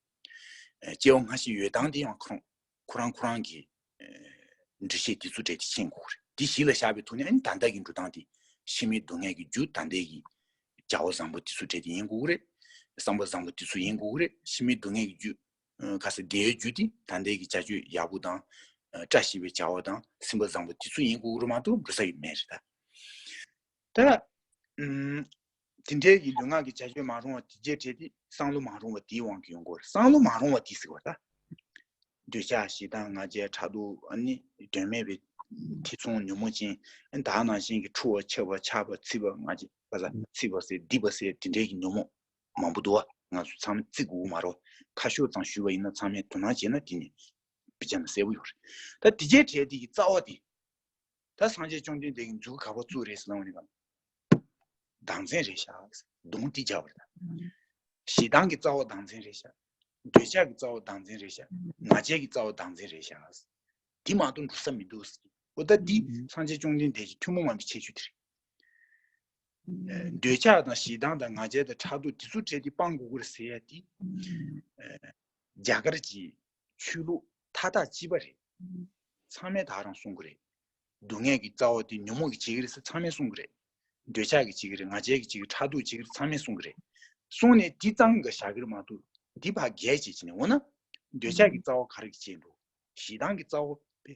ཨ། སྐྱེ་བ་སྔ་ཕྱི་ཡོད་སྟངས་དེ་ཡང་ཁོ་རང་ཁོ་རང་ཁོ་རང་གིས། ཨ། འགྲེལ་བཤད་དེ་ཚོ་སྤྲད་དེ་མཁྱེན་དགོས་རེད། དེ་གཞི་ལ་བཞག་པའི་ཐོག་ནས་ཨ་ནི་ད་ལྟ་གི་འགྲོ་སྟངས་དེ་ཕྱི་མའི་སྡུག་བསྔལ་གྱི་རྒྱུ་ད་ལྟའི་གི་བྱ་བ་བཟང་པོ་དེ་ཚོ་སྤྲད་དེ་ཡིན་དགོས་རེད། བསམ་པ་བཟང་པོ་དེ་ཚོ་ཡིན་དགོས་རེད། ཕྱི་མའི་སྡུག་བསྔལ་གྱི་རྒྱུ། ཨ། ག་ས་དེའི་རྒྱུ་དེ་ད་ལྟའི་གི་བྱ་སྤྱོད་ཡག་པོ་དང་། ཨ། བཀྲ་ཤིས་པའི་བྱ་བ་དང་སེམས་པ་བཟང་པོ་དེ་ཚོ་ཡིན་དགོས་རེད་མ་གཏོགས་འགྲོ་ས་ཡི་མེད་རེད་ད། ད། ཨུམ། དེ་འདྲའི་གི་ལུས་ངག་གི་བྱ་སྤྱོད་མ་རུང་བ་དེ་རྗེས་བྲལ་ཏེ་བསམ་བློ་མ་རུང་བ་དེའི་དབང་གིས་ཡོང་གི་རེད། བསམ་བློ་མ་རུང་བ་དེ་ཟེར་བ་ད། འདོད་ཆགས་ཞེ་སྡང་ང་རྒྱལ་ཕྲག་དོག་ཨ་ནི་དོན་མེད་པའི་ཐེ་ཚོམ་ཉོན་མོངས་ཅན། ཨ་ནི་ད་ནང་བཞིན་གྱི་འཁྲུལ་བ་ཆགས་པ་ཆགས་པ་འཚིག་པ་ང་རྒྱལ་པ་ས་འཚིག་པ་ཟེར་སྡིག་པ་ཟེར་དེ་འདྲའི་གི་ཉོན་མོངས་མང་པོ་འདུག་བ། ང་ཚོ་ཚང་མ་བརྩི་དགོས་མ་རེད། ཁ་ཤོར་ཙམ་ཞུས་པ་ཡིན་ན་ཚང་མས་དོ་སྣང་བྱས་ན་དེ་ནི་དཔེ་ཆ་ན་གསལ་པོ་ཡོད་རེད། ད་དེ་རྗེས་བྲལ་དེ་གི་རྩ་བ་དེ། ད་སངས་རྒྱས་བཅོམ་ལྡན་འདས་ཀྱིས་མཛུབ་གུ་ག་པར་བཙུགས་རེད་ཟེར་ལབ་པ་ཡིན་ན། བདག་འཛིན་རེད་ཤག་གདོང་དེ་རྒྱག་པ་རེད། ཞེ་སྡང་གི་རྩ་བ་བདག་འཛིན་རེད་ཤག་འདོད་ཆགས་ཀྱི་རྩ་བ་བདག་འཛིན་རེད་ཤག་ང་རྒྱལ་གྱི་རྩ་བ་བདག་འཛིན་རེད་ཤག་དེ་མ་གཏོགས་འགྲོ་ས་མི་འདུག་འོ་ད་འདི་སངས་རྒྱས་བཅོམ་ལྡན་འདས་ཀྱི་ཐུན་མོང་མ་ཡིན་པའི་ཁྱད་ཆོས་དེ་རེད། འདོད་ཆགས་དང་ཞེ་སྡང་དང་ང་རྒྱལ་དང་ཕྲག་དོག་དེ་ཚོ་བྲལ་ཏེ་སྤང་དགོས་ཀྱི་རེད་ཟེར་ཡ་དེ། རྒྱ་གར་གྱི་ཆོས་ལུགས་མཐའ་དག་གཅིག་པ་རེད། ཚང་མས་ད་རང་གསུང་གི་རེད། སྡུག་བསྔལ་གྱི་རྩ་བ་དེ་ཉོན་མོངས་ཀྱིས་བྱེད་ཀྱི་རེད་ཟེར་ཚང་མས་གསུང་གི་རེད། འདོད་ཆགས་ཀྱིས་བྱེད་ཀྱི་རེད། ང་རྒྱལ་གྱིས་བྱེད་ཀྱི་རེད། ཕྲག་དོག་བྱེད་ཀྱི་རེད་ཚང་མས་གསུང་གི་རེད། གསུངས་ནས་དེ་ཙམ་གྱིས་བཞག་གི་རེད་མ་གཏོགས་དེ་ཕར་རྒྱས་བྱས་བྱས་ནས་འོ་ན། འདོད་ཆགས་ཀྱི་རྩ་བ་ག་རེ་གིས་བྱས་འགྲོ། ཞེ་སྡང་གི་རྩ་བ་དཔེ།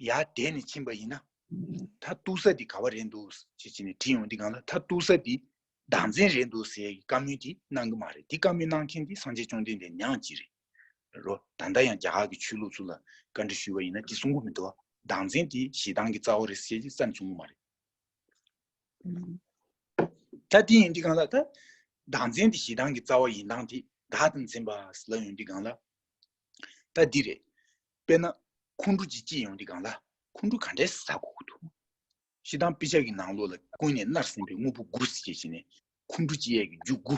ཡར་དེད་ནས་ཕྱིན་པ་ཡིན་ན། མཐའ་གཏུགས་ས་དེ་ག་པར་རེད་འདུག་ཅེས་བྱས་ནས་དྲིས་ཡོང་དུས་སྒང་ལ་མཐའ་གཏུགས་ས་དེ་བདག་འཛིན་རེད་འདུག་ཟེར་བཀའ་མོལ་དེ་གནང་གི་མ་རེད། དེ་བཀའ་མོལ་གནང་མཁན་དེ་སངས་རྒྱས་བཅོམ་ལྡན་འདས་ཉག་གཅིག་རེད། རོ། ད་ལྟ་ཡང་རྒྱ་གར་གྱི་ཆོས་ལུགས་ཚོ་ལ་བཀའ་འདྲི་ཞུས་པ་ཡིན་ན་དེ་གསུང་གི་མི་འདུག་བདག་འཛིན་དེ་ཞེ་སྡང་གི་རྩ་བ་རེད་ཟེར་གྱི་རྩ་ནས་གསུང་གི་མ་རེད། ད་དེ་ཡིན་དུས་སྒང་ལ་ད། བདག་འཛིན་དེ་ཞེ་སྡང་གི་རྩ་བ་ཡིན་སྟངས་དེ་བདག་ཏུ་འཛིན་པ་ལབ་ཡོང་དུས་སྒང་ལ། ད་འདི་རེད། དཔེར་ན། ཁོང་ཁྲོ་ཅིག་སྐྱེས་ཡོང་དུས་སྒང་ལ་ཁོང་ཁྲོ་ག་འདྲས་ཟ་དགོས་ཀྱི་འདུག་ཞེ་སྡང་དཔེ་ཆ་གི་ནང་ལོགས་ལ་ཀུན་ནས་མནར་ཟིན་པའི་དངོས་པོ་དགུ་ཟེར་བྱས་ནས་ཁོང་ཁྲོ་སྐྱེ་ཡས་ཀྱི་རྒྱུ་དགུ།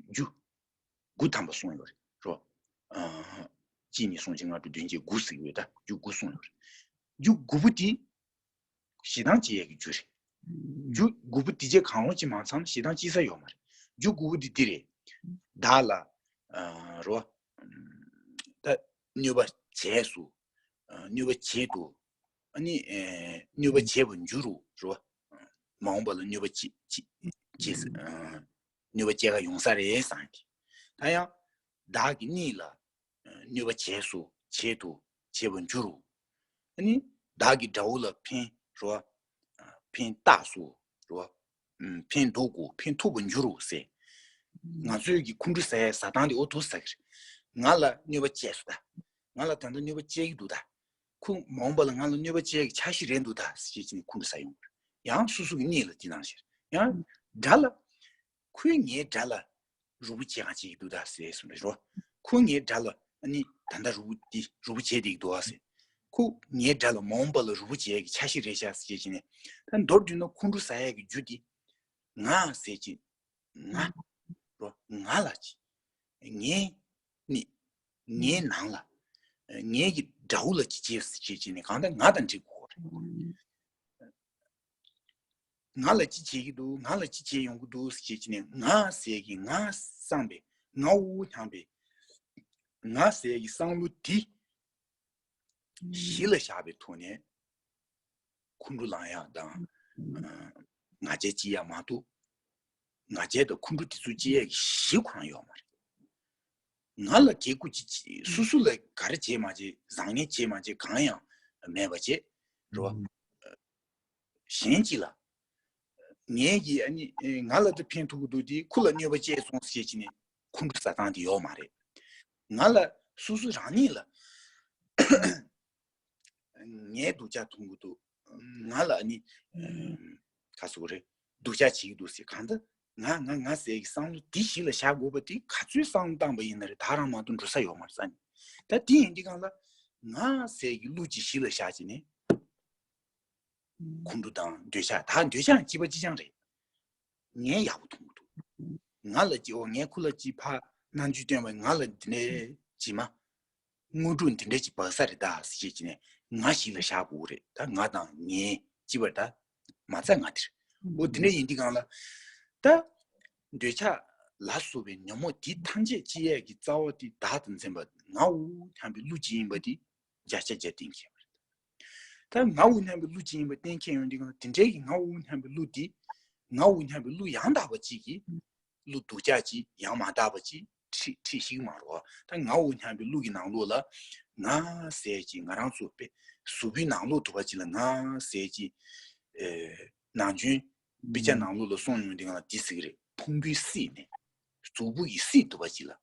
རྒྱུ། དགུ་ཐམ་པ་གསུངས་ཡོད་རེད་རོ། ཨ། གཅིག་གཉིས་གསུམ་བཞི་ལྔ་དྲུག་བདུན་བརྒྱད་དགུ་ཟེར་གྱི་ཡོད་ད་རྒྱུ་དགུ་གསུངས་ཡོད་རེད། རྒྱུ་དགུ་པོ་དེ། ཞེ་སྡང་སྐྱེ་ཡས་ཀྱི་རྒྱུ་རེད། རྒྱུ་དགུ་པོ་དེ་རྗེས་གང་རུང་ཅིག་མ་ཚང་ན་ཞེ་སྡང་སྐྱེ་ས་ཡོད་མ་རེད། རྒྱུ་དགུ་པོ་དེ་འདི་རེད། བདག་ལ། ཨ། རོ། ད་གནོད་པ་བྱས་སོ། ཨ། གནོད་པ་བྱེད་དོ། ཨ་ནི། ཨེ། གནོད་པ་བྱས་པར་འགྱུར་རོ། རོ། མ་འོངས་པ་ལ་གནོད་པ་བྱེད་བྱེད་བྱེད། ཨ། གནོད་པ་སྐྱེལ་ག་ཡོང་ས་རེད་བསམ་གི། ད་ཡང་། བདག་གི་གཉིས་ལ། གནོད་པ་བྱས་སོ། བྱེད་དོ། བྱེད་པར་འགྱུར་རོ། ཨ་ནི། བདག་གི་དགྲ་བོ་ལ་ཕན་རོ། ཕན་བཏགས་སོ། རོ། ཕན་འདོགས་དགོས། ཕན་ཐོགས་པར་འགྱུར་རོ་ཟེར། ང་ཚོའི་གི་ཁོང་ཁྲོ་ཟ་ཡས་ཟ་སྟངས་དེ་འོ་དོ་ཟ་གི་རེད། ང་ལ་གནོད་པ་བྱས་སོ་ད། ང་ལ་ད་ལྟ་གནོད་པ་བྱེད་ཀྱི་འདུག་ད། ཁོ་མ་འོངས་པ་ལ་ང་ལ་གནོད་པ་བྱེད་ཀྱི་འཆར་གཞི་རེད་འདུག་ད་ཟེར་བྱས་ནས་ཁོང་ཁྲོ་ཟ་ཡོང་གི་རེད། ཡང་སོ་སོ་གི་གཉིས་ལ་དེ་ནང་བཞིན་ཡང་དགྲ་ལ། ཁོས་ངའི་དགྲ་ལ་རུ་བོ་བྱེད་གང་བྱེད་ཀྱི་འདུག་ད་ཟེར་གསུངས་རེད་རོ། ཁོ་ངའི་དགྲ་ལ་ཨ་ནི་ད་ལྟ་རུ་བོ་འདི་རུ་བོ་བྱེད་བསྡད་ཀྱི་འདུག་ཨ་ཟེར། ཁོ་ངའི་དགྲ་ལ་མ་འོངས་པ་ལ་རུ་བོ་བྱེད་ཀྱི་འཆར་གཞི་རེད་ཤག་ཟེར་བྱས་ནས། ད་མདོར་བསྡུས་ན་ཁོང་ཁྲོ་ཟ་ཡས་ཀྱི་རྒྱུ་འདི་ང་ཟེར་གྱི། ང་རོ། ང་ལ་ཅི། ངའི་ནི། ངའི་ནང་ལ། ངའི་གི་དགྲ་བོ་ལ་ཅི་བྱེད་ཟེར་བྱས་ནས་གང་ལྟར་ང་དང་འགྲིག་དགོས་རེད། ང་ལ་ཅི་བྱེད་ཀྱི་འདུག་ང་ལ་ཅི་བྱེད་ཡོང་གི་འདུག་ཟེར་བྱས་ནས་ང་ཟེར་གྱི་ང་བསམ་པའི་ང་འུ་འུ་སྙམ་པའི་ང་ཟེར་གྱི་བསམ་བློ་དེ་གཞི་ལ་བཞག་པའི་ཐོག་ནས་ ཁོང་ཁྲོ་ལངས་ཡག་དང་ཨ་ང་རྒྱལ་སྐྱེ་ཡག་མ་གཏོགས། ང་རྒྱལ་དང་ཁོང་ཁྲོ་དེ་ཚོ་སྐྱེ་ཡག་གི་གཞི་ཁོ་རང་ཡོད་མ་རེད། ང་ལ་གེགས་ཁུལ་ཅིག་ཅིག་སོ་སོ་ལ་ག་རེ་བྱེད་མ་བྱེད། བཟང་ངན་བྱེད་མ་བྱེད། གང་ཡང་མེད་པ་བྱེད་རེད་བ། གཞན་གཅིག་ལ། ངས་ཀྱིས་ཨ་ནི་ཨེ་ང་ལ་ད་ཕན་ཐོགས་ཀྱི་འདུག་དེ་ཁོ་ལ་གནོད་པ་སྐྱེལ་སོང་ཟེར་བྱས་ནས་ཁོང་ཁྲོ་ཟ་སྟངས་དེ་ཡོད་མ་རེད། ང་ལ་སོ་སོ་རང་ཉིད་ལ་ངའི་སྡུག་ཅག་མཐོང་གི་འདུག་ང་ལ་ཨ་ནི་ཨེམ་ག་ཟེར་དགོས་རེད། སྡུག་ཅག་བྱེད་ཀྱི་འདུག་ཟེར། གང་ལྟར་ང་ང་ང་ཟེར་གྱི་བསམ་བློ་འདི་གཞི་ལ་བཞག་དགོས་པ་དེ་ག་ཚོད་བསམ་བློ་བཏང་པ་ཡིན་ན་རེད། ད་རང་མ་གཏོགས་འགྲོ་ས་ཡོད་མ་རེད་ས་ནི། ད་དེ་ཡིན་དུས་གང་ལ་ང་ཟེར་གྱི་བློ་ཅིག་གཞི་ལ་བཞག་བྱས་ནས། ཁོང་ཁྲོ་དང་འདོད་ཆགས། ད་འདོད་ཆགས་གཅིག་པ་གཅིག་རྐྱང་རེད། ངས་ཡག་པོ་མཐོང་གི་འདུག་ང་ལ་ཅིག་འོ་ངས་ཁོ་ལ་ཅིག་ཕར་རྣམ་འགྱུར་སྟོན་པ། ང་ལ་འདི་འདྲའི་ཅིག་མ་དངོས་གྲུབ་འདི་འདྲའི་ཅིག་བབས་ས་རེད་ད་ཟེར་བྱས་ནས་ང་གཞི་ལ་བཞག་དགོས་རེད། ད་ང་དང་ངའི་གཅིག་པ་རེད། ད་མ་རྩ་ང་དེ་རེད། འོ་དེ་འདྲ་ཡིན་དུས་གང་ལ་ད་འདོད་ཆགས་ལ་སོགས་པའི་ཉོན་མོངས་འདི་ཐམས་ཅད་སྐྱེ་ཡས་ཀྱི་རྩ་བ་དེ་བདག་ཏུ་འཛིན་པ་ངའོ་སྙམ་པའི་བློ་ཅིག་ཡིན་པ་དེ་བརྒྱ་ཆ་བརྒྱ་གཏན་འཁེལ་བ་རེད། ད་ངའོ་སྙམ་པའི་བློ་ཅིག་ཡིན་པ་གཏན་འཁེལ་ཡོང་དུས་གང་ལ་དེ་འདྲའི་གི་ངའོ་སྙམ་པའི་བློ་དེ། ངའོ་སྙམ་པའི་བློ་ཡང་དག་པ་ཅིག་གིས་བློ་སྡུག་ཅག་ཅིག་ཡང་མ་དག་པ་ཅིག་ཁྲིད་ཁྲིད་ཤེས་ཀྱི་མ་རེད་བ། ད་ངའོ་སྙམ་པའི་བློ་གི་ནང་ལོགས་ལ་ང་ཟེར་ཅིག་ང་རང་ཚོ་དཔེ་གཟུགས་པོའི་ནང་ལོགས་དུ་བ་ཅིག་ལ་ང་ཟེར་ཅིག་ཨེ་ནང་ཆོས་དཔེ་ཆ་ནང་ལོགས་ལ་སོང་ཡོང་དུས་གང་ལ་འདི་ཟེར་གི་རེད། ཕུང་པོའི་སྲིད་ནས་གཟུགས་པོ་ཡི་སྲིད་དུ་བ་ཅིག་ལ།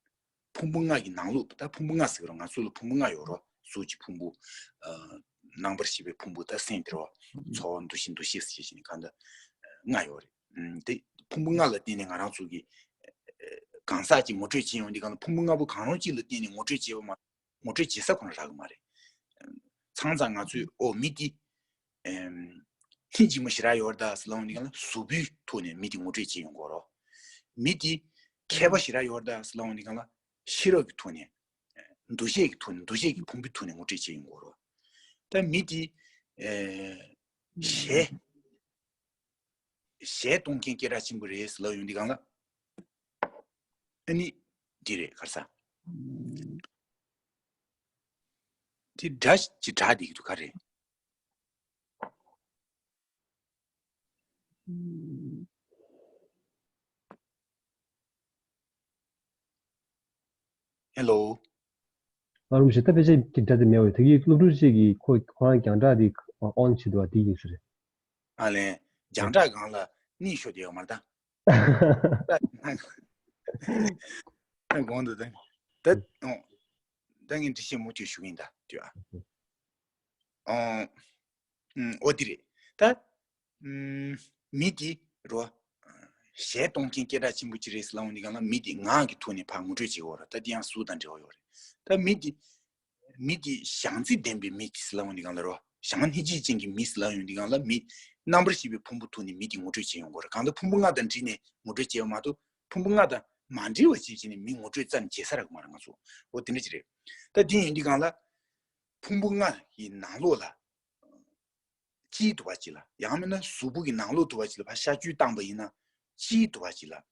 ཕུང་པོ་ལྔ་གི་ནང་ལོགས། ད་ཕུང་པོ་ལྔ་ཟེར་རོ། ང་ཚོ་ལ་ཕུང་པོ་ལྔ་ཡོད་རོ། གཟུགས་ཀྱི་ཕུང་པོ། ཨ་རྣམ་པར་ཤེས་པའི་ཕུང་པོ། ད་སེམས་དེ་རོ། ཚོར་བ་འདུ་ཤེས་འདུ་ཤེས་ཟེར་བྱས་ནས་གང་ལྟར་ལྔ་ཡོད་རེད། ཨ་དེ་ཕུང་པོ་ལྔ་ལ་བརྟེན་ནས་ང་རང་ཚོ་གི་གང་ཟག་ཅིག་ངོ་སྤྲོད་བྱེད་ཡོང་དུས་གང་ལ་ཕུང་པོ་ལྔ་པོ་གང་རུང་གཅིག་ལ་བརྟེན་ནས་ངོ་སྤྲོད་བྱེད་པ་མ། ངོ་སྤྲོད་བྱེད་ས་ཁོ་ན་རག་གི་མ་རེད། མཚམས་མཚམས་ང་ཚོས་ཨོ་མི་འདི་ཨེམ་ལྷིང་ཇི་མོ་ཞེ་དྲག་ཡོད་རེད་ད་ཟེར་ལབ་ཡོང་དུས་གང་ལ་གཟུགས་པོའི་ཐོག་ནས་མི་འདི་ངོ་སྤྲོད་བྱེད་ཡོང་གི་རེད། མི་འདི་མཁས་པ་ཞེ་དྲག་ཡོད་རེད་ད་ཟེར་ལབ་ཡོང་དུས་གང་ལ་ཤེས་རབ་ཀྱི་ཐོག་ནས། འདུ་ཤེས་ཀྱི་ཐོག་ནས། འདུ་ཤེས་ཀྱི་ཕུང་པོའི་ཐོག་ནས་ངོ་སྤྲོད་བྱེད་ཡོང་གི་རེད། ད་མི་དེ་ཨེ་ཞེ་ཞེ་གཏོང་མཁན་སྐད་གྲགས་ཆེན་པོ་རེད་ཟེར་ལབ་ཡོང་དུས་གང་ལ་ཨ་ནི་འདི་རེད། ག་རེ་ཟ། དེ་སྒྲ་ཅིག་སྒྲ་འདི་གི་དུ་ག་རེད། ཧེ་ལོ། ཨ་རུམ་ཞེ་ད་ཕལ་ཆེར་གི་སྒྲ་དེ་མེད་པ་ཡོད། དེ་གི་སློབ་ཕྲུག་ཅིག་གིས་ཁོ་ཁོ་རང་རྒྱང་གྲགས་དེ་ཨོན་བྱེད་འདུག་བ། དེ་ཡིན་ས་རེད། ཨ་ལས། རྒྱང་གྲགས་སྒང་ལ་གནས་ཤོར་དེ་ཡོད་མ་རེད་ད། ད་གོང་དུ་ད་ད་ད་ངས་འདྲི་བཤད་མུ་མཐུད་ཞུ་གི་ཡིན་ད་དུས་ཨ། ཨོ། ཨུམ། ཨོ་དེ་རེད། ད་ཨུམ། མི་དེ་རོ། ཞེ་གཏོང་མཁན་སྐད་གྲགས་ཆེན་པོ་ཅིག་རེད་ཟེར་ལབ་འོང་དུས་གང་ལ་མི་དེ་ངག་གི་ཐོག་ནས་ཕར་ངོ་སྤྲོད་བྱེད་དགོས་རེད། ད་དེ་ཡང་གཟུགས་དང་འབྲེལ་བ་ཡོད་རེད། ད་མི་དེ་མི་དེ་བྱང་ཚད་ལྡན་པའི་མི་དེ་ཟེར་ལབ་འོང་དུས་གང་ལ་རོ། བྱང་སྙིང་རྗེ་ཅན་གྱི་མི་ཟེར་ལབ་འོང་དུས་གང་ལ་མི་རྣམ་པར་ཤེས་པའི་ཕུང་པོ་ཐོག་ནས་མི་དེ་ངོ་སྤྲོད་བྱེད་ཡོང་དགོས་རེད། གང་ལྟར་ཕུང་པོ་ལྔ་དང་འདྲེས་ནས་ངོ་སྤྲོད་བྱེད་པ་མ་གཏོགས་ཕུང་པོ་ལྔ་དང་མ་འདྲེས་པ་བྱེད་བྱས་ནས་མི་ངོ་སྤྲོད་རྩ་ནས་བྱེད་ས་རག་གི་མ་རེད་ང་ཚོ། འོ་དེ་འདྲ་ཅིག་རེད། ད་དེ་ཡིན་དུས་གང་ལ་ཕུང་པོ་ལྔ་ཡི་ནང་ལོགས་ལ། སྤྱིའི་འདུ་བ་ཅིག་ལ། ཡང་མིན་ན་གཟུགས་པོ་གི་ནང་ལོགས་འདུ་བ་ཅིག་ལ་ཕར་ཤར་བསྐྱོད་བཏང་པ་ཡིན་ན། སྤྱིའི་འདུ་བ་ཅིག་ལ། ཨ་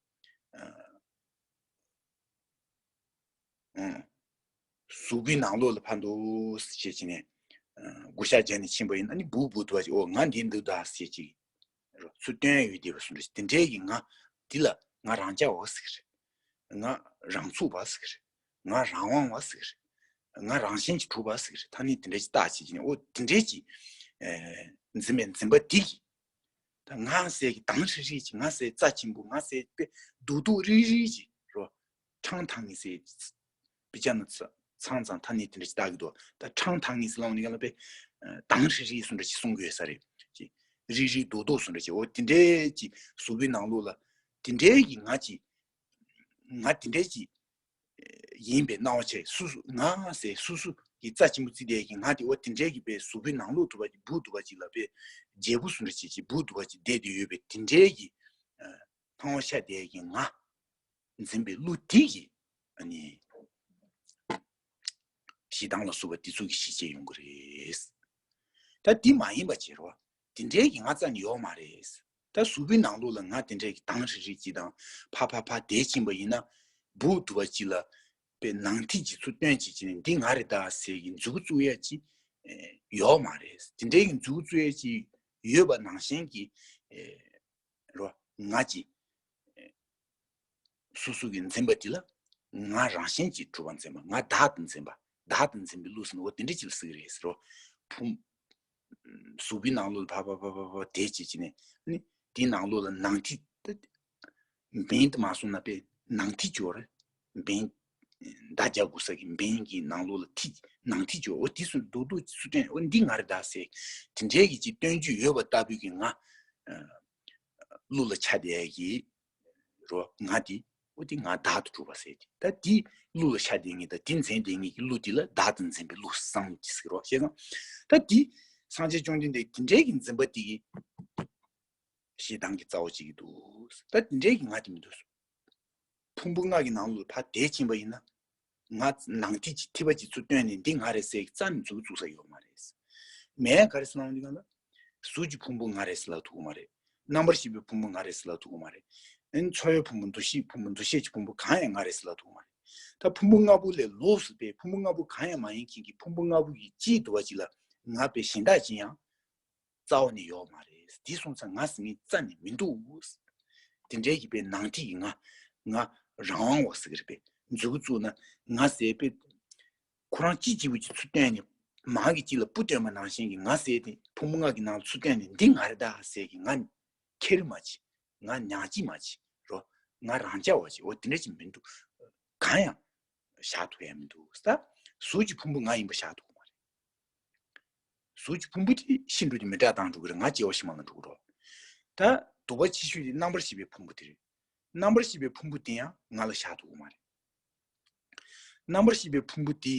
ཨ་གཟུགས་པོའི་ནང་ལོགས་ལ་ཕར་འདུག་ཟེར་བྱས་ནས། ཨ་བགོ་བཤའ་བརྒྱབ་ནས་ཕྱིན་པ་ཡིན་ན་ནི་སྦུག་སྦུག་འདུ་བ་ཅིག་ཨོ་ང་འདི་འདུག་ད་ཟེར་ཅིག་རོ། ཚུར་སྟོན་ཡོད་བསྡད་པ་སོང་རེད། དེ་འདྲའི་གི་ང་འདི་ལ་ང་རང་རྐྱ་བ་ཟེར་གི་རེད། ང་རང་ཚུགས་པ་ཟེར་གི་རེད། ང་རང་དབང་བ་ཟེར་གི་རེད། ང་རང་བཞིན་གྱིས་གྲུབ་པ་ཟེར་གི་རེད། ཐ་སྙད་དེ་འདྲ་ཅིག་བཏགས་བྱེད་ཀྱི་ནི་ཨོ་དེ་འདྲའི་ཅིག་ཨེ་འཛིན་པའི་འཛིན་པ་འདི་གིས་ད་ང་ཟེར་གི་དྭངས་ཧྲིལ་ཧྲིལ་ཅིག་ང་ཟེར་རྩ་ཆེན་པོ། ང་ཟེར་དཔེ་རྡོག་རྡོག་རིལ་རིལ་ཅིག་རོ། ཁྲང་ཐང་ངི་ཟེར་བི་ཅ་ན་ཚ་ཚང་ཚང་ཐ་སྙད་དེ་འདྲ་ཅིག་བཏགས་ཀྱི་འདུག་ད་ཁྲང་ཐང་ངི་ཟེར་ལབ་ནི་ག་ལ་དཔེ་དྭངས་ཧྲིལ་ཧྲིལ་སུ་འདྲ་ཅིག་གསུང་གི་ཡོད་ས་རེད། ཅིག་རིལ་རིལ་རྡོག་རྡོག་སུ་འདྲ་ཅིག་འོ་དེ་འདྲའི་ཅིག་གཟུགས་པོའི་ནང་ལོགས་ལ་དེ་འདྲའི་གི་ང་ཅིག་ང་དེ་འདྲའི་ཅིག་ཡིན་པའི་སྣང་བ་བྱས། སུ་སུ་ང་ཟེར་སུ་སུ་གི་རྩ་ཆེན་པོ་བརྩིས་བསྡད་ཀྱི་ང་དེ་འོ་དེ་འདྲའི་གི་དཔེ་གཟུགས་པོའི་ནང་ལོགས་དུ་བ་ཅིག་སྦུག་དུ་བ་ཅིག་ལ་དཔེ་རྒྱལ་པོ་སུ་འདྲ་ཅིག་ཅིག་སྦུག་དུ་བ་ཅིག་བསྡད་དེ་ཡོད་པའི་དེ་འདྲའི་གི་སྣང་བ་ཤར་བསྡད་ཀྱི་ང་འཛིན་པའི་བློ་དེ་གིས་ཨ་ནི་ཞེ་སྡང་ལ་སོགས་པ་དེ་ཚོ་གི་གཞི་བྱས་ཡོང་གི་རེད། ད་དེ་མ་ཡིན་པ་བྱེད་རོགས། དེ་འདྲའི་གི་ང་རྩ་ནས་ཡོད་མ་རེད། ད་གཟུགས་པོའི་ནང་ལོགས་ལ་ང་དེ་འདྲའི་གི་དྭངས་ཧྲིལ་ཧྲིལ་ཅིག་དང་ཕ་ཕ་ཕ་བསྡད་ཕྱིན་པ་ཡིན་ན་སྦུག་དུ་བ་ཅིག་ལ་དཔེ་ནང་ཐིག་ཅིག་ཚུར་སྟོན་ཅིག་བྱས་ནས་འདི་ང་རེད་ད་ཟེར་གི་མཛུབ་གུ་བཙུགས་ཡ་ཅིག་ཡོད་མ་རེད། དེ་འདྲའི་གི་མཛུབ་གུ་བཙུགས་ཡ་ཅིག་ ཡོད་པ་ནང་བཞིན་གྱི་རོ། ང་གཅིག་སོ་སོ་གི་འཛིན་པ་དེ་ལ་ང་རང་བཞིན་གྱིས་གྲུབ་པ་འཛིན་པ། ང་བདག་ཏུ་འཛིན་པ། བདག་ཏུ་འཛིན་པའི་བློ་ཟེར་ན་འོ་དེ་འདྲ་ཅིག་ལ་ཟེར་གི་རེད་ཟེར་རོ། ཕུང་གཟུགས་པོའི་ནང་ལོགས་ལ་ཕར་ཕར་ཕར་ཕར་ཕར་དེ་བྱེད་ཀྱི་ནས་ནི་དེའི་ནང་ལོགས་ལ་ནང་ཐིག་འབེན་དུ་མ་སོང་ན་པས་ནང་ཐིག་ཅོ་རེད། འབེན་ད་རྒྱ་གོ་ས་གི་འབེན་གྱི་ནང་ལོགས་ལ་ཐིག་ནང་ཐིག་ཅོ་འོ་དེ་སུ་རྡོག་རྡོག་སུ་སྟོན་འོ་འདི་ང་རེད་ད་ཟེར། དེ་འདྲའི་གི་ཅིག་སྟོན་རྒྱུ་ཡོད་པ་ལྟ་བུའི་གི་ང་། གླུ་ལ་ཆ་དེ་གི་རོ། ང་དེ་འོ་དེ་ང་བདག་ཏུ་གྲུབ་པ་ཟེར་དེ། ད་དེ་གླུ་ལ་ཆ་དེ་ངེས་ད་དེ་འཛིན་དེ་ངེས་ཀྱི་གླུ་དེ་ལ་བདག་ཏུ་འཛིན་པའི་གླུ་བསམ་གྱི་ཟེར་རོ། ཤེས་སོང་། ད་དེ་སངས་རྒྱས་བཅོམ་ལྡན་འདས་དེ་འདྲའི་གི་འཛིན་པ་དེ་གི་ཞེ་སྡང་གི་རྩ་བ་གཅིག་གི་འདུག་ད་དེ་འདྲའི་གི་ང་དེ་མི་འདུག་ཕུང་པོ་ལྔ་གི་ནང་ལ་ཕར་དེ་ཕྱིན་པ་ཡིན་ན། ང་ནང་ཐིག་ཅིག་ཐིག་པ་ཅིག་ཚུར་བཏོན་ནས་འདི་ང་རེད་ཟེར་གི་རྩ་ནས་མཛུབ་བཙུགས་ས་ཡོད་མ་རེད། མེད་ག་རེ་ཟེར་ན་འདི་ག་ལ། གཟུགས་ཀྱི་ཕུང་པོ་ང་རེད་ཟེར་ལབ་ཐུབ་ཀྱི་མ་རེད། རྣམ་པར་ཤེས་པའི་ཕུང་པོ་ང་རེད་ཟེར་ལབ་ཐུབ་ཀྱི་མ་རེད། ཨ་ནི་ཚོར་བའི་ཕུང་པོ་འདུ་ཤེས་ཕུང་པོ་འདུ་ཤེས་ཀྱི་ཕུང་པོ་གང་ཡང་ང་རེད་ཟེར་ལབ་ཐུབ་ཀྱི་མ་རེད། ད་ཕུང་པོ་ལྔ་པོ་ལས་ལོགས་སུ་པའི་ཕུང་པོ་ལྔ་པོ་གང་ཡང་མ་ཡིན་མཁན་གྱི་ཕུང་པོ་ལྔ་པོ་ཡི་སྤྱིའི་འདུ་བ་ཅིག་ལ་ང་པའི་གཞན་དག་ཅི་ཡང་རྩ་བ་ནས་ཡོད་མ་རེད། དེ་སོང་ཙང་ང་ཟེར་མཁན་རྩ་ནས་མི་འདུག་དེ་འདྲའི་གི་པའི་ནང་ཐིག་གི་ང་ང་རང་དབང་བ་ཟེར་གི་རེད་པས། མཛུབ་གུ་བཙུགས་ན་ང་ཟེར་པས། ཁོ་རང་གཅིག་གཅིག་པུ་གཅིག་ཚུར་བཏོན་ནས་མང་གི་གཅིག་ལ་སྤུ་བཏོན་པ་ནང་བཞིན་གྱི་ང་ཟེར་དེ་ཕུང་པོ་ལྔ་གི་ནང་ལ་ཚུར་བཏོན་ནས་འདི་ང་རེད་ད་ཟེར་གི་ང་ཁྱེར་མ་བྱེད། ང་ཉག་གཅིག་མ་བྱེད་རོ། ང་རང་རྐྱ་བ་བྱེད། འོ་དེ་འདྲ་ཅིག་མི་འདུག་གང་ཡང་བཞག་ཐུབ་ཡ་མི་འདུག་ད་གཟུགས་ཀྱི་ཕུང་པོ་ང་ཡིན་པ་བཞག་ཐུབ་ཀྱི་མ་རེད། གཟུགས་ཀྱི་ཕུང་པོ་དེ་ཤི་འགྲོ་དེ་མི་འདྲ་བཏང་འགྲོ་གི་རེད། ང་སྐྱེ་བ་ཕྱི་མ་ལ་འགྲོ་གི་རེད། ད་དུ་བ་ཆེ་ཤོས་དེ་རྣམ་པར་ཤེས་པའི་ཕུང་པོ་དེ་རེད། རྣམ་པར་ཤེས་པའི་ཕུང་པོ་དེ་ཡང་ང་ལ་བཞག་ཐུབ་ཀྱི་མ་རེད། རྣམ་པར་ཤེས་པའི་ཕུང་པོ་དེ་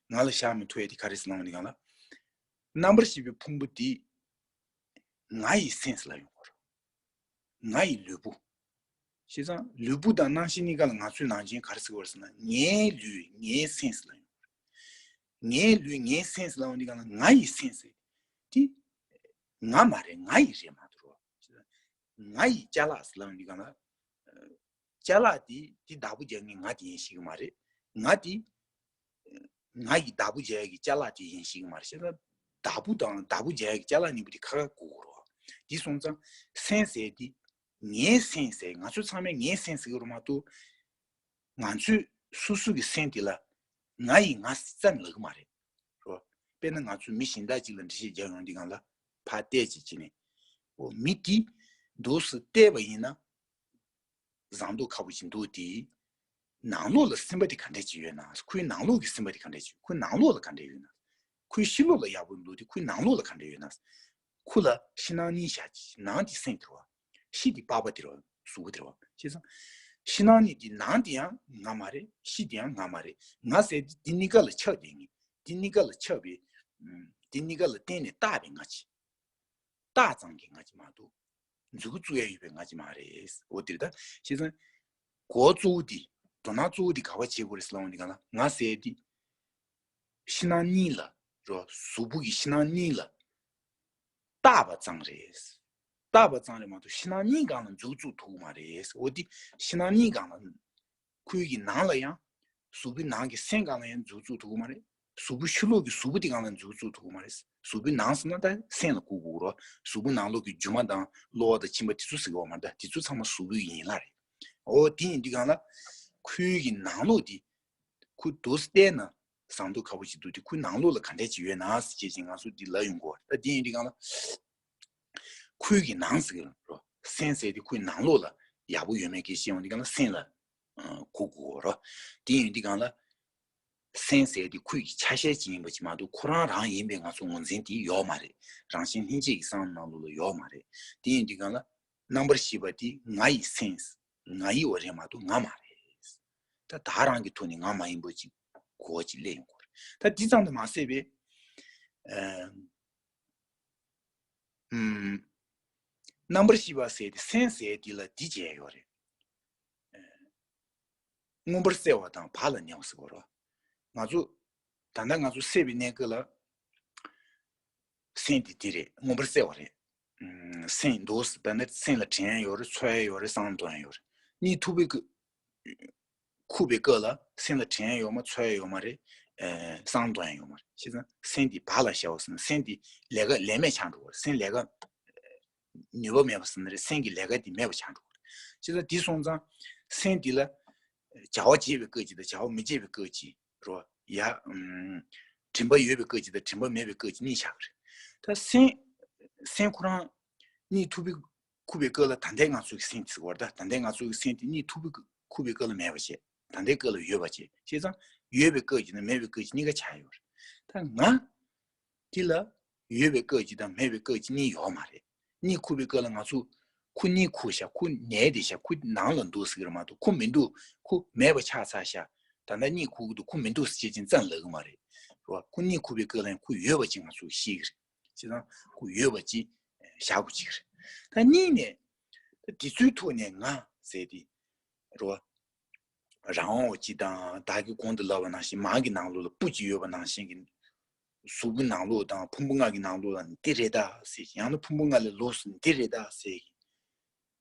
ང་ལ་བཞག་མི་ཐུབ་ཡ་དེ་ག་རེ་ཟེར་ལབ་ན་གང་ལ། རྣམ་པར་ཤེས་པའི་ཕུང་པོ་དེ་ང་ཡི་སེམས་ལ་ཡོང་གི་རེད། ང་ཡི་ལུས་པོ། བྱས་ཙང་ལུས་པོ་དང་རྣམ་ཤེས་གཉིས་ཀ་ལ་ང་ཚོའི་ནང་བཞིན་ག་རེ་ཟེར་བ་ཟེར་ན་ངའི་ལུས་ངའི་སེམས་ལ་ཡོང་། ངའི་ལུས་ངའི་སེམས་ལ་ཡོང་དུས་གང་ལ་ང་ཡི་སེམས་ཟེར་དེ་ང་མ་རེད། ང་ཡི་རེད་མ་གཏོགས་ང་ཡི་ཅ་ལག་ཟེར་ལ་ཡོང་དུས་གང་ལ་ཅ་ལག་དེ་དེ་བདག་པོ་རྒྱག་མཁན་ང་དེ་ཡིན་ཤེས་ཀྱི་མ་རེད། ང་དེ་ང་ཡི་བདག་པོ་བྱ་ཡག་གི་ཅ་ལག་དེ་ཡིན་ཤེས་ཀྱི་མ་རེད། བྱས་ཙང་བདག་པོ་དང་བདག་པོ་བྱ་ཡག་གི་ཅ་ལག་གཉིས་པོ་དེ་ཁ་ཁ་གོ་དགོས་རེད། དེ་སོང་ཙང་སེམས་ཟེར་དེ་ངའི་སེམས་ཟེར་ང་ཚོ་ཚང་མས་ངའི་སེམས་ཟེར་གྱི་རེད་མ་གཏོགས་ང་ཚོས་སོ་སོ་གི་སེམས་དེ་ལ་ང་ཡི་ང་རྩ་ནས་ལབ་ཀྱི་མ་རེད། རོ། དཔེར་ན་ང་ཚོས་མི་གཞན་དག་ཅིག་ལ་འགྲེལ་བཤད་རྒྱག་ཡོང་དུས་སྒང་ལ་ཕར་བལྟས་ཅིག་བྱས་ནས་འོ་མི་དེ་འདུག་སེ་བལྟས་པ་ཡིན་ན། བཟང་སྡུག་ཁ་པོ་ཅིག་འདུག་དེ། ནང་ལོགས་ལ་སེམས་པ་དེ་ག་འདྲ་ཅིག་ཡོད་ན། ཁོའི་ནང་ལོགས་ཀྱི་སེམས་པ་དེ་ག་འདྲ་ཅིག་ཁོའི་ནང་ལོགས་ལ་ག་འདྲ་ཡོད་ན། ཁོའི་ཕྱི་ལོགས་ལ་ཡག་པོ་འདུག་དེ་ཁོའི་ནང་ལོགས་ལ་ག་འདྲ་ཡོད་ན། ཁོ་ལ་ཕྱི་ནང་གཉིས་བཞག་ཅིག་ནང་དེ་སེམས་དེ་རེད་བ། ཕྱི་དེ་པགས་པ་དེ་རེད་བ། གཟུགས་པོ་དེ་རེད་བ། ཤེས་སོང་། ཕྱི་ནང་གཉིས་དེ་ནང་དེ་ཡང་ང་མ་རེད། ཕྱི་དེ་ཡང་ང་མ་རེད། ང་ཟེར་དེ་དེ་གཉིས་ཀ་ལ་ཆགས་བསྡད་མཁན། དེ་གཉིས་ཀ་ལ་ཆགས་པའི། དེ་གཉིས་ཀ་ལ་བརྟེན་ནས་བཏགས་པའི་ང་ཅིག་བཏགས་ཙམ་གྱི་ང་ཅིག་མ་གཏོགས། མཛུབ་གུ་བཙུགས་ཡ་ཡོད་པའི་ང་ཅིག་མ་རེད། འོ་དེ་རེད་ད། བྱས་ཙང་། གོ་གཙོ་བོ་འདི། དོ་སྣང་གཙོ་བོ་འདི་ག་པར་བྱེད་དགོས་རེད་ཟེར་ལབ་འོང་དུས་སྒང་ལ་ང་ཟེར་ཡ་འདི། ཕྱི་ནང་གཉིས་ལ། རོ། གཟུགས་པོ་གི་ཕྱི་ནང་གཉིས་ལ། བཏགས་པ་ཙམ་རེད། བཏགས་པ་ཙམ་རེད་མ་གཏོགས་ཕྱི་ནང་གཉིས་སྒང་ལ་མཛུབ་གུ་བཙུགས་ཐུབ་ཀྱི་མ་རེད། འོ་འདི་ཕྱི་ནང་གཉིས་སྒང་ལ། ཁོའི་གི་ནང་ལ་ཡང་། གཟུགས་པོའི་ནང་གི་སེམས་སྒང་ལ་ཡང་མཛུབ་གུ་བཙུགས་ཐུབ་ཀྱི་མ་རེད། གཟུགས་པོའི་ཕྱི་ལོགས་ཀྱི་གཟུགས་པོ་དེ་སྒང་ལ་མཛུབ་གུ་བཙུགས་ཐུབ་ཀྱི་མ་རེད། གཟུགས་པོའི་ནང་ཟེར་ན་ད་སེམས་ལ་གོ་དགོས་རོ། གཟུགས་པོའི་ནང་ལོགས་ཀྱི་རྒྱུ་མ་དང་གློ་བ་དང་མཆིན་པ་དེ་ཚོ་ཟེར་གྱི་ཡོད་མ་རེད་ད། དེ་ཚོ་ཚང་མ་གཟུགས་པོའི་ཡན་ལག་རེད། འོ་དེ་ཡིན་དུས་སྒང་ལ། ཁོའི་གི་ནང་ལོགས་དེ། ཁོ་འདུག་སེ་བལྟས་ན། བཟང་སྡུག་ཁ་པོ་ཞིག་འདུག་དེ་ཁོའི་ནང་ལོགས་ལ་ག་འདྲ་ཅིག་ཡོད་ན་ཟེར་བྱས་ཅིག་ང་ཚོ་འདི་ལབ་ཡོང་གི་ཡོད་རེད། ད་དེ་ཡིན་དུས་སྒང་ལ། ཁོའི་གི་ནང་ཟེར་གྱི་རོ། སེམས་ཟེར་དེ་ཁོའི་ནང་ལོགས་ལ་ཡག་པོ་ཡོད་མེད་སྐད་ཤེས་ཡོང་དུས་སྒང་ལ་སེམས་ལ་གོ་དགོས་རོ། དེ་ཡིན་དུས་སྒང་ལ་སེམས་ཟེར་དེ་ཁོའི་གི་ཆ་ཤས་ཅིག་ཡིན་པ་ཅིག་མ་གཏོགས་ཁོ་རང་རང་ཡིན་པའི་ང་ཚོ་ངོས་འཛིན་དེ་ཡོད་མ་རེད། རང་བཞིན་ལྷན་སྐྱེས་ཀྱི་བསམ་བློ་ནང་ལོགས་ལ་ཡོད་མ་རེད། དེ་ཡིན་དུས་སྒང་ལ་རྣམ་པར་ཤེས་པ་དེ་ང་ཡི་སེམས། ང་ཡི་བ་རེད་མ་གཏོགས་ང་མ་རེད། ད་ད་རང་གི་ཐོག་ནས་ང་མ་ཡིན་པ་ཅིག་གོ་བ་ཅིག་སླེབས་ཡོང་གི་རེད། ད་འདི་ཙམ་དུ་མ་ཟད་པའི། ཨ། ཨུམ། རྣམ་པར་ཤེས་པ་ཟེར་དེ་སེམས་ཟེར་དེ་ལ་འདི་བྱས་ཡོད་རེད། མངོན་པར་གསལ་བ་དང་བག་ལ་ཉལ་བ་ཟེར་བ་རོ། ང་ཚོ། ད་ལྟ་ང་ཚོ་སད་པའི་གནས་སྐབས་ལ། སེམས་དེ་དེ་རེད། མངོན་པར་གསལ་བ་རེད། ཨུམ། སེམས་འདུག་ད་ནི་སེམས་ལ་དྲན་ཡ་ཡོད་རེད། ཚོར་ཡ་ཡོད་རེད། བསམ་བློ་གཏོང་ཡ་ཡོད་རེད། གཉིད་ཐུག་པའི་སྐབས། ཁུག་པའི་སྐབས་ལ་སེམས་ལ་དྲན་ཡ་ཡོད་མ་ཚོར་ཡ་ཡོད་མ་རེད། ཨེ། བསམ་བློ་གཏོང་ཡ་ཡོད་མ་རེད། བྱས་ཙང་སེམས་དེ་བག་ལ་ཞ་བ་ཟེར་ན་སེམས་དེ་ལས་ཀ་ལས་མེད་ཆགས་འགྲོ་བ་རེད། སེམས་ལས་ཀ་ ནུས་པ་མེད་པ་ཟེར་ན་རེད། སེམས་ཀྱི་ལས་ཀ་དེ་མེད་པ་ཆགས་འགྲོ་གི་རེད། བྱས་ཙང་དེ་སོང་ཙང་སེམས་དེ་ལ་བྱ་བ་བྱེད་པའི་སྐབས་ཅིག་དང་བྱ་བ་མི་བྱེད་པའི་སྐབས་ཅིག་རོ། ཡ་ཨམ། དྲན་པ་ཡོད་པའི་སྐབས་ཅིག་དང་དྲན་པ་མེད་པའི་སྐབས་ཅིག་གཉིས་ཆགས་ཀྱི་རེད། ད་སེམས་སེམས་ཁོ་རང་གཉིད་ཁུག་པའི་ཁུག་པའི་སྐབས་ལ་ད་ལྟའི་ང་ཚོ་གི་སེམས་ཟེར་བ་རེད། ད་ད་ལྟའི་ང་ཚོ་གི་སེམས་དེ་གཉིད་ཁུག་པའི་ཁུག་པའི་སྐབས་ལ་མེད་པ་བྱས། ད་ལྟའི་སྐབས་ལ་ཡོད་པ་བྱས། བྱས་ཙང་ཡོད་པའི་སྐབས་ཅིག་དང་མེད་པའི་སྐབས་ཅིག་གཉིས་ཀ་ཆགས་ཡོད་རེད། ད་ང་དེ་ལ་ཡོད་པའི་སྐབས་ཅིག་དང་མེད་པའི་སྐབས་ཅིག་གཉིས་ཡོད་མ་རེད། གཉིད་ཁུག་པའི་སྐབས་ལ་ང་ཚོ་ཁོ་གཉིད་ཁུག་ཤག་ཁོ་ཉལ་བསྡད་ཤག་ཁོ་ནང་ལ་འདུག་ཟེར་གི་རེད་མ་གཏོགས་ཁོ་མི་འདུག་ཁོ་མེད་པ་ཆགས་ཚར་ཤག་ད་ལྟ་གཉིད་ཁུག་གི་འདུག་ཁོ་མི་འདུག་ཟེར་བྱས་ཅིག་ཙམ་ལབ་གི་མ་རེད། རེད་བ། ཁོ་གཉིད་ཁུག་པའི་སྐབས་ལ་ཡང་ཁོ་ཡོད་པ་ཅིག་ང་ཚོ་ཤེས་གི་རེད། བྱས་ཙང་ཁོ་ཡོད་པ་ཅིག་བཞག་དགོས་ཅིག་རེད། ད་གཉིས་ནས་ད་དེ་ཚོའི་ཐོག་ནས་ང་ཟེར་དེ་རེད་བ། རང་དབང་བ་སྤྱི་དང་བདག་གིས་གོང་དུ་ལབ་པ་ནང་བཞིན་མ་གི་ནང་ལོགས་ལ་སྤུ་གཅིག་ཡོད་པ་ནང་བཞིན་གྱི་གཟུགས་པོའི་ནང་ལོགས་དང་ཕུང་པོ་ལྔ་གི་ནང་ལོགས་ལ་འདི་རེད་ད་ཟེར། ཡང་ན་ཕུང་པོ་ལྔ་ལས་ལོགས་སུ་འདི་རེད་ད་ཟེར་གྱི་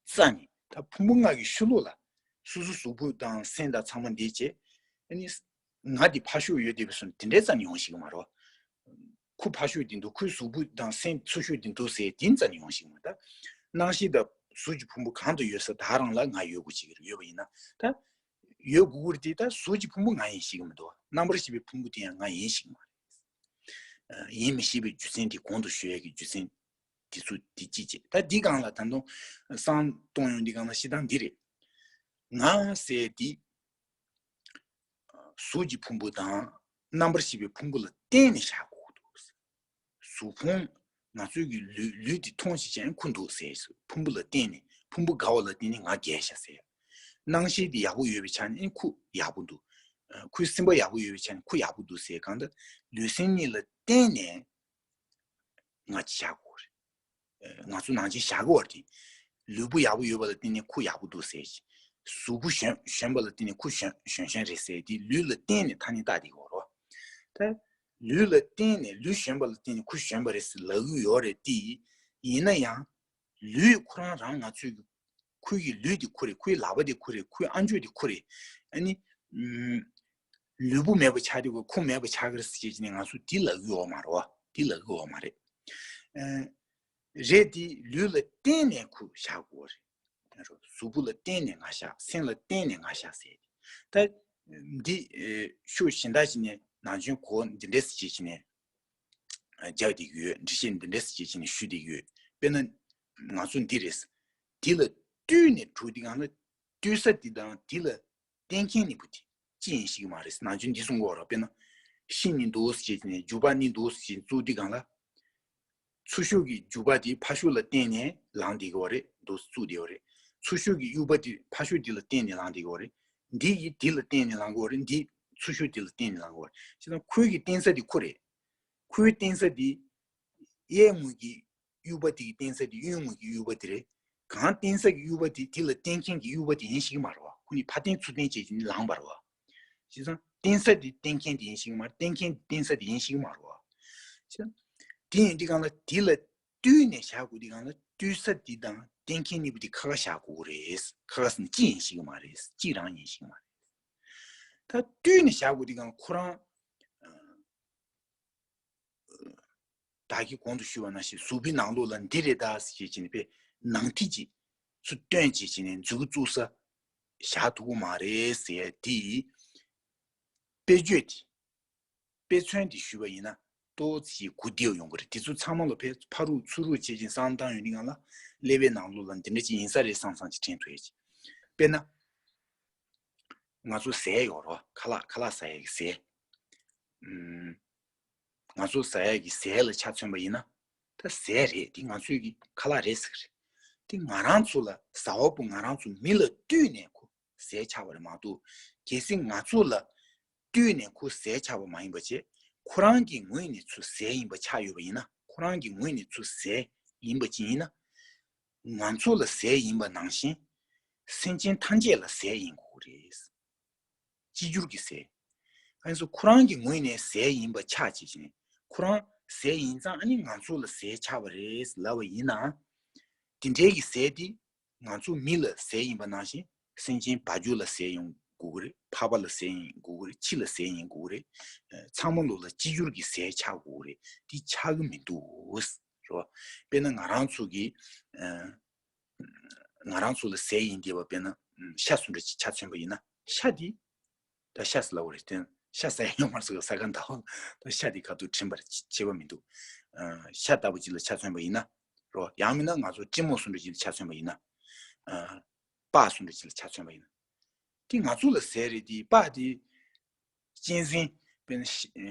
རྩ་ནས། ད་ཕུང་པོ་ལྔ་གི་ཤུལ་ལོགས་ལ་སོ་སོ་གཟུགས་པོ་དང་སེམས་དང་ཚང་མ་འདི་བྱས། ཨ་ནི་ང་འདི་ཕར་ཞོག་ཡོད་བསྡད་པའི་སོང་དེ་འདྲའི་རྩ་ནས་ཡོང་ཤེས་ཀྱི་མ་རེད། ཁོ་ཕར་ཤོག་དེ་འདུག་ཁོའི་གཟུགས་པོ་དང་སེམས་ཚུར་ཤོག་དེ་འདུག་ཟེར་དེ་རྩ་ནས་ཡོང་ཤེས་ཀྱི་མ་རེད། ད་སྣང་ཤེས་དང་གཟུགས་ཀྱི་ཕུང་པོ་གང་དུ་ཡོད་ས་ད་རང་ལ་ང་ཡོད་དགོས་ཀྱི་ཡོད་པ་ཡིན་ན། ད་ཡོད་དགོས་ཀྱི་རེད་དེ། ད་གཟུགས་ཀྱི་ཕུང་པོ་ང་ཡིན་ཤེས་ཀྱི་མི་འདུག་རྣམ་པར་ཤེས་པའི་ཕུང་པོ་དེ་ཡང་ང་ཡིན་ཤེས་ཀྱི་མ་རེད། ཡིན་མི་ཤེས་པའི་རྒྱུ་མཚན་དེ་གོང་དུ་ཞུ་ཡས་ཀྱི་རྒྱུ་མཚན་དེ་ཚོ་དེ་གཅིག་བྱས། ད་འདི་སྒང་ལ་ད་དུང་བསམ་གཏོང་ཡོང་འདི་སྒང་ལ་བཤད་སྟངས་འདི་རེད། ང་ཟེར་དེ་གཟུགས་ཀྱི་ཕུང་པོ་དང་རྣམ་པར་ཤེས་པའི་ཕུང་པོ་ལ་བརྟེན་ནས་བཞག་དགོས་འདུག་གཟུགས་ཕུང་ང་ཚོའི་གི་ལུས་ལུས་དེ་མཐོང་ཞིག་ཅན་ཁུ་འདུག་ཟེར། ཕུང་པོ་ལ་བརྟེན་ནས་ཕུང་པོ་དགའ་བ་ལ་བརྟེན་ནས་ང་རྒྱལ་ཤག་ཟེར། སྣང་ཤེས་དེ་ཡག་པོ་ཡོད་པའི་ཆ་ནས་ཁུ་ཡག་པོ་འདུག་ཁོའི་སེམས་པ་ཡག་པོ་ཡོད་པའི་ཆ་ནས་ཁུ་ཡག་པོ་འདུག་ཟེར། གང་ལྟར་ལུས་སེམས་གཉིས་ལ་བརྟེན་ནས་ང་བཞག་དགོས་རེད། ང་ཚོ་ནང་ཆེན་བཞག་གི་བར་དེ། ལུས་པོ་ཡག་པོ་ཡོད་པ་ལ་བརྟེན་ནས་ཁུ་ཡག་པོ་འདུག་ཟེར་གྱི། གཟུགས་པོ་གཞོན་གཞོན་པ་ལ་བརྟེན་ནས་ཁུ་གཞོན་གཞོན་གཞོན་རེད་ཟེར་དེ་ལུས་ལ་བརྟེན་ནས་ཐ་སྙད་བཏགས་བསྡད་ཀྱི་ཡོད་རེད། ད་ལུས་ལ་བརྟེན་ནས་ལུས་གཞོན་པ་ལ་བརྟེན་ནས་ཁུ་གཞོན་པ་རེད་ཟེར་ལབ་ཀྱི་ཡོད་རེད་དེ། ཡིན་ན་ཡང་ལུས་ཁོ་རང་རང་ང་ཚོའི་ཁོའི་གི་ལུས་དེ་ཁོ་རེད། ཁོའི་ལག་པ་དེ་ཁོ་རེད། ཁོའི་ཨ་མཆོག་དེ་ཁོ་རེད། ཨ་ནི་ལུས་པོ་མེད་པ་ཆགས་དེ་ཁོ་ཁོ་མེད་པ་ཆགས་ཀྱི་རེད་ཟེར་བྱས་ནས་ང་ཚོ་དེ་ལབ་ཀྱི་ཡོད་མ་རེད་བ། དེ་ལབ་ཀྱི་ཡོད་མ་རེད། རེད་དེ་ལུས་ལ་བརྟེན་ནས་ཁུ་བཞག་དགོས་རེད། གཟུགས་པོ་ལ་བརྟེན་ནས་ང་བཞག་སེམས་ལ་བརྟེན་ནས་ང་བཞག་ཟེར། ད་འདི་ཤོད་གཞན་དག་ཅིག་ནས་ནང་ཆེན་གོ་འདི་འདྲས་ཅིག་ཅིག་ནས་རྒྱག་བསྡད་ཀྱི་ཡོད། འགྲེལ་བཤད་འདི་འདྲས་ཅིག་ཅིག་ནས་ཞུ་བསྡད་ཀྱི་ཡོད། དཔེར་ན་ང་ཚོ་འདི་རེད། འདི་ལ་ལྟོས་ནས་གྲུབ་དེ་གང་ལ་ལྟོས་ས་འདི་དང་འདི་ལ་བརྟེན་མཁན་གཉིས་པོ་དེ་ཅི་ཡིན་ཤེས་ཀྱི་མ་རེད། ནང་ཆོས་འདི་གསུང་གི་ཡོད་རེད། དཔེར་ན་ཤིང་གཉིས་འདུག་ཟེར་བྱས་ནས་འཇུག་པ་གཉིས་འདུག་ཟེར་བྱས་བཙུགས་དུས་སྒང་ལ། ཚུར་ཤོག་གི་འཇུག་པ་དེ་ཕར་ཤོག་ལ་བརྟེན་ནས་ལངས་བསྡད་ཀྱི་ཡོད་རེད། འདུག་བཙུགས་བསྡད་ཡོད་རེད། ཚུར་ཤོག་གི་དབྱུག་པ་དེ་ཕར་ཤོག་དེ་ལ་བརྟེན་ནས་ལངས་བསྡད་ཀྱི་ཡོད་རེད། འདི་ཡིས་དེ་ལ་བརྟེན་ནས་ལངས་ཀྱི་ཡོད་རེད། འདི་ཚུར་ཤོག་དེ་ལ་བརྟེན་ནས་ལངས་ཀྱི་ཡོད་རེད། བྱས་ཙང་ཁོའི་གི་བརྟེན་ས་དེ་ཁོ་རེད། ཁོའི་བརྟེན་ས་དེ་གཡས་ངོས་ཀྱི་དབྱུག་པ་དེ་གི་བརྟེན་ས་དེ་གཡོན་ངོས་ཀྱི་དབྱུག་པ་དེ་རེད། གང་བརྟེན་ས་གི་དབྱུག་པ་དེ་དེ་ལ་བརྟེན་མཁན་གྱི་དབྱུག་པ་དེ་ཡིན་ཤེས་ཀྱི་མ་རེད་བ། ཁོ་གཉིས་ཕར་བརྟེན་ཚུར་བརྟེན་བྱས་ཀྱི་ནི་ལངས་པ་རེད་བ། བྱས་ཙང་བརྟེན་ས་དེ་བརྟེན་མཁན་དེ་ཡིན་ཤེས་ཀྱི་མ་རེད། བརྟེན་མཁན་དེ་བརྟེན་ས་དེ་ཡིན་ཤེས་ཀྱི་མ་རེད་བ། བྱས་ཙང་དེ་ཡིན་དུས་སྒང་ལ་དེ་ལ་ལྟོས་ནས་བཞག་དགོས་དུས་སྒང་ལ་ལྟོས་ས་དེ་དང་བརྟེན་མཁན་གཉིས་པོ་དེ་ཁ་ཁ་བཞག་དགོས་ཀྱི་རེད། ཁ་ཁ་ཟེར་ན་གཅིག་ཡིན་ཤེས་ཀྱི་མ་རེད། གཅིག་རང་ཡིན་ཤེས་ཀྱི་མ་རེད། ད་ལྟོས་ནས་བཞག་དགོས་དུས་སྒང་ལ་ཁོ་རང་བདག་གིས་གོང་དུ་ཞུས་པ་ནང་བཞིན་གཟུགས་པོའི་ནང་ལོགས་ལ་འདི་རེད་ད་ཟེར་བྱས་ནས་པས་ནང་ཐིག་ཅིག་ཚུར་སྟོན་བྱས་བྱས་ནས་མཛུབ་གུ་བཙུགས་ས་བཞག་ཐུབ་ཀྱི་མ་རེད་ཟེར་ཡ་དེ་དཔེ་བརྗོད་དེ་དཔེ་མཚོན་དེ་ཞུས་པ་ཡིན་ན་ཏོག་ཙམ་གོ་བདེ་བ་ཡོང་གི་རེད། དེ་ཚོ་ཚང་མ་ལ་ཕར་ཕར་རུག་ཚུར་རུག་བྱས་བྱས་བསམ་བཏང་ཡོང་དུས་སྒང་ལ་ཀླད་པའི་ནང་ལོགས་ལ་འདི་འདྲ་ཅིག་ཡིན་ས་རེད་བསམ་བསམ་ཅིག་དྲན་ཐུབ་ཡ་ཅིག་དཔེར་ན། ང་ཚོ་ཟས་ཡོད་རོ། ཁ་ལག་ཁ་ལག་ཟ་ཡག་གི་ཟས། ཨུམ། ང་ཚོ་ཟ་ཡག་གི་ཟས་ལ་ཆ་མཚོན་པ་ཡིན་ན། ད་ཟས་རེད། འདི་ང་ཚོའི་གི་ཁ་ལག་རེད་ཟེར་གི་རེད། འདི་ང་རང་ཚོ་ལ་ཟ་བ་པོ་ང་རང་ཚོ་མི་ལ་བསྟུན་ནས་ཁོ་ཟས་ཆགས་པ་རེད་མ་གཏོགས། གལ་སྲིད་ང་ཚོ་ལ་བསྟུན་ནས་ཁོ་ཟས་ཆགས་པ་མ་ཡིན་པ་བྱས། ཁོ་རང་གི་ངོས་ནས་ཚུར་ཟས་ཡིན་པ་ཆགས་ཡོད་པ་ཡིན་ན། ཁོ་རང་གི་ངོས་ནས་ཚུར་ཟས་ཡིན་པ་ཅིག་ཡིན་ན། ང་ཚོ་ལ་ཟས་ཡིན་པ་ནང་བཞིན། སེམས་ཅན་ཐམས་ཅད་ལ་ཟས་ཡིན་དགོས་རེད། གཅིག་གྱུར་གྱི་ཟས། ཨ་ནི་ཚོ་ཁོ་རང་གི་ངོས་ནས་ཟས་ཡིན་པ་ཆགས་བྱས་བྱས་ནས། ཁོ་རང་ཟས་ཡིན་ཙང་ཨ་ནི་ང་ཚོ་ལ་ཟས་ཆགས་པ་རེད་ལབ་པ་ཡིན་ན། དེ་འདྲའི་གི་ཟས་དེ་ང་ཚོ་མི་ལ་ཟས་ཡིན་པ་ནང་བཞིན་སེམས་ཅན་བ་སྤུ་ལ་ཟས་ཡིན་དགོས་ཀྱི་རེད། ཕག་པ་ལ་ཟས་ཡིན་དགོས་ཀྱི་རེད། ཁྱི་ལ་ཟས་ཡིན་དགོས་ཀྱི་རེད། ཚང་མ་ལོ་ལ་གཅིག་གྱུར་གྱི་ཟས་ཆགས་དགོས་ཀྱི་རེད། དེ་ཆགས་ཀྱི་མི་འདུག་རེད་བ། དཔེར་ན་ང་རང་ཚོ་གི་ཨ་ང་རང་ཚོ་ལ་ཟས་ཡིན་བསྡད་པ་དཔེར་ན་ཤ་བཟོ་འདྲ་ཅིག་ཆ་མཚོན་པ་ཡིན་ན་ཤ་དེ། ད་ཤ་ཟ་ལབ་པ་རེད་དེ། ཤ་ཟ་ཡ་ཡོད་མ་རེད་ཟེར་ག་ཟ་ག་འདའ་བ། ད་ཤ་དེ་ག་དུས་དྲན་པར་བྱེད་པ་མི་འདུག་ཨ་ཤ་ལྟ་བུ་ཅིག་ལ་ཆ་མཚོན་པ་ཡིན་ན་རོ། ཡང་མིན་ན་ང་ཚོ་ཀྲིན་མོག་བཟོ་འདྲ་ཅིག་ལ་ཆ་མཚོན་པ་ཡིན་ན། ཨ་སྤགས་བཟོ་འདྲ་ཅིག་ལ་ཆ་མཚོན་པ་ཡིན་ན། དེ་ང་ཚོ་ལ་ཟས་རེད་དེ། སྤགས་དེ་གཅན་གཟན་དཔེར་ན་ཤ་ཨ་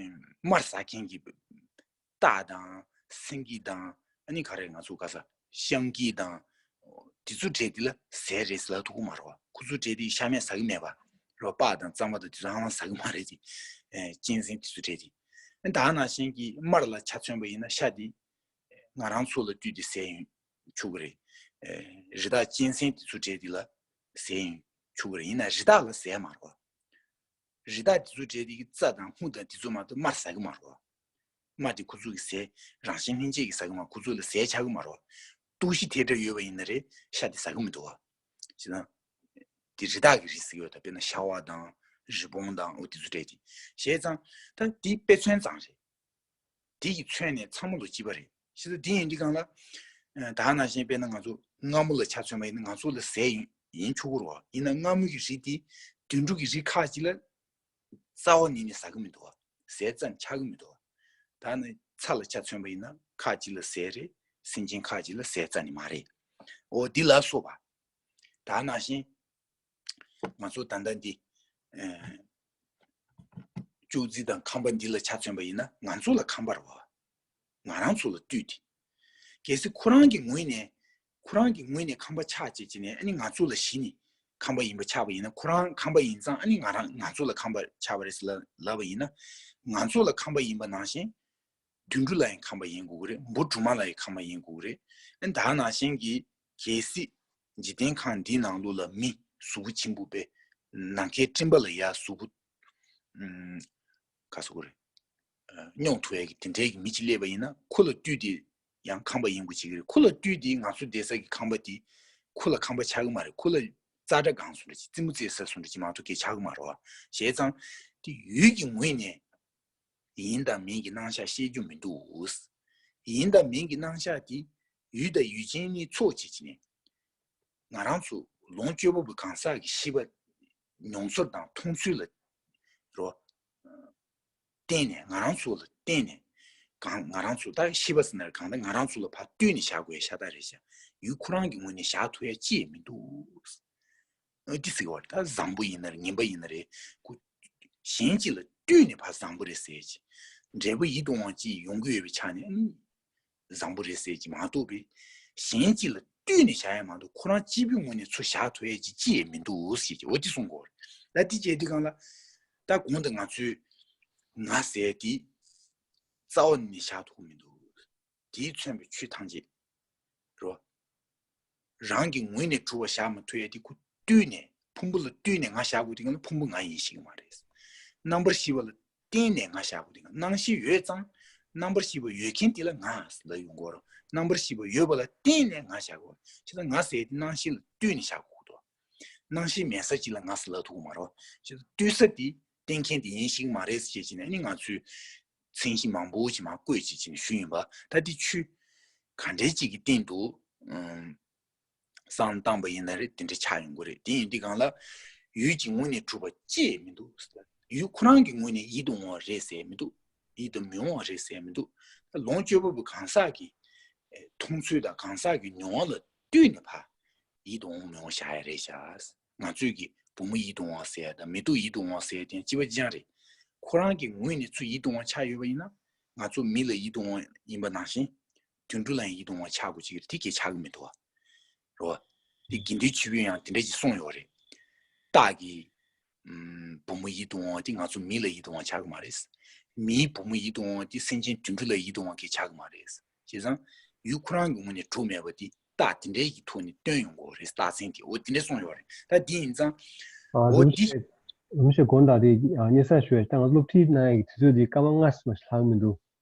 མར་ཟ་མཁན་གྱི་སྟག་དང་སེང་གེ་དང་ཨ་ནི་ག་རེ་ང་ཚོ་ག་ས་ཤང་ཀི་དང་། དེ་ཚོ་གྲས་དེ་ལ་ཟས་རེད་ཟེར་ལབ་ཐུབ་ཀྱི་མ་རེད་བ། ཁོ་ཚོ་གྲས་དེ་ཤ་མེད་ཟ་གི་མེད་པ་རེད་བ། སྤགས་དང་རྩམ་པ་དང་དེ་ཚོ་ཧ་ལམ་ཟ་གི་མ་རེད་དེ། ཨེ་གཅན་གཟན་དེ་ཚོ་གྲས་དེ། ཨ་ད་ནང་བཞིན་གྱི་དམར་ལ་ཆ་མཚོན་པ་ཡིན་ན་ཤ་དེ་ང་རང་ཚོ་ལ་བཏུས་ཏེ་ཟས་ཡིན་ཆོག་གི་རེད། ཨེ་རི་དྭགས་གཅན་གཟན་དེ་ཚོ་གྲས་དེ་ལ་ཟས་ཡིན་ཆོག་གི་རེད། ཡིན་ན་རི་དྭགས་ལ་ཟས་མ་རེད་བ། རི་དྭགས་དེ་ཚོ་གྲས་དེ་གི་རྩྭ་དང་སྨུག་དང་དེ་ཚོ་མ་གཏོགས་དམར་ཟ་གི་མ་རེད་བ། དམར་དེ་ཁོ་ཚོ་གི་ཟས་རང་བཞིན་ལྷན་སྐྱེས་ཀྱི་ཟ་གི་མ། ཁོ་ཚོ་ལ་ཟས་ཆགས་གི་མ་རེད་བ། སྟོབས་ཤུགས་དེ་འདྲ་ཡོད་པ་ཡིན་ན་རེད་ཤ་དེ་ཟ་གི་མི་འདུག་བ། བྱས་ཙང་དེ་རི་དྭགས་ཀྱི་རིགས་ཟེར་གི་ཡོད། ད་དཔེར་ན་ཤ་བ་དང་རི་བོང་དང་འོ་དེ་ཚོ་གྲས་དེ། བྱས་ཙང་ད་དེ་དཔེ་མཚོན་ཙམ་རེད། དེ་ཡི་མཚོན་ནས་ཚང་མ་ལོ་གཅིག་པ་རེད། ཤེས་ཚོད་དེ་ཡིན་དུས་སྒང་ལ། ད་ནང་བཞིན་དཔེར་ན་ང་ཚོ་སྔ་མོ་ལ་ཆ་མཚོན་པ་ཡིན་ན་ང་ཚོ་ལ་ཟས་ཡིན་ཡིན་ཆོག་གི་རེད་བ། ཡིན་ན་སྔ་མོ་གི་རིགས་དེ་དུད་འགྲོ་གི་རིགས་ཁག་ཅིག་ལ་རྩ་བ་ཉིད་ནས་ཟ་གི་མི་འདུག་བ། ཟས་རྩ་ནས་ཆགས་གི་མི་འདུག་བ། ད་ནི་ཚྭ་ལ་ཆ་མཚོན་པ་ཡིན་ན་ཁག་ཅིག་ལ་ཟས་རེད། སེམས་ཅན་ཁག་ཅིག་ལ་ཟས་རྩ་ནས་མ་རེད། འོ་འདི་ལ་སོགས་པ། ད་ནང་བཞིན། ང་ཚོ་ད་ལྟ་འདི། ཨེ། ཅོག་ཙེ་དང་ཁང་པ་འདི་ལ་ཆ་མཚོན་པ་ཡིན་ན་ང་ཚོ་ལ་ཁང་པ་རེད་བ། ང་རང་ཚོ་ལ་ལྟོས་ཏེ། གལ་སྲིད་ཁོ་རང་གི་ངོས་ནས། ཁོ་རང་གི་ངོས་ནས་ཁང་པ་ཆགས་བྱས་བྱས་ནས་ཨ་ནི་ང་ཚོ་ལ་གཞི་ནས་ཁང་པ་ཡིན་པ་ཆགས་པ་ཡིན་ན། ཁོ་རང་ཁང་པ་ཡིན་ཙང་ཨ་ནི་ང་རང་ང་ཚོ་ལ་ཁང་པ་ཆགས་པ་རེད་ཟེར་ལབ་ལབ་པ་ཡིན་ན། ང་ཚོ་ལ་ཁང་པ་ཡིན་པ་ནང་བཞིན། དུད་འགྲོ་ལ་ཡང་ཁང་པ་ཡིན་དགོས་ཀྱི་རེད། འབུ་སྦྲུམ་མ་ལ་ཡང་ཁང་པ་ཡིན་དགོས་ཀྱི་རེད། ཨ་ནི་ད་ནང་བཞིན་གྱི་གལ་སྲིད་འཇིག་རྟེན་ཁམས་འདིའི་ནང་ལོགས་ལ་མི་གཟུགས་པོ་ཆེན་པོ་དཔེ་ནམ་མཁའི་སྤྲིན་པ་ལ་ཡ་གཟུགས་པོ། ཨུམ། ག་ཟེར་དགོས་རེད། ཨ་སྙོང་ཐུབ་ཡ་གི་དེ་འདྲའི་གི་མི་གཅིག་སླེབས་པ་ཡིན་ན་ཁོ་ལ་ལྟོས་ཏེ་ཡང་ཁང་པ་ཡིན་དགོས་བྱེད་ཀྱི་རེད། ཁོ་ལ་ལྟོས་ཏེ་ང་ཚོ་བསྡད་ས་གི་ཁང་པ་དེ་ཁོ་ལ་ཁང་པ་ཆགས་ཀྱི་མ་རེད། ཁོ་ལ་ཙག་སྒྲ་སྒང་བཟོ་འདྲ་ཅིག་རྩེད་མོ་རྩེ་ས་བཟོ་འདྲ་ཅིག་མ་གཏོགས་གས་ཆགས་ཀྱི་མ་རེད་བ། བྱས་ཙང་དེ་ཡུལ་གྱི་ངོས་ནས། ཡིན་དང་མིན་གྱི་རྣམ་གཞག་བཤད་རྒྱུ་མི་འདུག། ཡིན་དང་མིན་གྱི་རྣམ་གཞག་དེ་ཡུལ་དང་ཡུལ་ཅན་གཉིས་ཚོགས་བྱེད་ཀྱི་ནས། ང་རང་ཚོ་ལོངས་སྤྱོད་པ་པོའི་གང་ཟག་གི་ཤེས་པ་མྱོང་ཚོར་དང་མཐོང་ཚུལ་ལ་རོ། བརྟེན་ནས་ང་རང་ཚོ་ལ་བརྟེན་ནས་གང་ང་རང་ཚོ་ད་ཤེས་པ་ཟེར་ན་གང་ལྟར་ང་རང་ཚོ་ལ་ཕར་ལྟོས་ནས་བཞག་དགོས་ཤ་སྟག་རེད་ཤག་ཡུལ་ཁོ་རང་གི་ངོས་ནས་བཞག་ཐུབ་ཡ་ཅི་ཡང་མི་འདུག། ཨ་འདི་ཟེར་བ་ད་བཟང་པོ་ཡིན་ན་རེད། ངན་པ་ཡིན་ན་རེད། ཁོ་གཞན་གཅིག་ལ་ལྟོས་ནས་ཕར་བཟང་པོ་རེད་ཟེར་གྱི། འབྲས་བུ་ཡིད་དུ་འོང་བ་ཅིག་ཡོང་གི་ཡོད་པའི་ཆ་ནས་ཨ་ནི་བཟང་པོ་རེད་ཟེར་གྱི་མ་གཏོགས་པའི་གཞན་གཅིག་ལ་ལྟོས་ནས་བཞག་ཡ་མ་གཏོགས་ཁོ་རང་སྐྱེས་བུའི་ངོས་ནས་ཚུར་བཞག་ཐུབ་ཡ་ཅིག་ཅི་ཡང་མི་འདུག་ཟེར་གྱི། འོ་འདི་གསུང་གི་ཡོད་རེད། ད་འདི་བྱས་དུས་སྒང་ལ་ད་གོང་དུ་ང་ཚོས་ང་ཟེར་དེ་རྩ་བ་ནས་བཞག་ཐུབ་ཀྱི་མི་འདུག། དེས་མཚོན་པའི་ཆོས་ཐམས་ཅད་རོ། རང་གི་ངོས་ནས་གྲུབ་པ་བཞག་མ་ཐུབ་ཡ་དེ་ཁོ་ལྟོས་ནས་ཕུང་པོ་ལ་ལྟོས་ནས་ང་བཞག་དགོས་དུས་སྒང་ལ་ཕུང་པོ་ང་ཡིན་ཤེས་ཀྱི་མ་རེད། རྣམ་པར་ཤེས་པ་ལ་བརྟེན་ནས་ང་བཞག་དགོས་དུས་སྒང་ལ་རྣམ་ཤེས་ཡོད་ཙང་རྣམ་པར་ཤེས་པ་ཡོད་མཁན་དེ་ལ་ང་ལབ་ཡོང་གི་ཡོད་རེད། རྣམ་པར་ཤེས་པ་ཡོད་པ་ལ་བརྟེན་ནས་ང་བཞག་དགོས། བྱས་ཙང་ང་ཟེར་དེ་རྣམ་ཤེས་ལ་ལྟོས་ནས་བཞག་དགོས་འདུག། རྣམ་ཤེས་མེད་ས་ཅིག་ལ་ང་ཟེར་ལབ་ཐུབ་ཀྱི་མ་རེད། བྱས་ཙང་ལྟོས་ས་དེ་བརྟེན་མཁན་དེ་ཡིན་ཤེས་ཀྱི་མ་རེད་ཟེར་བྱས་ནས་ཨ་ནི་ང་ཚོས་མཚན་གཞི་མང་པོ་ཞིག་མར་བཀོད་བྱས་བྱས་ནས་ཞུས་ཡིན་པ། ད་འདི་ཆོས་ག་འདྲའི་ཅིག་གི་སྟེང་དུ་ཨམ་བསམ་བློ་བཏང་པ་ཡིན་ན་རེད་དེ་འདྲ་ཆགས་ཡོང་གི་རེད། དེ་ཡིན་དུས་སྒང་ལ་ཡུལ་གྱི་ངོས་ནས་གྲུབ་པ་ཅི་ཡང་མི་འདུག། ཡུལ་ཁོ་རང་གི་ངོས་ནས་ཡིད་དུ་འོང་བ་རེད་ཟེར་མི་འདུག། ཡིད་དུ་མི་འོང་བ་རེད་ཟེར་མི་འདུག། ད་ལོངས་སྤྱོད་པ་པོ་གང་ཟག་གི་ཨེ་མཐོང་ཚུལ་དང་གང་ཟག་གི་མྱོང་བ་ལ་ལྟོས་ནས་ཕར་ཡིད་དུ་འོང་མི་འོང་བཞག་ཡ་རེད་ཤག། ང་ཚོས་ཀྱི་བུ་མོ་ཡིད་དུ་འོང་བ་ཟེར་ཡ་དང་མེ་ཏོག་ཡིད་དུ་འོང་བ་ཟེར་ཡ་དེ་གཅིག་པ་གཅིག་རྐྱང་རེད། ཁོ་རང་གི་ངོས་ནས་ཚུར་ཡིད་དུ་འོང་ཆགས་ཡོད་པ་ཡིན་ན་ང་ཚོ་མི་ལ་ཡིད་དུ་འོང་ཡིན་པ་ནང་བཞིན་དུད་འགྲོ་ལ་ཡང་ཡིད་དུ་འོང་ཆགས་དགོས་ཀྱི་རེད། དེ་གས་ཆགས་ཀྱི་མི་འདུག་བ། རེད་བ། དེ་དགེ་འདུན་ཆོས་འཕེལ་ཡང་དེ་འདྲ་ཅིག་གསུངས་ཡོད་རེད། སྟག་གི་ཨམ་བུ་མོ་ཡིད་དུ་འོང་བ་དེ་ང་ཚོ་མི་ལ་ཡིད་དུ་འོང་ཆགས་ཀྱི་མ་རེད། མིའི་བུ་མོ་ཡིད་དུ་འོང་བ་དེ་སེམས་ཅན་དུད་འགྲོ་ལ་ཡིད་དུ་འོང་གི་ཆགས་ཀྱི་མ་རེད། བྱས་ཙང་ཡུལ་ཁོ་རང་གི་ངོས་ནས་གྲུབ་མེད་པ་དེ་རྟགས་དེ་འདྲའི་གི་ཐོག་ནས་སྟོན་ཡོང་གི་རེད། རྟགས་མཚན་དེ་འོ་དེ་འདྲ་གསུངས་ཡོད་རེད། ད་དེ་ཡིན་ཙང་། ཨ་འོ་རིན་དེ་པོ་ཆེ། རིན་པོ་ཆེ་དགོངས་དག་དེ་ཨ་སྙན་སེང་ཞུ་ཡ། ད་ང་སློབ་ཁྲིད་གནང་ཡ་གི་དུས་ཚོད་དེ་སྐར་མ་ལྔ་ཙམ་ལྷག་མི་འདུག།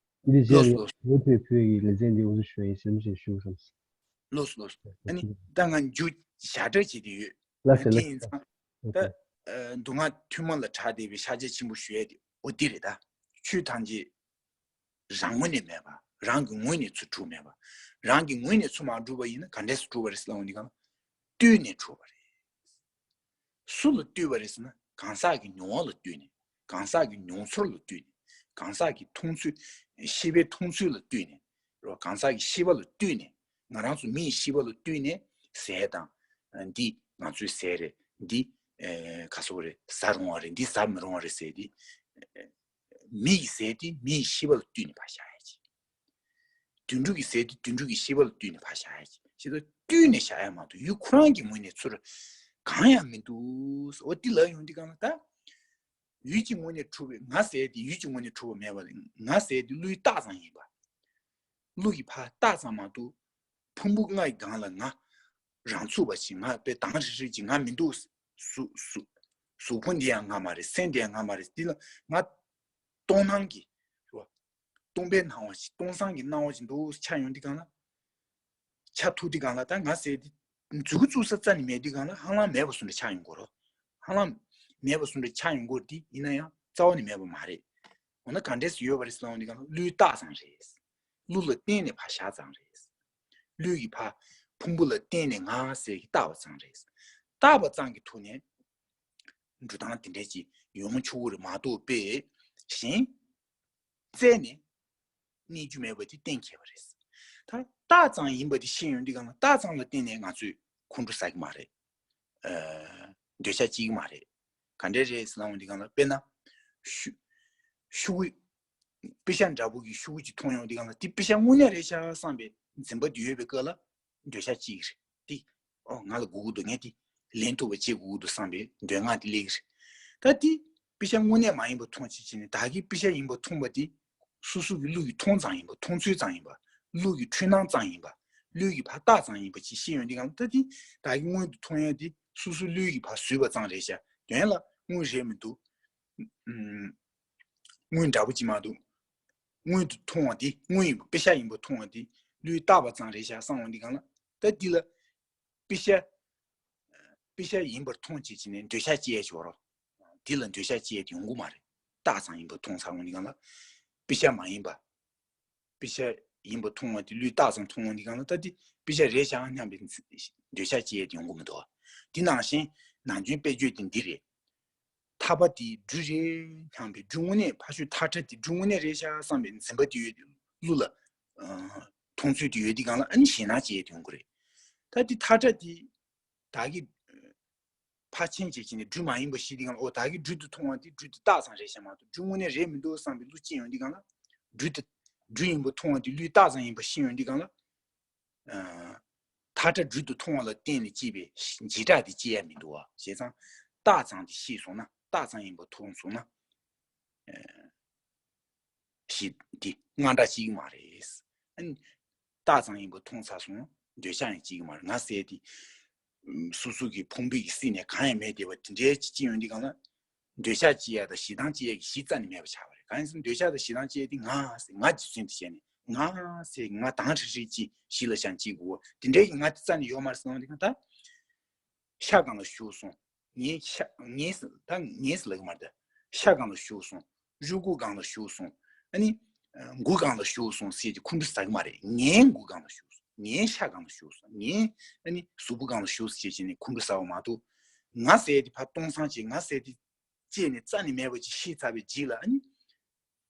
འདི་རྗེས་ལོས་ལོས། ངོ་དེ་བོད་ཀྱི་ལེ་ཚན་འདི་འོ་ཚོད་ཞུ་ཡ་ཡིན། རིན་པོ་ཆེ་ཞུ་བསམ། ལོས་ལོས། ཨ་ནི་ད་ང་མཇུག་ཞག་སྒྲིལ་བྱེད་དུ་ཡོད། ལགས་སོ་དེ་ལགས་ཡིན་ཙང་། ད་ལགས་སོ། ཨ་མདོ་སྔགས་ཐུན་མོང་ལ་གྲགས་བསྡད་པའི་ཤཱཀྱ་ཆེན་པོ་ཞུ་ཡ་དེ་འོ་འདི་རེད། ད་ཆོས་ཐམས་ཅད་རང་ངོས་ནས་མེད་པ། རང་གི་ངོས་ནས་ཚུར་གྲུབ་མེད་པ། རང་གི་ངོས་ནས་ཚུར་མ་གྲུབ་པ་ཡིན་ན་ག་འདྲས་སུ་གྲུབ་པ་རེད་ཟེར་ལབ་འོང་དུས་གང་ལ། བཏུལ་ནས་གྲུབ་པ་རེད། སུ་ལ་བཏུལ་བ་རེད་ཟེར་ན་གང་ཟག་གི་མྱོང་བ་ལ་བཏུལ་ནས། གང་ཟག་གི་མྱོང་ཚོར་ལ་བཏུལ་ནས། གང་ཟག་གི་མཐོང་ཚུལ། ཤེས་པའི་མཐོང་ཚུལ་ལ་བཏུལ་ནས། རེད་བ། གང་ཟག་གི་ཤེས་པ་ལ་བཏུལ་ནས། ང་རང་ཚོ་མིའི་ཤེས་པ་ལ་བཏུལ་ནས་ཟས་དང་། འདི་ང་ཚོའི་ཟས་རེད། འདི་ཨེ་ག་སོག་རེད། ཟ་རུང་བ་རེད། འདི་ཟ་མི་རུང་བ་རེད་ཟེར་ཏེ། མི་ཡི་ཟས་དེ་མི་ཡི་ཤེས་པ་ལ་བཏུལ་ནས་ཕར་བཞག་ཡ་ཅིག་དུད་འགྲོ་གི་ཟས་དེ་དུད་འགྲོ་གི་ཤེས་པ་ལ་བཏུལ་ནས་ཕར་བཞག་ཡ་ཅིག་ཞེས་དུ་བཏུལ་ནས་བཞག་ཡ་མ་གཏོགས་ཡུལ་ཁོ་རང་གི་ངོས་ནས་ཚུར་གང་ཡང་མི་འདུག་འོ་འདི་ལ་ཡོང་འདི་གང་ལ་ད། ཡུལ་གྱི་ངོས་ནས་གྲུབ་པའི་ང་ཟེར་དེ་ཡུལ་གྱི་ངོས་ནས་གྲུབ་པ་མེད་པ་རེད། ང་ཟེར་དེ་བློའི་རྟགས་ཙམ་ཡིན་པ། བློ་ཡི་ཕར་རྟགས་ཙམ་མ་གཏོགས། ཕུང་པོ་ལྔ་ཡི་སྒང་ལ་ང་རང་ཚུགས་པ་ཞིག་ང་དཔེ་དྭངས་རིལ་རིལ་གྱི་ང་མི་འདུག་གཟུགས་གཟུགས་གཟུགས་ཕུང་འདི་ཡང་ང་མ་རེད། སེམས་འདི་ཡང་ང་མ་རེད། འདི་ལ་ང་སྟོང་སྣང་གི་རེད་བ། སྟོང་པའི་སྣང་བ་ཞིག་སྟོང་སང་གི་སྣང་བ་ཞིག་འདུག་ཆགས་ཡོང་དུས་གང་ལ། ཆགས་ཐུབ་དུས་གང་ལ་ད་ང་ཟེར་དེ་མཛུ་གུ་བཙུགས་ས་རྩ་ནས་མེད་དུས་གང་ལ་ཧ་ལམ་མེད་པ་བཟོ་འདྲ་ཆགས་ཡོང་གི་རེད། ཧ་ལམ་མེད་པ་བཟོ་འདྲ་ཆགས་ཡོང་གི་རེད། དེ་ཡིན་ན་ཡང་རྩ་བ་ནས་མེད་པ་མ་རེད། འོ་ན་ག་འདྲས་སུ་ཡོད་པ་རེད་ཟེར་ན་འོ་འདི་གང་ལ་བློའི་རྟགས་ཙམ་རེད། བློ་ལ་བརྟེན་ནས་ཕར་བཞག་ཙམ་རེད། བློ་ཡི་ཕར་ཕུང་པོ་ལ་བརྟེན་ནས་ང་ཟེར་གྱི་བཏགས་པ་ཙམ་རེད། བཏགས་པ་ཙམ་གྱི་ཐོག་ནས་འགྲོ་སྟངས་དེ་འདྲས་ཀྱི་ཡོང་ཆོག་གི་རེད་མ་གཏོགས་པས་གཞན། རྩད་ནས་གནས་རྒྱུ་མེད་པ་དེ་གཏན་འཁེལ་བ་རེད། ད་རྟགས་ཙམ་ཡིན་པ་དེ་ཤེས་ཡོང་དུས་གང་ལ་རྟགས་ཙམ་ལ་བརྟེན་ནས་ང་ཚོས་ཁོང་ཁྲོ་ཟ་གི་མ་རེད། ཨ། འདོད་ཆགས་སྐྱེ་གི་མ་རེད། ག་འདྲས་རེད་ཟེར་ལབ་འོང་དུས་གང་ལ་དཔེར་ན། ཤུ་ཤུ་གུ། པེ་ཤ་འདྲ་པོ་གི་ཤུ་གུ་ཅིག་མཐོང་ཡོང་དུས་གང་ལ་དེ་པེ་ཤ་དངོས་གནས་རེད་ཤག་བསམ་པའི་འཛིན་པ་དེ་ཡོད་པའི་སྐབས་ལ། འདོད་ཆགས་སྐྱེ་གི་རེད། དེ། ཨོ་ང་ལ་དགོས་ཀྱི་འདུག་ངས་དེ་ལེན་ཐུབ་པ་བྱེད་དགོས་ཀྱི་འདུག་བསམ་པའི་འདོད་སྔགས་དེ་སླེབས་ཀྱི་རེད། ད་དེ་པེ་ཤ་དངོས་གནས་མ་ཡིན་པ་མཐོང་བྱེད་བྱས་ནས་བདག་གིས་པེ་ཤ་ཡིན་པ་མཐོང་བ་དེ། སོ་སོ་གི་བློ་ཡིས་མཐོང་ཙམ་ཡིན་པ། མཐོང་ཚུལ་ཙམ་ཡིན་པ། བློ་ཡི་འཁྲུལ་སྣང་ཙམ་ཡིན་པ། བློ་ཡི་ཕར་རྟགས་ཙམ་ཡིན་པ་ཅིག་ཤེས་ཡོང་དུས་གང་ལ་ད་དེ་བདག་གིས་མངོན་དུ་མཐོང་ཡ་དེ་སོ་སོ་བློ་ཡིས་ཕར་བཟོས་པ་ཙམ་རེད་ཤག་དོན་ལ་དངོས་རེད་མི་འདུག་ཨུམ། དངོས་འདྲ་པོ་ཅིག་མ་འདུག་དངོས་དུ་མཐོང་བ་དེ་དངོས་ཡིན་པ་པེ་ཤ་ཡིན་པ་མཐོང་བ་དེ་བློས་བཏགས་པ་ཙམ་རེད་ཤག་བསམ་འོང་དུས་གང་ལ་ད་འདི་ལ་པེ་ཤ། པེ་ཤ་ཡིན་པར་མཐོང་བྱེད་ཀྱི་ནས་འདོད་ཆགས་སྐྱེ་ཡས་ཤོར་རོ། འདི་ལ་འདོད་ཆགས་སྐྱེ་ཡས་དེ་ཡོང་གི་མ་རེད། རྟགས་ཙམ་ཡིན་པར་མཐོང་ཚར་འོང་དུས་གང་ལ་པེ་ཤ་མ་ཡིན་པ། པེ་ཤ་ཡིན་པ་མཐོང་བ་དེ་བློས་བཏགས་ཙམ་མཐོང་འོང་དུས་གང་ལ་ད་དེ་པེ་ཤ་རེད་ཤག་སྙམ་པའི་འདོད་ཆགས་སྐྱེ་ཡས་དེ་ཡོང་གི་མི་འདུག་དེ་ནང་བཞིན་ནང་རྒྱུན་དཔེ་བརྗོད་དེ་འདི་རེད། ཐར་པ་དེ་སྦྲུལ་རེད་སྙམ་པའི་སྦྲུལ་དངོས་གནས་ཕ་ཤུལ་ཐག་ཁྲ་དེ་སྦྲུལ་དངོས་གནས་རེད་ཤག་བསམ་པའི་འཛིན་པ་དེ་ཡོད་དུས་བློ་ལ། མཐོང་ཚུལ་དེ་ཡོད་དུས་གང་ལ་ཨ་ནི་ཞེད་སྣང་སྐྱེ་ཡས་དེ་ཡོང་གི་རེད། ད་དེ་ཐག་ཁྲ་དེ་བདག་གིས་ཕར་ཕྱིན་བྱེད་ཀྱི་ནས་སྦྲུལ་མ་ཡིན་པ་ཤེས་དུས་གང་ལ་ཨོ་བདག་གིས་སྦྲུལ་དུ་མཐོང་བ་དེ་སྦྲུལ་དེ་རྟགས་ཙམ་རེད་ཤག་མ་གཏོགས་སྦྲུལ་དངོས་གནས་རེད་མི་འདུག་བསམ་པའི་བློ་སྐྱེ་ཡོང་དུས་གང་ལ་སྦྲུལ་དེ་སྦྲུལ་ཡིན་པ་མཐོང་བ་དེ་བློའི་རྟགས་ཙམ་ཡིན་པ་ཤེས་ཡོང་དུས་གང་ལ། ཐག་ཁྲ་སྦྲུལ་དུ་མཐོང་བ་ལ་བརྟེན་ནས་སྐྱེས་པའི་བྱེ་བྲག་དེ་སྐྱེ་ཡ་མི་འདུག་བ། བྱས་ཙང་རྟགས་ཙམ་དེ་ཤེས་སོང་ན་རྟགས་ཙམ་ཡིན་པ་མཐོང་སོང་ན། ཞེས་དེ་དངངས་སྐྲག་སྐྱེ་གི་མ་རེད། ཨ་ནི་རྟགས་ཙམ་ཡིན་པ་མཐོང་ཚར་སོང་འདོད་ཆགས་ཡང་སྐྱེ་གི་མ་རེད། ང་ཟེར་དེ་སོ་སོ་གི་ཕུང་པོ་གི་སྲིད་ནས་གང་ཡང་མེད་བསྡད་པ་དེ་འདྲའི་སྐྱེ་ཡོང་དུས་གང་ལ། འདོད་ཆགས་སྐྱེ་ཡ་དང་ཞེ་སྡང་སྐྱེ་ཡ་གི་གཞི་རྩ་ནས་མེད་པ་ཆགས་པ་རེད། གང་ཡིན་ཟེར་ན་འདོད་ཆགས་དང་ཞེ་སྡང་སྐྱེ་ཡ་དེ་ང་ཟེར་ང་རྒྱུ་མཚན་དུ་བྱས་ནས་ང་ཟེར་ང་དྭངས་ཧྲིལ་ཧྲིལ་གྱི་གཞི་ལ་བཞག་སྐྱེ་དགོས་པ་དེ་འདྲའི་གི་ང་དེ་རྩ་ནས་ཡོད་མ་རེད་ཟེར་ན་འདི་གང་ལྟར། ཤ་སྒང་ལ་ཞུགས་སོང་། ངའི་ཤ་ངའི་ཟེར་ད་ངའི་ཟེར་ལབ་ཀྱི་མ་རེད་ད། ཤ་སྒང་ལ་ཞུགས་སོང་། གཡོག་པོ་སྒང་ལ་ཞུགས་སོང་། ཨ་ནི། མགོ་སྒང་ལ་ཞུགས་སོང་ཟེར་གྱི་ཁོང་ཁྲོ་ཟ་གི་མ་རེད། ངའི་མགོ་སྒང་ལ་ཞུགས་སོང་། ངའི་ཤ་སྒང་ལ་ཞུགས་སོང་། ངའི་ཨ་ནི་གཟུགས་པོ་སྒང་ལ་ཞུགས་ཟེར་བྱས་ནས་ཁོང་ཁྲོ་ཟ་བ་མ་གཏོགས། ང་ཟེར་དེ་ཕར་སྟོང་སང་བྱས་ང་ཟེར་དེ་བཅད་ནས་རྩ་ནས་མེད་པ་ཅིག་ཤེས་ཚར་བའི་རྗེས་ལ་ཨ་ནི།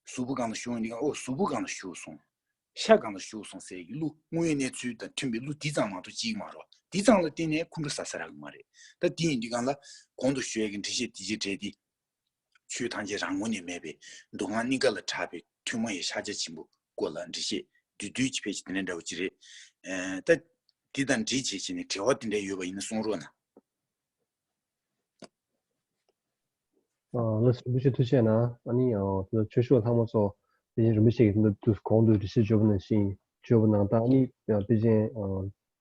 གཟུགས་པོ་སྒང་ལ་ཞུགས་འདི་གང་ཨོ་གཟུགས་པོ་སྒང་ལ་ཞུགས་སོང་། ཤ་སྒང་ལ་ཞུགས་སོང་ཟེར་གྱི་གླུ་དངོས་ཡོད་གནས་ཚུལ་དང་མཐུན་པའི་གླུ་འདི་ཙམ་མ་གཏོགས་ཅིག་མ་རོ། འདི་ཙམ་ལ་བརྟེན་ནས་ཁོང་ཁྲོ་ཟ་ས་རག་གི་མ་རེད། ད་འདི་ཡིན་འདི་གང་ལ་གོང་དུ་ཞུ་ཡ་གི་འགྲེལ་བཤད་འདི་ཅི་འདྲས་འདི། ཆོས་ཐམས་ཅད་རང་ངོས་ནས་མེད་པའི་སྡུག་བསྔལ་གཉིས་ཀ་ལ་གྲགས་པའི་ཐུན་མོང་ཡི་ཕྱག་རྒྱ་ཆེན་པོ་སྐོར་ལ་འགྲེལ་བཤད་བསྡུས་བསྡུས་ཀྱི་ཕལ་ཆེར་དེ་འདྲ་འདྲ་བོ་ཅིག་རེད། ད་འདི་དང་འབྲེལ་བྱས་བྱས་ནས་དྲི་བ་དེ་འདྲ་ཡོད་པ་ཡིན་ན་གསུང་རོགས་གནང་། ལགས་སོ། རིན་པོ་ཆེ་ཐུགས་རྗེ་གནང་། ཨ་ནི་ཆོས་ཞུ་བ་ལྷག་མ་ཚོ་དེ་བཞིན་རིན་པོ་ཆེ་གིས་དུས་གོང་དུ་འགྲེལ་བཤད་བརྗོད་པ་ནང་བཞིན་བརྗོད་པ་ནང་ལྟར་ཨ་ནི་དཔེ་ཅན་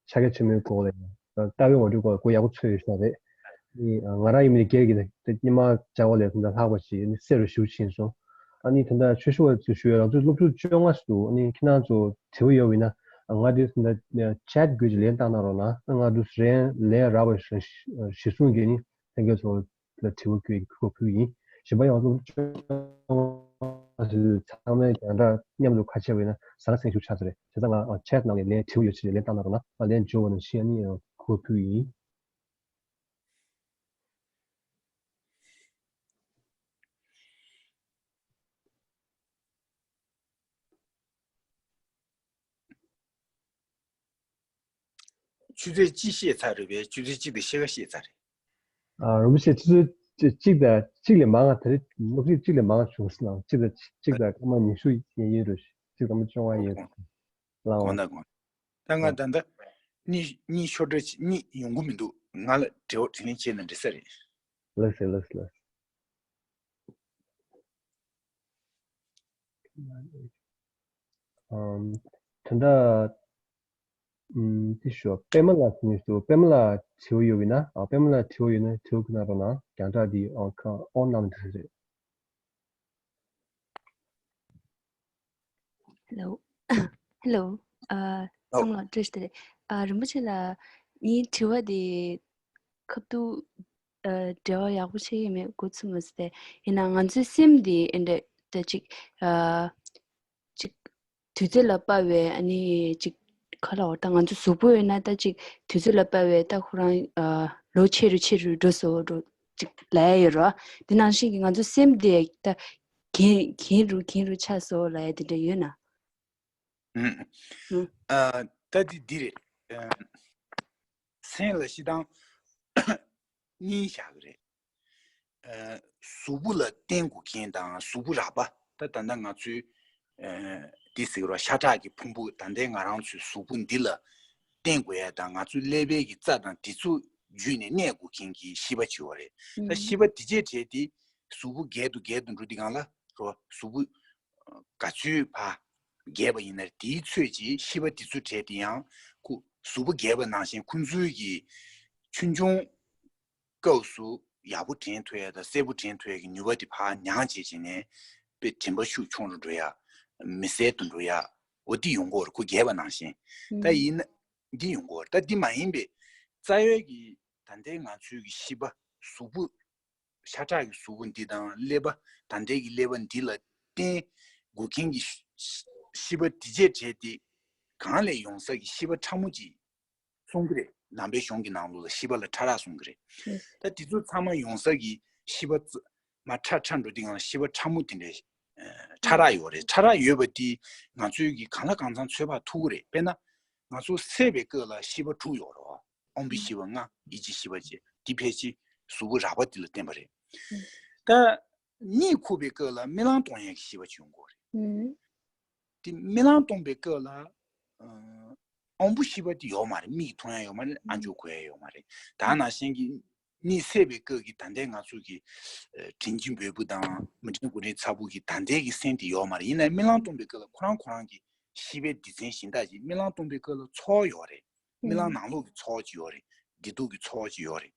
ཕྱག་རྒྱ་ཆེན་མོའི་སྐོར་ལ་ལྟ་བའི་ངོ་སྤྲོད་སྐོར་ལ་གོ་ཡག་པོ་འཚོལ་ཡོད་ཤག་རེད། ཨ་ནི་ང་རང་ཡིན་མིན་སྒེར་གྱི་དེ་སྙན་མ་སྦྱར་བ་ལས་དུས་ལྷག་པ་ཞིག་ཨ་ནི་གསལ་རུ་ཞིག་ཕྱིན་སོང་། ཨ་ནི་ད་ལྟ་ཆོས་ཞུ་བ་ཚོས་ཞུ་ཡ་ང་ཚོའི་སློབ་ཕྲུག་བཅོ་ལྔ་ཞིག་འདུག་ཨ་ནི་ཁྱེད་རང་ཚོ་དྲི་བ་ཡོད་པ་ཡིན་ན་ང་དུས་ད་ལྟ་ཆེ་ཊི་བརྒྱུད་ཀྱི་ལན་བཏང་གནང་རོགས་གནང་། ང་དུས་ལན་ལན་རག་པ་གཞི་བཟུང་གིས་ནི་ལྷན་རྒྱས་ཚོ་ལ་དྲི་བ་བཀོད་ཀྱི་ཁུར་པོ་ཕུལ་ཡིན། གཞན་པ་ཡང་སློབ་ཕྲུག་བཅོ་ལྔ་ ཨ་ཚང་མས་རྒྱང་བསྒྲགས་མཉམ་དུ་ཁ་ཕྱེ་བས་ན་ཟ་ཁ་སེང་ཤུགས་ཆགས་ཚོད་རེད། བྱས་ཙང་ང་ཆེད་ནང་ནས་ལན་དྲི་བ་ཡོད་ཕྱིར་ལན་བཏང་ན་རོགས་ན་ལན་འབྱོར་བ་ནང་བཞིན་ཨ་ནི་གོ་ཕུལ་ཡིན། ཆུ་ཚོད་གཅིག་བཤད་ཚར་རེད་པས། ཆུ་ཚོད་གཅིག་དང་ཕྱེད་ཀ་བཤད་ཚར་རེད། ཨ་རིན་པོ་ཆེ་ཆུ་ཚོད་གཅིག་དང་གཅིག་ལས་མང་བ་དེ་རིང་སློབ་ཁྲིད་གཅིག་ལས་མང་བ་བྱུང་སོང་ན་གཅིག་དང་གཅིག་དང་སྐར་མ་ཉི་ཤུ་ཡིན་ཡིན་རུང་གཅིག་སྐར་མ་བཅོ་ལྔ་ཡིན་རུང་ལའོ། དགོངས་དག་དགོངས་དག་ད་ང་ད་ལྟ་གཉིད་གཉིད་ཤོར་འདྲ་གཉིད་ཡོང་གི་མི་འདུག་ང་ལ་དྲི་བ་དྲིས་ལན་བྱས་ན་འགྲིག་ས་རེད། ལགས་སེ་ལགས་སེ་ལགས་སེ། ཨམ། ད་ལྟ་ཨམ། དེ་ཞུ་པད་མ་ལགས་ཉིས་སུ་པད་མ་ལགས་དྲི་བ་ཡོད་པ་ཡིན་ན། ཨ། པད་མ་ལགས་དྲི་བ་ཡོད་ན་དྲི་བ་ཁོ་ན་རོགས་གནང་། རྒྱང་བསྒྲགས་འདི་ཨོན་ཁ་ཨོན་གནང་ན་འགྲིག་ས་རེད། ཧེ་ལོ། ཧེ་ལོ། ཨ། ཨོ། ཚང་མ་ལ་བཀྲ་ཤིས་བདེ་ལེགས། ཨ། རིན་པོ་ཆེ་ལགས། ངའི་དྲི་བ་དེ་ཁ་ཐུག་ཨ། འབྲེལ་བ་ཡག་པོ་བྱེད་ཀྱི་མེད། འགོ་ཚུགས་མ་སོང་སྟེ། ཡིན་ནའང་ང་ཚོའི་སེམས་དེ་ཨེ་འདྲ་ད་ཅིག་ཨ། ཅིག་དུས་ཚོད་ལ་དཔག་པའི་ཨ་ནི་ཅིག་ག་ལབ་དགོས་རེད། ད་ང་ཚོ་གཟུགས་པོ་ཡིན་ན་ད་ཅིག་དུས་ཚོད་ལ་དཔག་པའི་ད་ཁོ་རང་ཨ། ལོ་ཆེ་རུ་ཆེ་རུ་འགྲོ་སོང་འགྲོ་ཅིག་ལབ་ཡ་ཡོད་རེད་བ། དེ་ནང་བཞིན་གྱི་ང་ཚོ་སེམས་དེ་ད་གྱེན་གྱེན་རུ་གྱེན་རུ་ཆགས་སོང་ལབ་ཡ་དེ་འདྲ་ཡོད་ན། ཨུམ། ཨུམ། ཨ། ད་དེ་འདི་རེད། ཨ། སེམས་ལ་སྤྱིར་བཏང་གཉིས་བཞག་གི་རེད། ཨ། གཟུགས་པོ་ལ་བརྟེན་དགོས་མཁན་དང་གཟུགས་པོ་རགས་པ། ད་ད་ལྟ་ང་ཚོའི་ཨ། འདི་ཟེར་བ་ཤ་ཁྲག་གི་ཕུང་པོ། ད་ལྟའི་ང་རང་ཚོའི་གཟུགས་པོ་འདི་ལ་བརྟེན་དགོས་ཡ་དང་ང་ཚོའི་ཀླད་པའི་གི་རྩ་དང་འདི་ཚོ་བརྒྱུད་ནས་གནས་དགོས་མཁན་གྱི་ཤེས་པ་ཅིག་ཡོད་རེད། ད་ཨུམ། ཤེས་པ་འདི་བྱས་བྱས་ཏེ་གཟུགས་པོ་རྒས་དང་རྒས་དང་འགྲོ་དུས་སྒང་ལ་རོ། གཟུགས་པོ་ག་ཚོད་ཕར་རྒས་པ་ཡིན་ན་དེའི་ཚོད་ཀྱིས་ཤེས་པ་འདི་ཚོ་བྱས་ཏེ་ཡང་ཁོ་གཟུགས་པོ་རྒས་པ་ནང་བཞིན་ཁོ་ཚོའི་གི་ཆུང་ཆུང་སྐབས་སུ་ཡག་པོ་དྲན་ཐུབ་ཡ་དང་གསལ་པོ་དྲན་ཐུབ་ཡ་གི་ནུས་པ་དེ་ཕར་ཉམས་བྱས་བྱས་ནས་དཔེ་དྲན་པ་ཤུགས་ཆུང་རུ་འགྲོ་ཡ། མི་གསལ་དུ་འགྲོ་ཡ། འོ་དེ་ཡོང་གི་ཡོད་རེད། ཁོ་རྒས་པ་ནང་བཞིན། ད་ཨུམ། ཡིན་ན་འདི་ཡོང་གི་ཡོད་རེད། ད་འདི་མ་ཡིན་པའི་རྩ་བའི་གི་ད་ལྟའི་ང་ཚོའི་གི་ཤེས་པ་གཟུགས་པོ། ཤ་ཁྲག་གི་གཟུགས་པོ་འདི་དང་ཀླད་པ། ད་ལྟའི་གི་ཀླད་པ་འདི་ལ་བརྟེན་དགོས་མཁན་གྱི་ཤེས་པ་འདི་བྱས་བྱས་ཏེ་གང་ལས་ཡོང་ས་གི་ཤེས་པ་ཕྲ་མོ་ཅིག་གསུང་གི་རེད། ནང་པའི་གཞུང་གི་ནང་ལོགས་ལ་ཤེས་པ་ལ་ཕྲ་རགས་གསུང་གི་རེད། ཨུམ། ད་དེ་ཚོ་ཚང་མ་ཡོང་ས་གི་ཤེས་པ་ཙ་མ་ཕྲ་ཕྲ་འགྲོ་དུས་སྒང་ལ་ཤེས་པ་ཕྲ་མོ་དེ་འདྲའི་ཨ་ཕྲ་རགས་ཡོད་རེད། ཕྲ་རགས་ཡོད་པ་དེ་ང་ཚོའི་གི་གང་ལ་གང་འཚམ་ཚོད་དཔག་ཐུབ་ཀྱི་རེད། དཔེར་ན་ང་ཚོ་སད་པའི་སྐབས་ལ་ཤེས་པ་དྲུག་ཡོད་རེད་བ། དབང་པོའི་ཤེས་པ་ལྔ། ཡིད་ཀྱི་ཤེས་པ་བཅས། འདི་ཕལ་ཆེར་གཟུགས་པོ་རགས་པ་འདི་ལ་བརྟེན་པ་རེད། ད་གཉིད་ཁུག་པའི་སྐབས་ལ་རྨི་ལམ་སྟོན་ཡས་ཀྱི་ཤེས་པ་ཅིག་ཡོང་གི་ཡོད་རེད། དེ་རྨི་ལམ་སྟོན་པའི་སྐབས་ལ་ཨ་དབང་པོའི་ཤེས་པ་དེ་ཡོད་མ་རེད། མིག་གིས་མཐོང་ཡས་ཡོད་མ་རེད། ཨ་མཆོག་གོ་ཡས་ཡོད་མ་རེད། ད་ནང་བཞིན་གྱི་གཉིད་སད་པའི་སྐབས་ཀྱི་ད་ལྟའི་ང་ཚོ་གི་ཨ་དྲིན་ཅན་བལ་པོ་དང་མི་དྲིན་དགུ་དྲིན་ཚ་པོ་གི་ད་ལྟའི་གི་སེམས་དེ་ཡོད་མ་རེད། ཡིན་ནའི་རྨི་ལམ་སྟོན་པའི་སྐབས་ལ་ཁོ་རང་ཁོ་རང་གི་ཤེས་པའི་སྡེ་ཚན་གཞན་དག་ཅིག་རྨི་ལམ་སྟོན་པའི་སྐབས་ལ་ཚོར་བ་ཡོད་རེད། རྨི་ལམ་ནང་ལོགས་ཀྱི་ཚོར་བ་ཅིག་ཡོད་རེད། བདེ་སྡུག་གི་ཚོར་བ་ཅིག་ཡོད་རེད།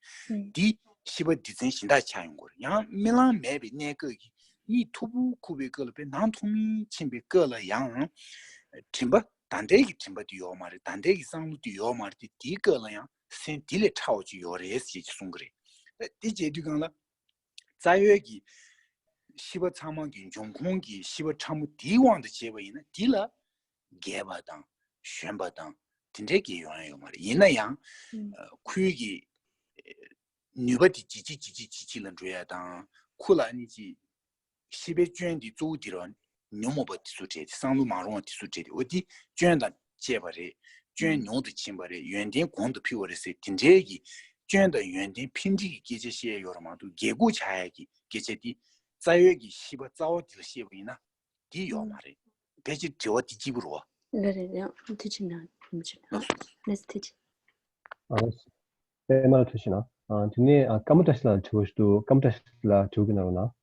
འདི་ཤེས་པ་སྡེ་ཚན་གཞན་དག་ཆགས་ཡོང་གི་རེད། ཡང་རྨི་ལམ་མེད་པའི་གནས་སྐབས་ཀྱི་གཉིད་མཐུག་པོ་ཁུག་པའི་སྐབས་ལ་དཔེ་ནང་ཐོག་མིན་ཕྱིན་པའི་སྐབས་ལ་ཡང་དྲན་པ་ད་ལྟའི་གི་དྲན་པ་དེ་ཡོད་མ་རེད། ད་ལྟའི་གི་བསམ་བློ་དེ་ཡོད་མ་རེད་དེ། དེའི་སྐབས་ལ་ཡང་སེམས་དེ་ལས་ཕྲ་བ་ཅིག་ཡོད་རེད་ཅེས་ཀྱི་གསུང་གི་རེད། དེ་བྱེད་དུས་སྒང་ལ་རྩ་བའི་གི་ཤེས་པ་ཚང་མ་གི་འབྱུང་ཁུངས་ཀྱི་ཤེས་པ་ཕྲ་མོ་དེའི་དབང་དུ་བྱས་པ་ཡིན་ན་དེ་ལ་རྒས་པ་དང་གཞོན་པ་དང་དེ་འདྲའི་གི་ཡོང་ཡ་ཡོད་མ་རེད། ཡིན་ན་ཡང་ཨ་ཁོའི་གི་ནུས་པ་དེ་ཇེ་ཆེ་ཇེ་ཆེ་ཇེ་ཆེ་ལ་འགྲོ་ཡ་དང་ཁོ་ལ་ཨ་ནི་ཅི་ཤེས་པའི་སྐྱོན་དེ་གཙོ་བོ་དེ་ར་ཉོན་མོངས་པ་དེ་ཚོ་བྲལ་ཏེ་བསམ་བློ་མ་རུང་བ་དེ་ཚོ་བྲལ་ཏེ་འོ་དེ་སྐྱོན་དང་བཅས་པ་རེད། སྐྱོན་ཉུང་དུ་ཕྱིན་པ་རེད། ཡོན་ཏན་གོང་དུ་འཕེལ་བ་རེད་ཟེར་དེ་འདྲའི་གི་སྐྱོན་དང་ཡོན་ཏན་ཕན་འབྲས་ཀྱི་སྐད་ཆ་བཤད་ཡ་ཡོད་རེད་མ་གཏོགས་རྒས་འཁོགས་ཆགས་ཡ་གི་སྐད་ཆ་དེ་རྩ་བའི་གི་ཤེས་པ་རྩ་བ་དེ་ལ་བཤད་པ་ཡིན་ན་དེ་ཡོད་མ་རེད། ཕལ་ཆེར་དྲི་བ་དེ་གཅིག་པུ་རེད་བ། ལ་རེད་ཡང་ཐུགས་རྗེ་གནང་ཐུགས་རྗེ་གནང་ལགས་སོ་ཐུགས་རྗེ། ཨ་ལགས་སོ། པད་མ་ལ་ཐུགས་རྗེ་གནང་། ཨ་དེ་ནས་ཨ་ཀརྨ་བཀྲ་ཤིས་ལགས་ལ་དྲི་བ་ཞིག་འདུག་ཀརྨ་བཀྲ་ཤིས་ལགས་དྲི་བ་གནང་རོགས་གནང་།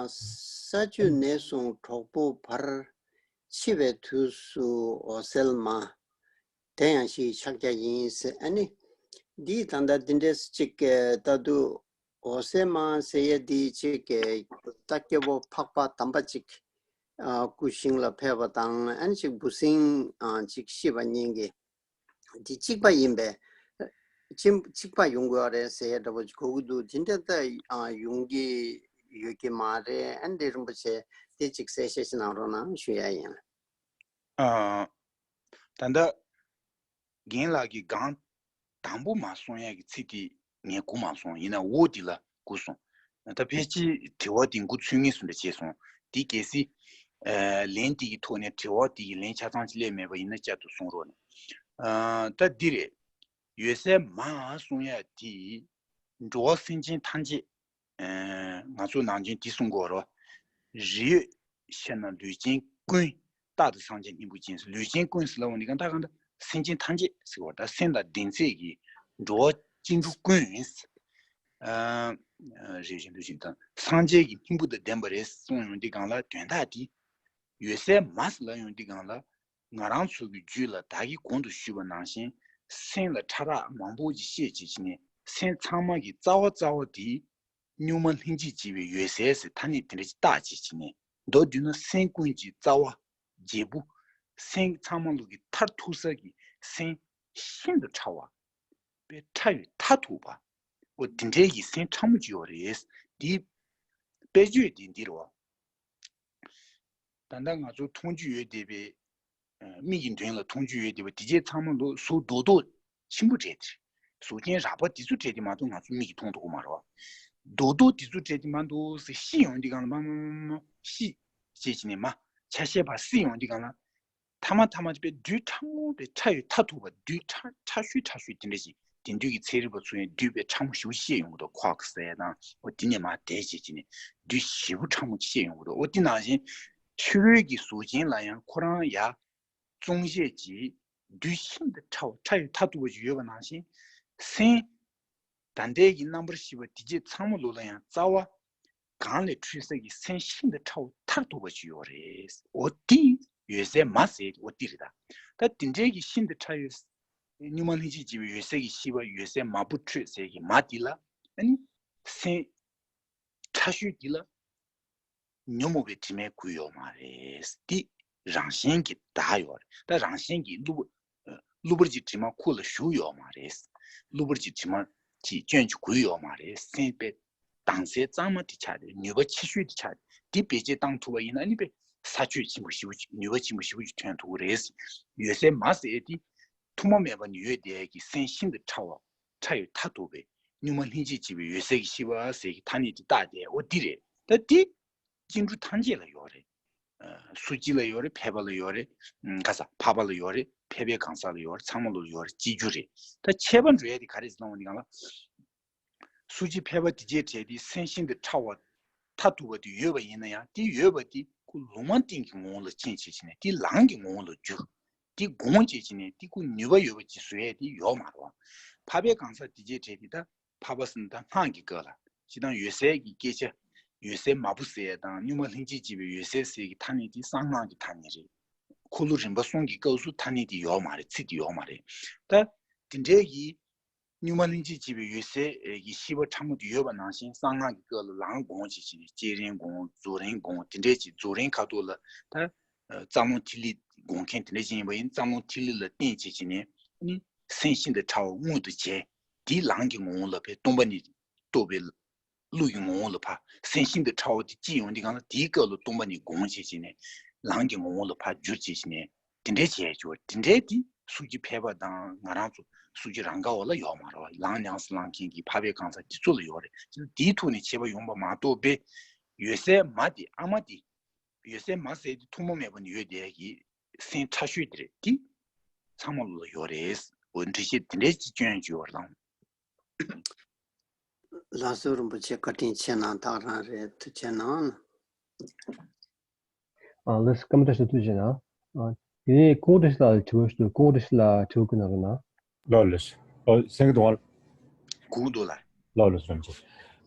ས་ཆུ་ནས་བཟུང་གྲོགས་པོ་བར། འཆི་བའི་དུས་སུ་འོད་གསལ་མ། དེ་ཡང་གཞིའི་ཕྱག་རྒྱ་ཡིན་ཟེར། ཨ་ནི་འདིའི་ད་ལྟ་འདི་འདྲས་ཅིག་ད་དུ་འོད་གསལ་མ་ཟེར་ཡ་འདི་ཅིག་ད་སྐྱེ་བོ་འཕགས་པ་དམ་པ་ཅིག་ཨ་སྐུ་ཞིང་ལ་ཕེབས་པ་དང་། ཨ་ནི་ཅིག་འབུ་སྲིན་ཨ་ཅིག་ཤི་བ་གཉིས་ཀྱི་དེ་གཅིག་པ་ཡིན་པས། གཅིག་གཅིག་པ་ཡོང་དགོས་རེད་ཟེར་འདྲ་པོ་ཅིག་གོ་གི་འདུག་དེ་འདྲ་ད་ཨ་ཡོང་གི་ཡོད་ཀྱི་མ་རེད། ཨ་ནི་རིན་པོ་ཆེ་དེ་ཅིག་གསལ་བཤད་ཞིག་གནང་རོགས་གནང་ཞུ་ཡ་ཡིན། ཨ། ད་ལྟ་རྒན་ལགས་ཀྱིས་སྒང་དང་པོ་མར་གསུང་ཡག་གི་ཚིག་དེ་ངས་གོ་མ་སོང་། ཡིན་ན་འོ་དེ་ལ་གོ་སོང་། ད་ཕལ་ཆེར་དྲི་བ་དེ་འགོ་ཚུགས་ངེས་སུ་འདྲ་བྱས་སོང་། དེ་གལ་སྲིད་ཨ་ལན་དེ་གི་ཐོག་ནས་དྲི་བ་དེ་གི་ལན་ཆ་ཚང་ཅིག་སླེབས་མེད་པ་ཡིན་ན་བསྐྱར་དུ་གསུང་རོགས་གནང་། ཨ་ད་འདི་རེད། འོད་གསལ་མར་གསུང་ཡག་དེ་འགྲོ་བ་སེམས་ཅན་ཐམས་ཅད། ཨ་ང་ཚོ་ནང་བཞིན་དེ་གསུང་གི་ཡོད་རེད། རིགས་ཡོད་ཤེས་ན་ལུས་ཅན་ཀུན། རྟག་ཏུ་སངས་རྒྱས་སྙིང་པོ་ཅན། ལུས་ཅན་ཀུན་ཟེར་ལབ་འོང་དུས་གང་ལྟར་གང་ལྟར་སེམས་ཅན་ཐམས་ཅད་ཟེར་བ་ད་སེམས་དང་ལྡན་ཚད་ཀྱི་འགྲོ་བ་སྐྱེ་འགྲོ་ཀུན་ཨ་རིགས་ཡོད་ཤེས་ན་ལུས་ཅན་དང་སངས་རྒྱས་ཀྱི་སྙིང་པོ་དང་ལྡན་པ་རེད་གསུངས་ཡོང་དུས་གང་ལ་དོན་དག་དེ་འོད་གསལ་མ་ཟེར་ལབ་ཡོང་དུས་གང་ལ། ང་རང་ཚོ་གི་རྒྱུད་ལ་ད་གིན་གོང་དུ་ཞུས་པ་ནང་བཞིན་སེམས་ལ་ཕྲ་རགས་མང་པོ་ཅིག་ཤེས་བྱེད་ཀྱི་ནས་སེམས་ཚང་མ་གི་རྩ་བ་རྩ་བ་དེ་གཉུག་མ་ལྷན་ཅིག་སྐྱེས་པའི་འོད་གསལ་ཟེར་ཐ་སྙད་དེ་འདྲ་ཅིག་བཏགས་བྱེད་ཀྱི་ནས་མདོར་བསྡུས་ན་སེམས་ཀུན་གྱི་རྩ་བ་འབྲས་བུ། སེམས་ཚང་མ་ལུགས་ཀྱི་མཐར་ཐུག་ས་ཀྱི་སེམས་ཤིན་ཏུ་ཕྲ་བ། དཔེ་ཕྲ་བའི་མཐར་ཐུག་པ། འོ་དེ་འདྲའི་གི་སེམས་ཕྲ་མོ་ཅིག་ཡོད་རེད། འདི་དཔེ་བརྗོད་འདི་འདི་རེད་བ། ད་ལྟ་ང་ཚོ་མཐོང་རྒྱུ་ཡོད་བསྡད་པའི་ཨ་མིག་གི་མདུན་ལ་མཐོང་རྒྱུ་ཡོད་བསྡད་པ་དེ་རྗེས་ཚང་མ་ལོ་གཟུགས་རྡོག་རྡོག་ཆེན་པོ་རེད་དེ། གཟུགས་ཅན་རགས་པ་དེ་ཚོ་རེད་དེ་མ་གཏོགས་ང་ཚོ་མིག་གིས་མཐོང་ཐུབ་ཀྱི་མ་རེད་བ། རྡོག་རྡོག་དེ་ཚོ་རེད་དེ་མ་གཏོགས་ཟེར་ཤི་ཡོང་དུས་གང་ལ་མ་མ་མ་མ་ཤི་ཅེས་བྱས་ནས་མ་ཆ་ཤས་པ་སྲིད་ཡོང་དུས་གང་ལ། ཐ་མ་ཐ་མ་དེ་པའི་རྡུལ་ཕྲ་མོ་པའི་ཕྲ་ཡི་མཐར་ཐུག་པ་རྡུལ་ཕྲ་ཕྲ་ཤོས་ཕྲ་ཤོས་དེ་འདྲ་ཞིག་དེང་དུས་ཀྱི་ཚན་རིག་པ་ཚོ་ཡང་རྡུལ་པའི་ཕྲ་མོ་ཞེ་པོ་ཤེས་ཡོང་གི་འདུག་ཁོག་ཟེར་དང་འོ་དེ་ནས་མར་དེ་བྱེད་ཀྱི་ནས་རྡུལ་ཞེ་པོ་ཕྲ་མོ་ཤེས་ཡོང་གི་འདུག་འོ་དེ་ནང་བཞིན་ཕྱི་རོལ་གྱི་གཟུགས་ཅན་ལ་ཡང་ཁོ་རང་ཡ་ཅུང་ཟད་ཀྱི་རྡུལ་ཤིན་ཏུ་ཕྲ་བ་ཕྲ་ཡི་མཐར་ཐུག་པ་ཞིག་ཡོད་པ་ནང་བཞིན་སེམས། ད་ལྟའི་གི་རྣམ་པར་ཤེས་པ་དེ་རྗེས་ཚང་མ་ལོ་ལ་ཡང་རྩ་བ་གང་ལས་འཕྲོས་ས་གི་སེམས་ཤིན་ཏུ་ཕྲ་བ་མཐར་ཐུག་པ་ཅིག་ཡོད་རེད། འོ་དེ་འོད་གསལ་མ་ཟེར་འོ་དེ་རེད་ད། ད་དེ་འདྲའི་གི་ཤིན་ཏུ་ཕྲ་བའི་གཉུག་མ་ལྷན་ཅིག་སྐྱེས་པའི་འོད་གསལ་གྱི་ཤེས་པ་འོད་གསལ་མ་བུ་འཕྲོད་ཟེར་གི་མ་དེ་ལ་ཨ་ནི་སེམས་ཕྲ་ཤོས་དེ་ལ། ཉོན་མོངས་པའི་དྲི་མས་གོས་ཡོད་མ་རེད། འདི་རང་བཞིན་གྱིས་དག་ཡོད་རེད། ད་རང་བཞིན་གྱིས་གློ་བུར་གློ་བུར་གྱི་དྲི་མ་ཁུག་ལ་ཞུགས་ཡོད་མ་རེད། གློ་བུར་གྱི་དྲི་མ་གྱིས་སྐྱོན་གྱིས་གོས་ཡོད་མ་རེད། སེམས་པའི་དྭངས་གསལ་གཙང་མ་དེ་ཆགས་ཏེ་ནུས་པ་ཆེ་ཤོས་དེ་ཆགས་ཏེ་དེ་བེད་སྤྱོད་བཏང་ཐུབ་པ་ཡིན་ན་ནི་པའི་ས་ཆོད་ཆེན་པོ་ཞེ་པོ་ཅིག་ནུས་པ་ཆེན་པོ་ཞེ་པོ་ཅིག་ཐོན་ཐུབ་ཀྱི་རེད། འོད་གསལ་མ་ཟེར་དེ་ཐོག་མ་མེད་པ་ནས་ཡོད་བསྡད་ཀྱི་སེམས་ཤིན་ཏུ་ཕྲ་བ། ཕྲ་ཡི་མཐར་ཐུག་པའི་གཉུག་མ་ལྷན་ཅིག་སྐྱེས་པའི་འོད་གསལ་གྱི་ཤེས་པ་ཟེར་གྱི་ཐ་སྙད་དེ་བཏགས་ཏེ་འོ་འདི་རེད། ད་འདི་སྐྱེ་འགྲོ་ཐམས་ཅད་ལ་ཡོད་རེད། ཨ་སུ་ཅི་ལ་ཡོད་རེད། ཕལ་པ་ལ་ཡོད་རེད། ཨ་ག་ས་འཕགས་པ་ལ་ཡོད་རེད། ཕལ་པའི་གང་ཟག་ལ་ཡོད་རེད། ཚང་མ་ལ་ཡོད་རེད། སྐྱེ་རྒྱུ་རེད། ད་ཁྱད་པར་འགྲོ་ཡ་དེ་ག་རེ་ཟེར་ན་འོ་འདི་གང་ལ། སུ་ཅི་ཕལ་པ་དེ་རྗེས་བྲལ་ཏེ་སེམས་ཤིན་ཏུ་ཕྲ་བ་མཐར་ཐུག་པ་དེ་ཡོད་པ་ཡིན་ན་ཡང་དེ་ཡོད་པ་དེ་ཁོ་ལུང་མ་བསྟན་གྱི་ངོ་བོ་ལ་ཕྱིན་བྱས་བྱས་ནས་དེ་ལམ་གྱི་ངོ་བོ་ལ་འགྱུར། དེ་སྒོམ་བྱས་བྱས་ནས་དེ་ཁོ་ནུས་པ་ཡོད་པ་ཅིག་བཟོ་ཡས་དེ་ཡོད་མ་རེད་བ། འཕགས་པའི་གང་ཟག་དེ་རྗེས་བྲལ་ཏེ་ད་འཕགས་པ་ཟེར་ན་ད་སྔགས་ཀྱི་སྐབས་ལ་སྤྱིར་བཏང་འོད་གསལ་གྱི་སྐད་ཆ་འོད་གསལ་མ་བུ་ཟེར་ཡས་དང་གཉུག་མ་ལྷན་ཅིག་སྐྱེས་པའི་འོད་གསལ་ཟེར་གྱི་ཐ་སྙད་དེ་གསང་སྔགས་ཀྱི་ཐ་སྙད་རེད། འཁོར་ལོ་རིམ་པ་གསུམ་གྱི་སྐབས་སུ་ཐ་སྙད་དེ་ཡོད་མ་རེད། ཚིག་དེ་ཡོད་མ་རེད། ད་དེ་འདྲའི་གི་གཉུག་མ་ལྷན་ཅིག་སྐྱེས་པའི་འོད་གསལ་གྱི་ཤེས་པ་ཕྲ་མོ་དེ་ཡོད་པ་ནང་བཞིན་གསང་སྔགས་ཀྱི་སྐབས་ལ་ལམ་སྒོམ་བྱེད་ཀྱི་ནས་བསྐྱེད་རིམ་སྒོམ་རྫོགས་རིམ་སྒོམ་དེ་འདྲས་ཀྱི་རྫོགས་རིམ་ཁ་ཐོག་ལ་ད་རྩ་རླུང་ཐིག་ལེ་སྒོམ་མཁན་དེ་འདྲས་ཅིག་ཡིན་པ་ཡིན། རྩ་རླུང་ཐིག་ལེ་ལ་བརྟེན་བྱེད་ཀྱི་ནས་ནི་སེམས་ཤིན་ཏུ་ཕྲ་བ་མངོན་དུ་བྱས། དེའི་ལམ་གྱི་ངོ་བོ་ལ་ཕར་སྟོང་པ་ཉིད་རྟོགས་པའི་བློ་ཡི་ངོ་བོ་ལ་ཕར་སེམས་ཤིན་ཏུ་ཕྲ་བ་དེ་སྐྱེས་ཡོང་དུས་གང་ལ་དེའི་སྐབས་ལ་སྟོང་པ་ཉིད་སྒོམ་བྱེད་ཀྱི་ནས་ལམ་གྱི་ངོ་བོ་ལ་ཕར་བསྒྱུར་བྱེད་ཀྱི་ནས། དེ་འདྲའི་བྱས་ཀྱི་ཡོད། དེ་འདྲའི་དེ་སུ་ཅི་ཕལ་པ་དང་ང་རང་ཚོ་སུ་ཅི་རང་ག་བ་ལ་ཡོད་མ་རེད་བ། ལམ་ཉམས་སུ་བླང་མཁན་གྱི་འཕགས་པའི་གང་ཟག་དེ་ཚོ་ལ་ཡོད་རེད། དེའི་ཐོག་ནས་བྱས་པ་ཡོང་པ་མ་གཏོགས་པའི་འོད་གསལ་མ་དེ་ཨ་མ་དེ་འོད་གསལ་མ་ཟེར་དེ་ཐུན་མོང་མེད་པ་ནས་ཡོད་བསྡད་ཀྱི་སེམས་ཕྲ་ཤོས་དེ་རེད། དེ་ཚང་མ་ལ་ཡོད་རེད། འོ་འགྲེལ་བཤད་དེ་འདྲའི་ཅིག་སྐྱོན་ཡོད་རེད་དང་། ལགས་སོ། རིན་པོ་ཆེ་བཀའ་དྲིན་ཆེ་གནང་། ཐག་རང་རེད། ཐུགས་ཆེ་གནང་། ཨ་ལགས་སོ། བཀའ་དྲིན་ཆེ། ཐུགས་ཆེ་གནང་། ཨ་དེ་ནས་ཀོང་ཏི་ཤི་ལགས་ལ་དྲི་བ་ཞུ། ཀོང་ཏི་ཤི་ལགས་དྲི་བ་བཀོད་གནང་རོགས་གནང་། ལགས་ལགས་སོ། ཨོ་གསན་གྱི་འདུག་ག་གུག་འདུག་ལ། ལགས་ལགས་སོ། རིན་པོ་ཆེ།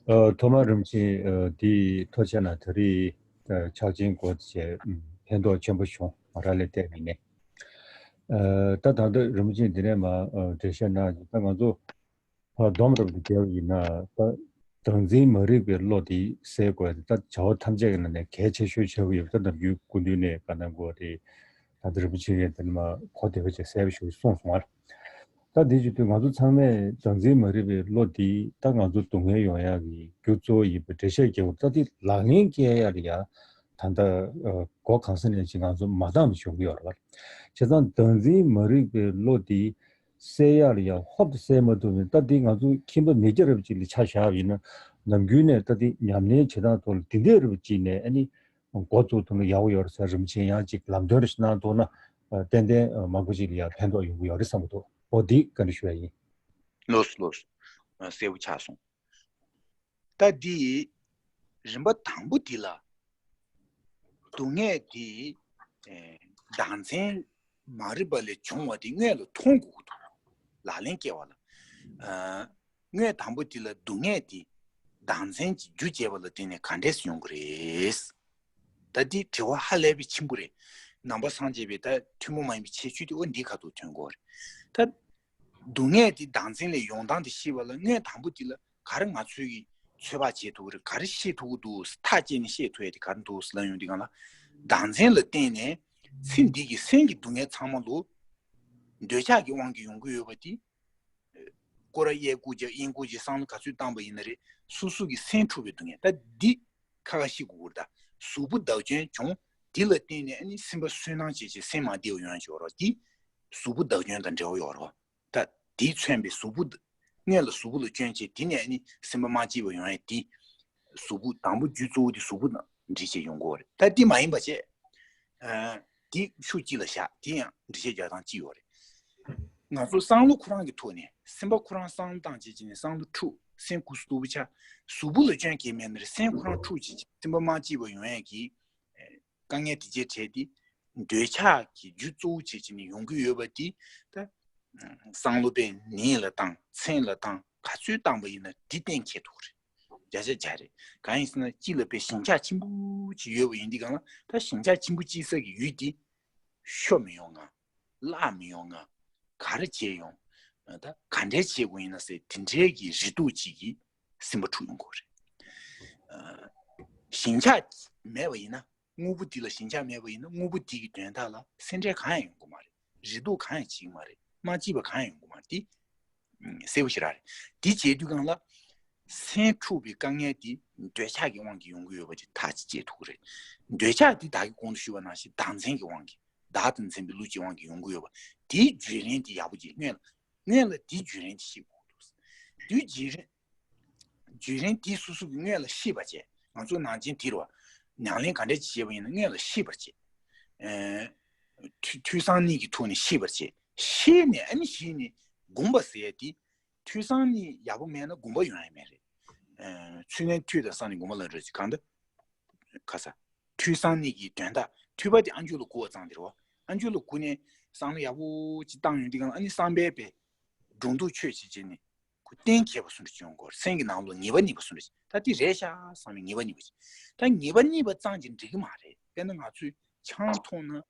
ཨ་ཐོག་མར་རིན་པོ་ཆེ་ཨ་འདི་ཐུགས་ཆེ་གནང་། ད་རེས་ཨ་ཕྱག་ཆེན་སྐོར་བཅས་ཕན་ཐོགས་ཆེན་པོ་བྱུང་། ང་རང་ལ་བལྟས་པ་ཡིན་ནའི། ཨ་ད་ད་ལྟ་རིན་པོ་ཆེ་འདི་ནས་མར་ཨ་འགྲེལ་བཤད་གནང་། ད་ང་ཚོ་ཕར་སྡོམ་རབ་ཏུ་རྒྱལ་བ་ཡིན་ན་ད་ བདག་འཛིན་མ་རིག་པའི་བློ་དེ་སེལ་དགོས་ཏེ། ད་བྱ་བ་ཐམས་ཅད་ཀྱི་ནང་ནས་གལ་ཆེ་ཤོས་ཆེ་བོ་ཡོད་པ། ད་ནམ་རྒྱུན་སྐུ་མདུན་ནས་ག་ན་གོ་དེ་ད་ལྟ་རིན་པོ་ཆེ་གིས་དེ་ནི་མ་གོ་བདེ་བ་ཅིག་གསལ་པོ་ཞིག་གསུངས་སོང་བ། ད་འདི་བྱེད་དུས་ང་ཚོ་ཚང་མས་བདག་འཛིན་མ་རིག་པའི་བློ་འདི་ད་ང་ཚོ་སྡུག་བསྔལ་ཡོང་ཡག་གི་རྒྱུ་གཙོ་བོ་ཡིན་པའི་འགྲེལ་བཤད་རྒྱག་དགོས། ད་འདི་ལག་ལེན་བཀལ་ཡག་ལ་ཡ་ད་ལྟ་ཨ་སྒོ་གང་ས་ནས་ཅིག་ང་ཚོ་མ་འདང་བ་བྱུང་གི་ཡོད་རེད་བ། བྱས་ཙང་བདག་འཛིན་མ་རིག་པའི་བློ་འདི་སེལ་ཡག་ལ་ཡ་ཧོབ་ཏེ་སེལ་མ་ཐུབ་ནས། ད་འདི་ང་ཚོ་ཁྱིམ་པ་མི་སྐྱ་རབས་ཅིག་ལ་ཆ་བཞག་པ་ཡིན་ན། ནམ་རྒྱུན་ནས་ད་འདི་ཉམས་ལེན་བྱེད་སྟངས་ཐོག་ལ་འདི་འདྲ་རུ་ཅིག་ནས་ཨ་ནི་འགོ་བཙུགས་ཐུབ་ན་ཡག་པོ་ཡོད་རེད་ཟེར། རིན་པོ་ཆེ་ཡང་ཅིག་ལམ་སྟོན་རེ་ཞིག་གནང་ཐུབ་ན། ཨ་ཏན་ཏན་ཨ་མང་པོ་ཅིག་ལ་ཡང་ཕན་ཐོགས་ཡོང་གི་ཡོད་རེད་བསམ་གྱི་འདུག་འོ་འདི་བཀའ་འདྲི་ཞུ་ཡ་ཡིན། ལགས་སོ་ལགས་སོ། ཨ་གསལ་པོ་ཆགས་སོང་། ད་འདི་རིམ་པ་དང་པོ་འདི་ལ། སྡུག་བསྔལ་འདི་ཨེ་བདག་འཛིན་མ་རིག་པ་ལས་བྱུང་བ་འདི་སྔོན་ལ་མཐོང་དགོས་ཀྱི་འདུག་ལག་ལེན་བཀལ་བ་ལ། ཨ་སྔོན་དང་པོ་འདི་ལ་སྡུག་བསྔལ་འདི་བདག་འཛིན་གྱི་རྒྱུ་བྱས་པ་ལ་བརྟེན་ནས་ག་འདྲས་སེ་ཡོང་གི་རེད། ད་འདི་དྲི་བ་ཧ་ལས་པའི་ཆེན་པོ་རེད། ནང་པ་སངས་རྒྱས་པའི་ད་ཐུན་མོང་མ་ཡིན་པའི་ཁྱད་ཆོས་དེ་འོ་འདི་ཁ་ཐུག་ཐོན་གྱི་ཡོད་རེད། ད་སྡུག་བསྔལ་དེ་བདག་འཛིན་ལས་ཡོང་སྟངས་དེ་ཤེས་པ་ལ། སྔོན་དང་པོ་དེ་ལ་ག་རེ་ང་ཚོས་ཀྱིས་ཚོད་དཔག་བྱེད་ཐུབ་ཀྱི་རེད། ག་རེ་ཤེས་ཐུབ་ཀྱི་འདུག་ཐག་བཅད་ནས་ཤེས་ཐུབ་ཡ་དེ་ག་རེ་འདུག་ལབ་ཡོང་དུས་སྒང་ལ། བདག་འཛིན་ལ་བརྟེན་ནས་ཚེ་འདི་གི་སེམས་ཀྱི་སྡུག་བསྔལ་ཚང་མ་ལོ་འདོད་ཆགས་ཀྱི་དབང་གིས་ཡོང་གི་ཡོད་པ་དེ། སྐོར་ར་གཡས་བསྐུར་བྱས་གཡོན་བསྐུར་བྱས་བསམ་བློ་ག་ཚོད་བཏང་པ་ཡིན་ན་རེད། སོ་སོ་གི་སེམས་འཁྲུགས་པའི་སྡུག་བསྔལ། ད་འདི་ཁ་ཁ་ཤེས་དགོས་ཀྱི་རེད། ད་གཟུགས་པོ་བདག་སྐྱོན་བྱུང་། འདི་ལ་བརྟེན་ནས་ཨ་ནི་སེམས་པ་སུན་སྣང་བྱས་བྱས་སེམས་མ་བདེ་བ་ཡོང་ཡ་ཅིག་ཡོད་རེད། འདི་གཟུགས་པོ་བདག་སྐྱོན་དང་འབྲེལ་བ་ཡོད་རེད། ད་འདིས་མཚོན་པའི་གཟུགས་པོ་འདི་སྔོན་ལ་གཟུགས་པོ་ལ་སྐྱོན་བྱས། དེ་ནས་ཨ་ནི་སེམས་པ་མ་སྐྱིད་པ་ཡོང་ཡ་འདི། གཟུགས་པོ་དང་པོ་རྒྱུ་གཙོ་བོ་དེ་གཟུགས་པོ་དང་འབྲེལ་བྱས་ཡོང་གི་ཡོད་རེད། ད་འདི་མ་ཡིན་པ་བྱས། ཨ་འདི་ཤུགས་གཅིག་ལ་བཞག་འདི་ཡང་འགྲེལ་བཤད་རྒྱག་སྟངས་གཅིག་ཡོད་རེད། ང་ཚོ་བསམ་བློ་ཁོ་རང་གི་ཐོག་ནས། སེམས་པ་ཁོ་རང་བསམ་བློ་བཏང་བྱས་བྱས་ནས་བསམ་བློ་འཁྲུགས། སེམས་ཁུ་སིམ་སྡུག་པོ་ཆགས། གཟུགས་པོ་ལ་སྐྱོན་གང་ཡང་མེད་ན་རེད། སེམས་ཁོ་རང་འཁྲུགས་བྱས་བྱས་སེམས་པ་མ་སྐྱིད་པ་ཡོང་ཡས་ཀྱི་དཀའ་ངལ་དེ་བྱས་བྱས་ཏེ། འདོད་ཆགས་ཀྱི་རྒྱུ་གཙོ་བོ་བྱས་བྱས་ནས་ཡོང་གི་ཡོད་པ་དེ། ད་བསམ་བློ་དཔེ་ནད་ལ་བཏང་། མཚན་ལ་བཏང་། ག་ཚོད་བཏང་པ་ཡིན་ན་འདི་གཏན་འཁེལ་ཐུབ་རེད། བརྒྱ་ཆ་བརྒྱ་རེད། གང་ཡིན་ཟེར་ན་སྤྱི་ལ་དཔེ་ཞེན་ཆགས་ཆེན་པོ་ཅིག་ཡོད་པ་ཡིན་དུས་སྒང་ལ། ད་ཞེན་ཆགས་ཆེན་པོ་སྐྱེ་ས་གི་ཡུལ་དེ་ཤོར་མི་ཡོང་ང་། བརླག་མི་ཡོང་ང་། ག་རེ་བྱས་ཡོང་། ད་ག་འདྲས་བྱེད་དགོས་ཡིན་ན་ཟེར། དེ་འདྲའི་གི་རེ་སྡུག་ཅིག་གིས་སེམས་པ་འཁྲུག་ཡོང་གི་རེད། ཞེན་ཆགས་མེད་པ་ཡིན་ན། དངོས་པོ་འདི་ལ་ཞེན་ཆགས་མེད་པ་ཡིན་ན། དངོས་པོ་འདི་གི་དོན་དག་ལ་སེམས་ཁྲལ་གང་ཡང་ཡོང་གི་མ་རེད། རེ་སྡུག་གང་ཡང་བྱེད་ཀྱི་མ་རེད། མ་སྐྱིད་པ་གང་ཡང་ཡོང་གི་མ་རེད། འདི་གསལ་པོ་ཞེ་དྲག་རེད། འདི་བྱེད་དུས་སྒང་ལ། སེམས་འཁྲུགས་པའི་དཀའ་ངལ་འདི་འདོད་ཆགས་ཀྱི་དབང་གིས་ཡོང་གི་ཡོད་པ་ཅིག་ཐག་གཅིག་བཅད་ཐུབ་ཀྱི་རེད། འདོད་ཆགས་འདི་ད་གིན་གོང་དུ་ཞུས་པ་ནང་བཞིན་བདག་འཛིན་གྱི་དབང་གིས། བདག་དང་འཛིན་པའི་ལུས་ཀྱི་དབང་གིས་ཡོང་གི་ཡོད་པ། འདིའི་བརྒྱུད་རིམ་འདི་ཡག་པོ་ཅིག་སྔོན་ལ། སྔོན་ལ་འདིའི་བརྒྱུད་རིམ་འདི་ཤེས་དགོས་འདུག་འདིའི་བརྒྱུད་རིམ། བརྒྱུད་རིམ་འདི་སོ་སོ་གིས་སྔོན་ལ་ཤེས་པར་བྱེད། ང་ཚོ་ནང་བཞིན་དེ་རུ་ཉམས་ལེན་ག་འདྲས་ཅིག་བྱས་པ་ཡིན་ན་སྔོན་ལ་ཤེས་པར་བྱེད། ཨེ། ཐོས་ཐོས་བསམ་གཉིས་ཀྱི་ཐོག་ནས་ཤེས་པར་བྱེད། ཤེས་ནས་ཨ་ནི་གཞི་ནས་སྒོམ་པ་ཟེར་ཡ་དེ། ཐོས་བསམ་གཉིས་ཡག་པོ་མེད་ན་སྒོམ་པ་ཡོང་ཡ་མེད་རེད། ཨེ། ཚུལ་ལྡན་ཐོས་དང་བསམ་གཉིས་སྒོམ་པ་ལ་རོལ་ཅིག་གང་ལྟར། ཁ་ས། ཐོས་བསམ་གཉིས་ཀྱི་དོན་དག་ཐོས་པ་དེ་ཨ་མཆོག་ལ་གོ་བ་ཙམ་དེ་རེད་བ། ཨ་མཆོག་ལ་གོ་ནས་བསམ་བློ་ཡག་པོ་ཅིག་བཏང་ཡོང་དུས་སྒང་ལ། ཨ་ནི་བསམ་པའི་དཔེ་སྒྲོ་འདོགས་ཆོད་ཅིག་བྱས་ནས། ཁོ་གཏན་འཁེལ་བ་བཟོ་འདྲ་ཅིག་ཡོང་གི་ཡོད་རེད། སེམས་ཀྱི་ནང་ལོགས་ངེས་པ་རྙེད་པ་བཟོ་འདྲ་ཅིག་ད་དེ་རེད་ཤག་བསམ་པའི་ངེས་པ་རྙེད་པ་ཅིག་ད་ངེས་པ་རྙེད་པ་ཙམ་གྱིས་འགྲིག་གི་མ་རེད། དཔེར་ན་ང་ཚོས་ཆང་འཐུང་ན་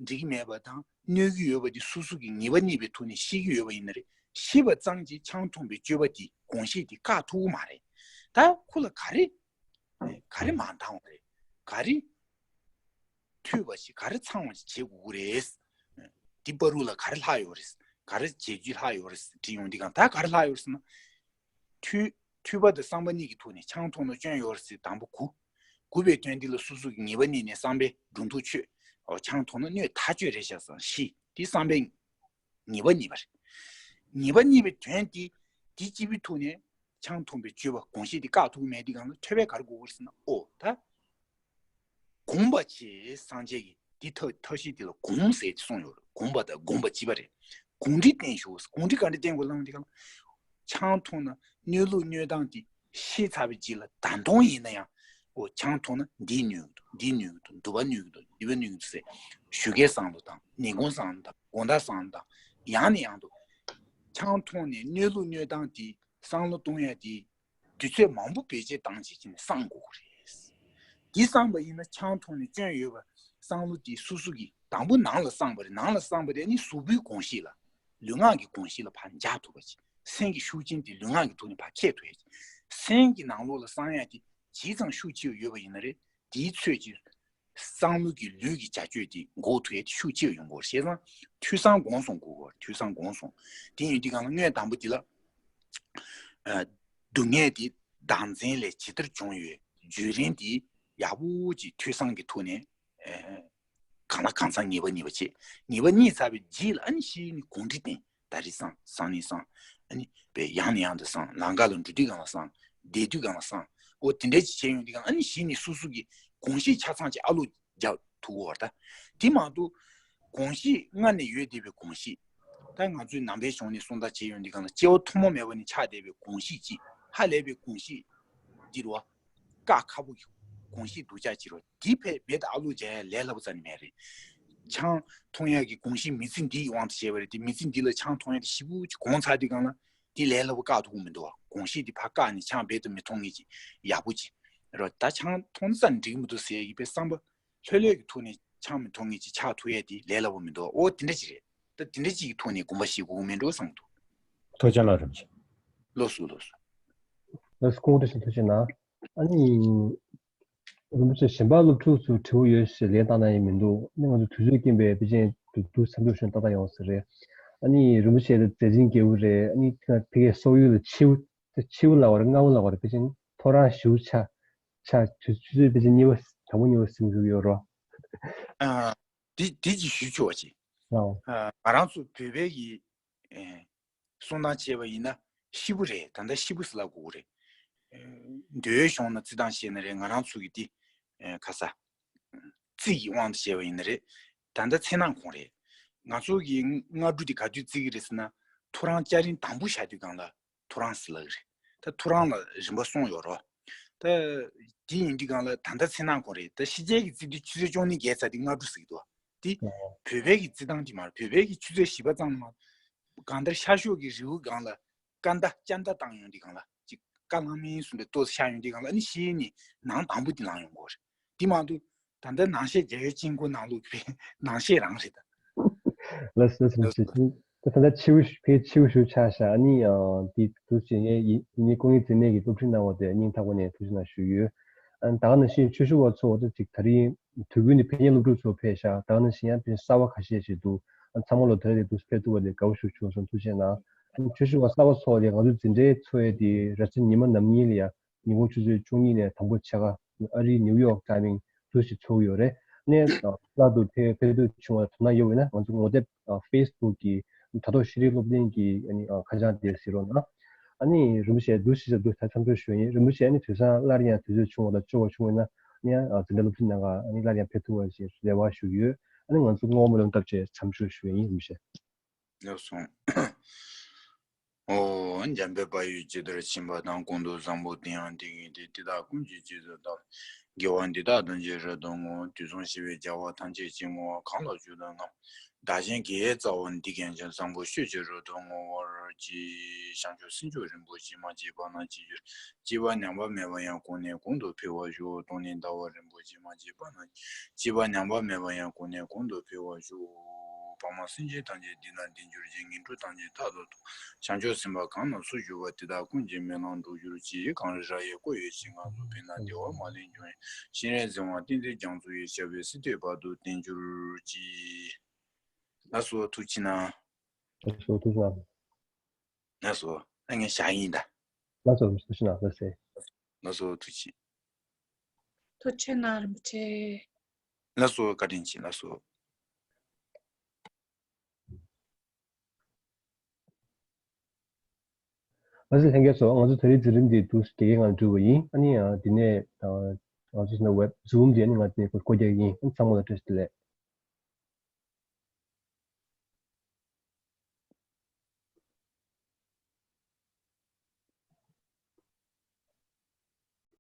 འགྲིག་གི་མེད་པ་དང་གནོད་ཀྱི་ཡོད་པ་དེ་སོ་སོ་གིས་ངེས་པ་རྙེད་པའི་ཐོག་ནས་ཤེས་ཀྱི་ཡོད་པ་ཡིན་ན་རེད། ཤེས་པ་ཙམ་གྱིས་ཆང་འཐུང་བའི་སྤྱོད་པ་དེ་དགོངས་བཞེད་དེ་བཀག་ཐུབ་ཀྱི་མ་རེད། ད་ཁོ་ལ་ག་རེ། ག་རེ་མ་འདང་བ་རེད། ག་རེ་འཐུས་པ་ཞིག་ག་རེ་ཚང་བ་ཞིག་བྱེད་དགོས་ཀྱི་རེད། འདི་བར་དུ་ལ་ག་རེ་ལྷག་ཡོད་རེད། ག་རེ་བྱེད་རྒྱུ་ལྷག་ཡོད་རེད་དྲིས་ཡོང་དུས་སྒང་། ད་ག་རེ་ལྷག་ཡོད་རེད་ཟེར་ན། འཐུས་འཐུས་པ་དང་བསམ་པ་གཉིས་ཀྱི་ཐོག་ནས་ཆང་འཐུང་ན་སྐྱོན་ཡོད་རེད་ཟེར་དང་པོ་གོ། གོ་བའི་དོན་འདི་ལ་སོ་སོ་གིས་ངེས་པ་རྙེད་ནས་བསམ་པའི་སྒྲོ་འདོགས་ཆོད། འོ་ཆང་འཐུང་ན་གནོད་ཐག་ཆོད་རེད་ཤག་བསམ་ཤེས། དེ་བསམ་པའི་ངེས་པ་རྙེད་པ་རེད། ངེས་པ་རྙེད་པའི་དོན་དེ། དེ་གཅིག་པུའི་ཐོག་ནས་ཆང་འཐུང་བའི་སྤྱོད་པ་དགོངས་བཞེད་དེ་བཀག་ཐུབ་ཀྱི་མེད་དུས་སྒང་ལ་ཐོས་པས་ག་རེ་དགོས་ཀྱི་རེད་ཟེར་ན། ཨོ་ད། གོམས་པ་བྱེད། སངས་རྒྱས་ཀྱིས་འདི་ཐབས་ཐབས་ཤེས་འདི་ལ་གོམས་ཟེར་ཏེ་གསུངས་ཡོད་རེད། གོམས་པ་དང་གོམས་པ་བྱེད་པ་རེད། གོམས་འདྲིས་བསྟེན་ཤོག་གོམས་འདྲིས་ག་འདྲ་བསྟེན་དགོས་ལབ་དུས་སྒང་ལ། ཆང་འཐུང་ན་གནོད་ལུགས་གནོད་སྟངས་དེ་ཤེས་ཚར་བའི་རྗེས་ལ་ད་དུང་ཡིན་ན་ཡང་། ཨོ་ཆང་འཐུང་ན་འདིས་གནོད་ཀྱི་འདུག་འདིས་གནོད་ཀྱི་འདུག་འདི་པ་གནོད་ཀྱི་འདུག་འདི་པ་གནོད་ཀྱི་འདུག་ཟེར། ཞོགས་ཀའི་བསམ་བློ་བཏང་། ཉིན་གུང་བསམ་བློ་བཏང་། དགོང་དག་བསམ་བློ་བཏང་། ཡང་ནས་ཡང་དུ། ཆང་འཐུང་ནས་གནོད་ལུགས་གནོད་སྟངས་དེ་བསམ་བློ་གཏོང་ཡ་དེ། དུས་ཚོད་མང་པོ་བེད་སྤྱོད་བཏང་བྱས་ཀྱི་ནས་བསམ་དགོས་ཀྱི་རེད། འདི་བསམ་པ་ཡིན་ན་ཆང་འཐུང་ནས་སྐྱོན་ཡོད་པ་བསམ་བློ་དེ་སོ་སོ་གིས་དང་པོ་ནང་ལ་བསམ་པ་རེད། ནང་ལ་བསམ་པ་དེ་ནི་གཟུགས་པོའི་དགོངས་གཞི་ལ། ལུས་ངག་གི་དགོངས་གཞི་ལ་ཕར་འཇགས་ཐུབ་པ་བྱེད། སེམས་ཀྱི་ཤུགས་རྐྱེན་དེ་ལུས་ངག་གི་ཐོག་ནས་ཕར་འཁྱེར་ཐུབ་ཡ་བྱེད། སེམས་ཀྱི་ནང་ལོགས་ལ་བསམ་ཡ་དེ་ཇི་ཙམ་ཤུགས་ཆེ་བ་ཡོད་པ་ཡིན་ན་རེད། དེའི་ཚོད་ཀྱིས་བསམ་བློ་གི་ལུས་ཀྱི་བྱ་སྤྱོད་དེ་འགོག་ཐུབ་ཡ་དེ་ཤུགས་ཆེ་བ་ཡོང་གི་ཡོད་རེད། བྱས་ཙང་ཐོས་བསམ་གོང་སོང་དགོས་གོ། ཐོས་བསམ་གོང་སོང་། དེ་ཡིན་དུས་གང་ལ་སྔོན་དང་པོ་དེ་ལ། ཨ། སྡུག་བསྔལ་དེ་བདག་འཛིན་ལས་ཇི་ལྟར་བྱུང་ཡོད་བརྒྱུད་རིམ་དེ་ཡག་པོ་ཅིག་ཐོས་བསམ་གྱི་ཐོག་ནས། ཨ། གང་ལ་གང་འཚམ་ངེས་པ་གཉིས་པ་བྱེད། ངེས་པ་གཉིས་ཚར་བའི་རྗེས་ལ་ཨ་ནི་གཞི་ནས་གོམས་འདྲིས་བསྟེན། ད་རེས་བསམ། སང་ཉིན་བསམ། ཨ་ནི་བས་ཡང་ནས་ཡང་དུ་བསམ། ལམ་ཁ་ལ་འགྲོ་དུས་སྒང་ལ་བསམ། བསྡད་དུས་སྒང་ལ་བསམ། འོ་དེ་འདྲ་ཅིག་བྱས་ཡོང་དུས་སྒང་ཨ་ནི་གཞི་ནས་སོ་སོ་གི་གོམས་གཤིས་ཆ་ཚང་ཅིག་ཨ་ལོ་རྒྱག་ཐུབ་ཀྱི་ཡོད་རེད་ད། དེ་མ་གཏོགས་གོམས་གཤིས་སྔར་ནས་ཡོད་བསྡད་པའི་གོམས་གཤིས། ད་ང་ཚོའི་ནང་པའི་གཞུང་ནས་གསུང་སྟངས་བྱས་ཡོང་དུས་སྒང་ལ་སྐྱེ་བ་ཐོག་མ་མེད་པ་ནས་ཆགས་བསྡད་པའི་གོམས་གཤིས་ཅིག་ཧ་ལས་པའི་གོམས་གཤིས་འདི་རེད་བ། བཀག་ཁག་པོ་གི་གོམས་གཤིས་སྡུག་ཅག་ཅིག་རེད་བ། འདི་ཕར་རྦད་དེ་ཨ་ལོ་རྒྱག་ཡ་ལས་སླ་པོ་རྩ་ནས་མེད་རེད། ཆང་འཐུང་ཡ་གི་གོམས་གཤིས་མི་ཚེ་འདིའི་དབང་དུ་བྱས་པ་རེད་དེ། མི་ཚེ་འདི་ལ་ཆང་འཐུང་ཡ་དེ་ཞེ་པོ་ཅིག་གོང་ཚར་དུས་སྒང་ལ་དེ་ལས་སླ་པོ་བཀག་ཐུབ་ཀྱི་མི་འདུག་བ། གོམས་གཤིས་དེ་ཕར་བཀག་ནས་ཆང་རྦད་དེ་མི་འཐུང་མཁན་ཅིག་ཡག་པོ་ཅིག་རེད་བ། ད་ཆང་འཐུང་ཙམ་འགྲིག་གི་མི་འདུག་ཟེར་ཡ་གི་དཔེ་བསམ་པ་ལྷོད་ལྷོད་ཀྱི་ཐོག་ནས་ཆང་མི་འཐུང་མཁན་ཅིག་ཆགས་ཐུབ་ཡ་དེ་ལས་སླ་པོ་མི་འདུག་བ། འོ་དེ་འདྲ་ཅིག་རེད། ད་དེ་འདྲ་ཅིག་གི་ཐོག་ནས་དགོངས་པ་བཞེས་དགོས་ཀྱི་མིན་འགྲོ་བསམ་གྱི་འདུག་ཐུགས་རྗེ་གནང་རིན་པོ་ཆེ། ལགས་སོ། ལགས་སོ། ལགས་སོ། སྐུ་ངོ་བཀྲ་ཤིས། ཐུགས་རྗེ་གནང་། ཨ་ནི། རིན་པོ་ཆེ་གཞན་པ་སློབ་ཕྲུག་ཚོས་དྲི་བ་ཡོད་ཞེས་ལན་བཏང་གནང་ཡས་མི་འདུག་ཨ་ནི་ང་ཚོ་དུས་ཚོད་རྐྱེན་པས་ཕལ་ཆེར་དུ་དུ་མཚམས་འཇོག་ཞུ་ན་ཏག་ཏག་ཡོང་ས་རེད། ཨ་ནི་རིན་པོ་ཆེ་ལ་མཛད་འཕྲིན་རྒྱས་པོ་རེད། ཨ་ནི་ཕ་གིའི་སོག་ཡུལ་ལ་ཕྱེའུ། ཕྱེའུ་ལབ་པ་རེད། རྔ་བོ་ལབ་པ་རེད། ཕལ་ཆེར་ཐོ་རངས་ཞེ་པོ་ཆགས། ཆགས་དུས་ཆུ་ཚོད་ཕལ་ཆེར་གཉིས་པ། དང་པོ་གཉིས་པ་ཟིན་འགྲོ་གི་ཡོད་རེད། ཨ། དེ་དེ་ཅིག་ཞུ་ཆོག་པ་ཅིག་ཨོ། ཨ། ང་རང་ཚོ་བོད་པའི་གི་ཨེ། གསུང་སྟངས་བྱས་པ་ཡིན་ན་ཤི་བོ་རེད། ད་ལྟ་ཤི་བོ་ཟེར་ལབ་དགོས་ཀྱི་རེད། ཨེ། མདོའི་གཞུང་ན་རྩི་སྟངས་བཤད་ན་རེད། ང་རང་ཚོ་གི་དེ། ཨེ། ཁ་ས། རྩི་ཡི་དབང་དུ་བྱས་པ་ཡིན་ན་རེད། ད་ལྟ་མཚན་ནག་ཁོང་རེད། ང་ཚོ་གི་སྔ་དྲོ་དེ་ག་དུས་བརྩི་གི་རེད་ཟེར་ན། ཐོ་རངས་སྐྱ་རེངས་དང་པོ་ཤར་དུས་སྒང་ལ་ཐོ་རངས་ཟེར་ལབ་ཀྱི་རེད། ད་ཐོ་རངས་ལ་རིམ་པ་གསུམ་ཡོད་རེད། ད་དེ་ཡིན་དུས་སྒང་ལ་ད་ལྟ་མཚན་ནག་ཁོང་རེད། ད་ཕྱི་རྒྱལ་གྱི་རྩི་དུས་ཆུ་ཚོད་བཅུ་གཉིས་བརྒལ་ཚར་དུས་སྔ་དྲོ་ཟེར་གྱི་འདུག་དེ་ཨོ། བོད་པའི་གི་རྩི་སྟངས་དེ་མ་རེད། བོད་པའི་གི་ཆུ་ཚོད་བཞི་པ་ཙམ་ལ་གང་ལྟར་ཤར་ཕྱོགས་ཀྱི་རི་བོ་སྒང་ལ་སྐར་མདའ་སྐྱར་མདའ་བཏང་ཡོང་དུས་སྒང་ལ་ཅིག་སྐར་ལྷག་མིན་གསུམ་དེ་ཏོག་ཙམ་ཤར་ཡོང་དུས་སྒང་ལ་ཨ་ནི་ཕྱི་ནས་ནང་དང་པོ་དེ་ལངས་ཡོང་གི་རེད། དེ་མ་གཏོགས་ད་ལྟ་ནང་ཆེན་རྒྱལ་བའི་དཀྱིལ་འཁོར་ནང་ལོགས་ཀྱི་ནང་ཆེན་རང་རེད་ད། ལགས་སོ། ལགས་སོ། ལགས་སོ། ད་ད་ལྟ་ཕྱེའུ་ཕའི་ཕྱེའུ་ཞིག་ཆགས་ཤག་ཨ་ནི་ཨ་དེ་དུས་ཚོད་ངས་ཡིན་ཡིན་ནའི་སྐུ་ངལ་འཛེམས་མེད་ཀྱིས་སློབ་ཁྲིད་གནང་བ་དེ་སྙིང་ཐག་པ་ནས་ཐུགས་རྗེ་གནང་ཞུ་ཡོད། ཨ་ནི་ད་ག་ནང་བཞིན་ཆོས་ཞུ་བ་ཚོ་ད་ཅིག་ད་རིང་དུས་རྒྱུན་ནས་ཕ་གིའི་སློབ་ཕྲུག་ཚོ་ཕེབས་ཤག་ད་ག་ནང་བཞིན་ཡང་ཕ་གིའི་གསར་བ་ཁ་ཤས་ཤིག་འདུག་ཨ་ཚང་མ་ལོ་ད་རེས་དུས་ཕེབས་ཐུབ་པ་ལ་དགའ་པོ་ཞིག་བྱུང་སོང་། ཐུགས་རྗེ་གནང་། ཨ་ནི་ཆོས་ཞུ་བ་གསར་བ་ཚོ་ལ་ང་ཚོ་འཛིན་གྲྭའི་ཚོགས་ཡས་དེ་རེས་གཟའ་ཉི་མ་ནམ་ཉིན་ལ་ཡ། ཉིན་གུང་ཆུ་ཚོད་བཅུ་གཉིས་ནས་དང་པོ་ཕྱེད་ཀ་ཨ་རིའི་ནིའུ་ཡོག་ཊའི་མིང་དུ་ཞིག་ཚོགས་ཀྱི་ཡོད་རེད། ནས་ལྷག་ཏུ་ཕེབས་ཕེབས་འདོད་བྱུང་བ་དོ་སྣང་ཡོད་པ་ཡིན་ན་ང་ཚོ་ངོ་དེབ་ཨ་ཕེ་སི་བུག་གི་དྲ་ཐོག་ཤེས་རིག་སློབ་གླིང་གི་ཨ་ནི་ཨ་ཁ་བྱང་དེ་གཟིགས་རོགས་གནང་། ཨ་ནི་རིན་པོ་ཆེ་དུ་ཞིག་ཞབས་ཏུ་ད་མཚམས་འཇོག་ཞུ་ཡིན། རིན་པོ་ཆེ་ཨ་ནི་དུས་སང་སླར་ཡང་དུས་ཚོད་བྱུང་བ་དང་ལྕོགས་པ་བྱུང་བ་ཡིན་ན་ཨ་ནི་ཨ་འཛིན་གྲྭ་སློབ་ཁྲིད་གནང་ག་ཨ་ནི་སླར་ཡང་ཕེབས་ཐུབ་པ་ཞིག་རེ་བ་ཞུ་གི་ཡོད། ཨ་ནི་ང་ཚོ་བསྔོ་བ་སྨོན་ལམ་བཏབ་བྱས་མཚམས་འཇོག་ཞུ་ཡིན། རིན་པོ་ཆེ། ལགས་སོ། ཨོ། འཇམ་དཔལ་དཔལ་ཡུལ་ཇི་ལྟར་ཕྱིན་པ་དང་། ཀུན་ཏུ་བཟང་པོ་དེ་ཡང་དེ་ཉིད་དེ། དེ་དག་ཀུན་གྱི་རྗེས་སུ་བདག་དགེ་བ་འདི་དག་ཐམས་ཅད་རབ་ཏུ་བསྔོ། དུས་གསུམ་གཤེགས་པའི་རྒྱལ་བ་ཐམས་ཅད་ཀྱིས། བསྔོ་བ་གང་ལ་མཆིས་བསྟོད་ནས། བདག་གཞན་དགེ་རྩ་བ་འདི་ཀུན་ཀྱང་། བཟང་པོ་སྤྱོད་ཕྱིར་རབ་ཏུ་བསྔོ་བར་བགྱི། བྱང་ཆུབ་སེམས་མཆོག་རིན་པོ་ཆེ། མ་སྐྱེས་པ་རྣམས་སྐྱེ་གྱུར་ཅིག་སྐྱེས་པ་ཉམས་པ་མེད་པ་ཡང་གོང་ནས་གོང་དུ་འཕེལ་བར་ཤོག་སྟོང་ཉིད་ཟླ་བ་རིན་པོ་ཆེ། མ་སྐྱེས་པ་རྣམས་སྐྱེས་པ་ཉམས་པ་མེད་པ་ཡང་གོང་ནས་གོང་དུ་འཕེལ་བར་ཤོག་ཕ་མ་སེམས་ཅན་ཐམས་ཅད་བདེ་ན་བདེ་གྱུར་ཅིག་ངན་འགྲོ་ཐམས་ཅད་རྟག་ཏུ་ཐོབ། བྱང་ཆུབ་སེམས་དཔའ་གང་རྣམས་སུ་གྱུར་པ། དེ་དག་ཀུན་གྱི་སྨོན་ལམ་འགྲུབ་གྱུར་ཅིག་གངས་རི་ར་ཡི་བཀོད་ཡོད་ཅིང་། ང་ཚོ་བོད་ན་བདེ་བ་མ་ལུས་འབྱུང་བའི། སྤྱན་རས་གཟིགས་དབང་བསྟན་འཛིན་རྒྱ་མཚོ་ཡི། ཞབས་པད་སྲིད་མཐའི་བར་དུ་བརྟན་གྱུར་ཅིག་ལགས་སོ། ཐུགས་རྗེ་གནང་། ལགས་སོ། ཐུགས་རྗེ་གནང་། ལགས་སོ། ཨ་ངས་བཞག་ཡིན་ད། ལགས་སོ། ཐུགས་རྗེ་གནང་། ལགས་སེ། ལགས་སོ། ཐུགས་རྗེ་ཆེ། ཐུགས་རྗེ་གནང་རིན་པོ་ཆེ། ལགས་སོ། བཀའ་དྲིན་ཆེ། ལགས་སོ། ལགས་སོ། ལྷན་རྒྱས་ཚོ། ང་ཚོ་ད་རེས་འཛིན་རིམ་འདི་དུས་དེ་གའི་ངང་གྲུབ་པ་ཡིན། ཨ་ནི་ཨ་འདི་ནས་ཨ་ང་ཚོ་ན་ཝེབ་ཛུམ་འདི་ནི་ང་ཚོ་ནས་བཀོད་རྒྱག་ཡིན། ཨ་ཚང་མ་ལ་བཀྲ་ཤིས་བདེ་ལེགས།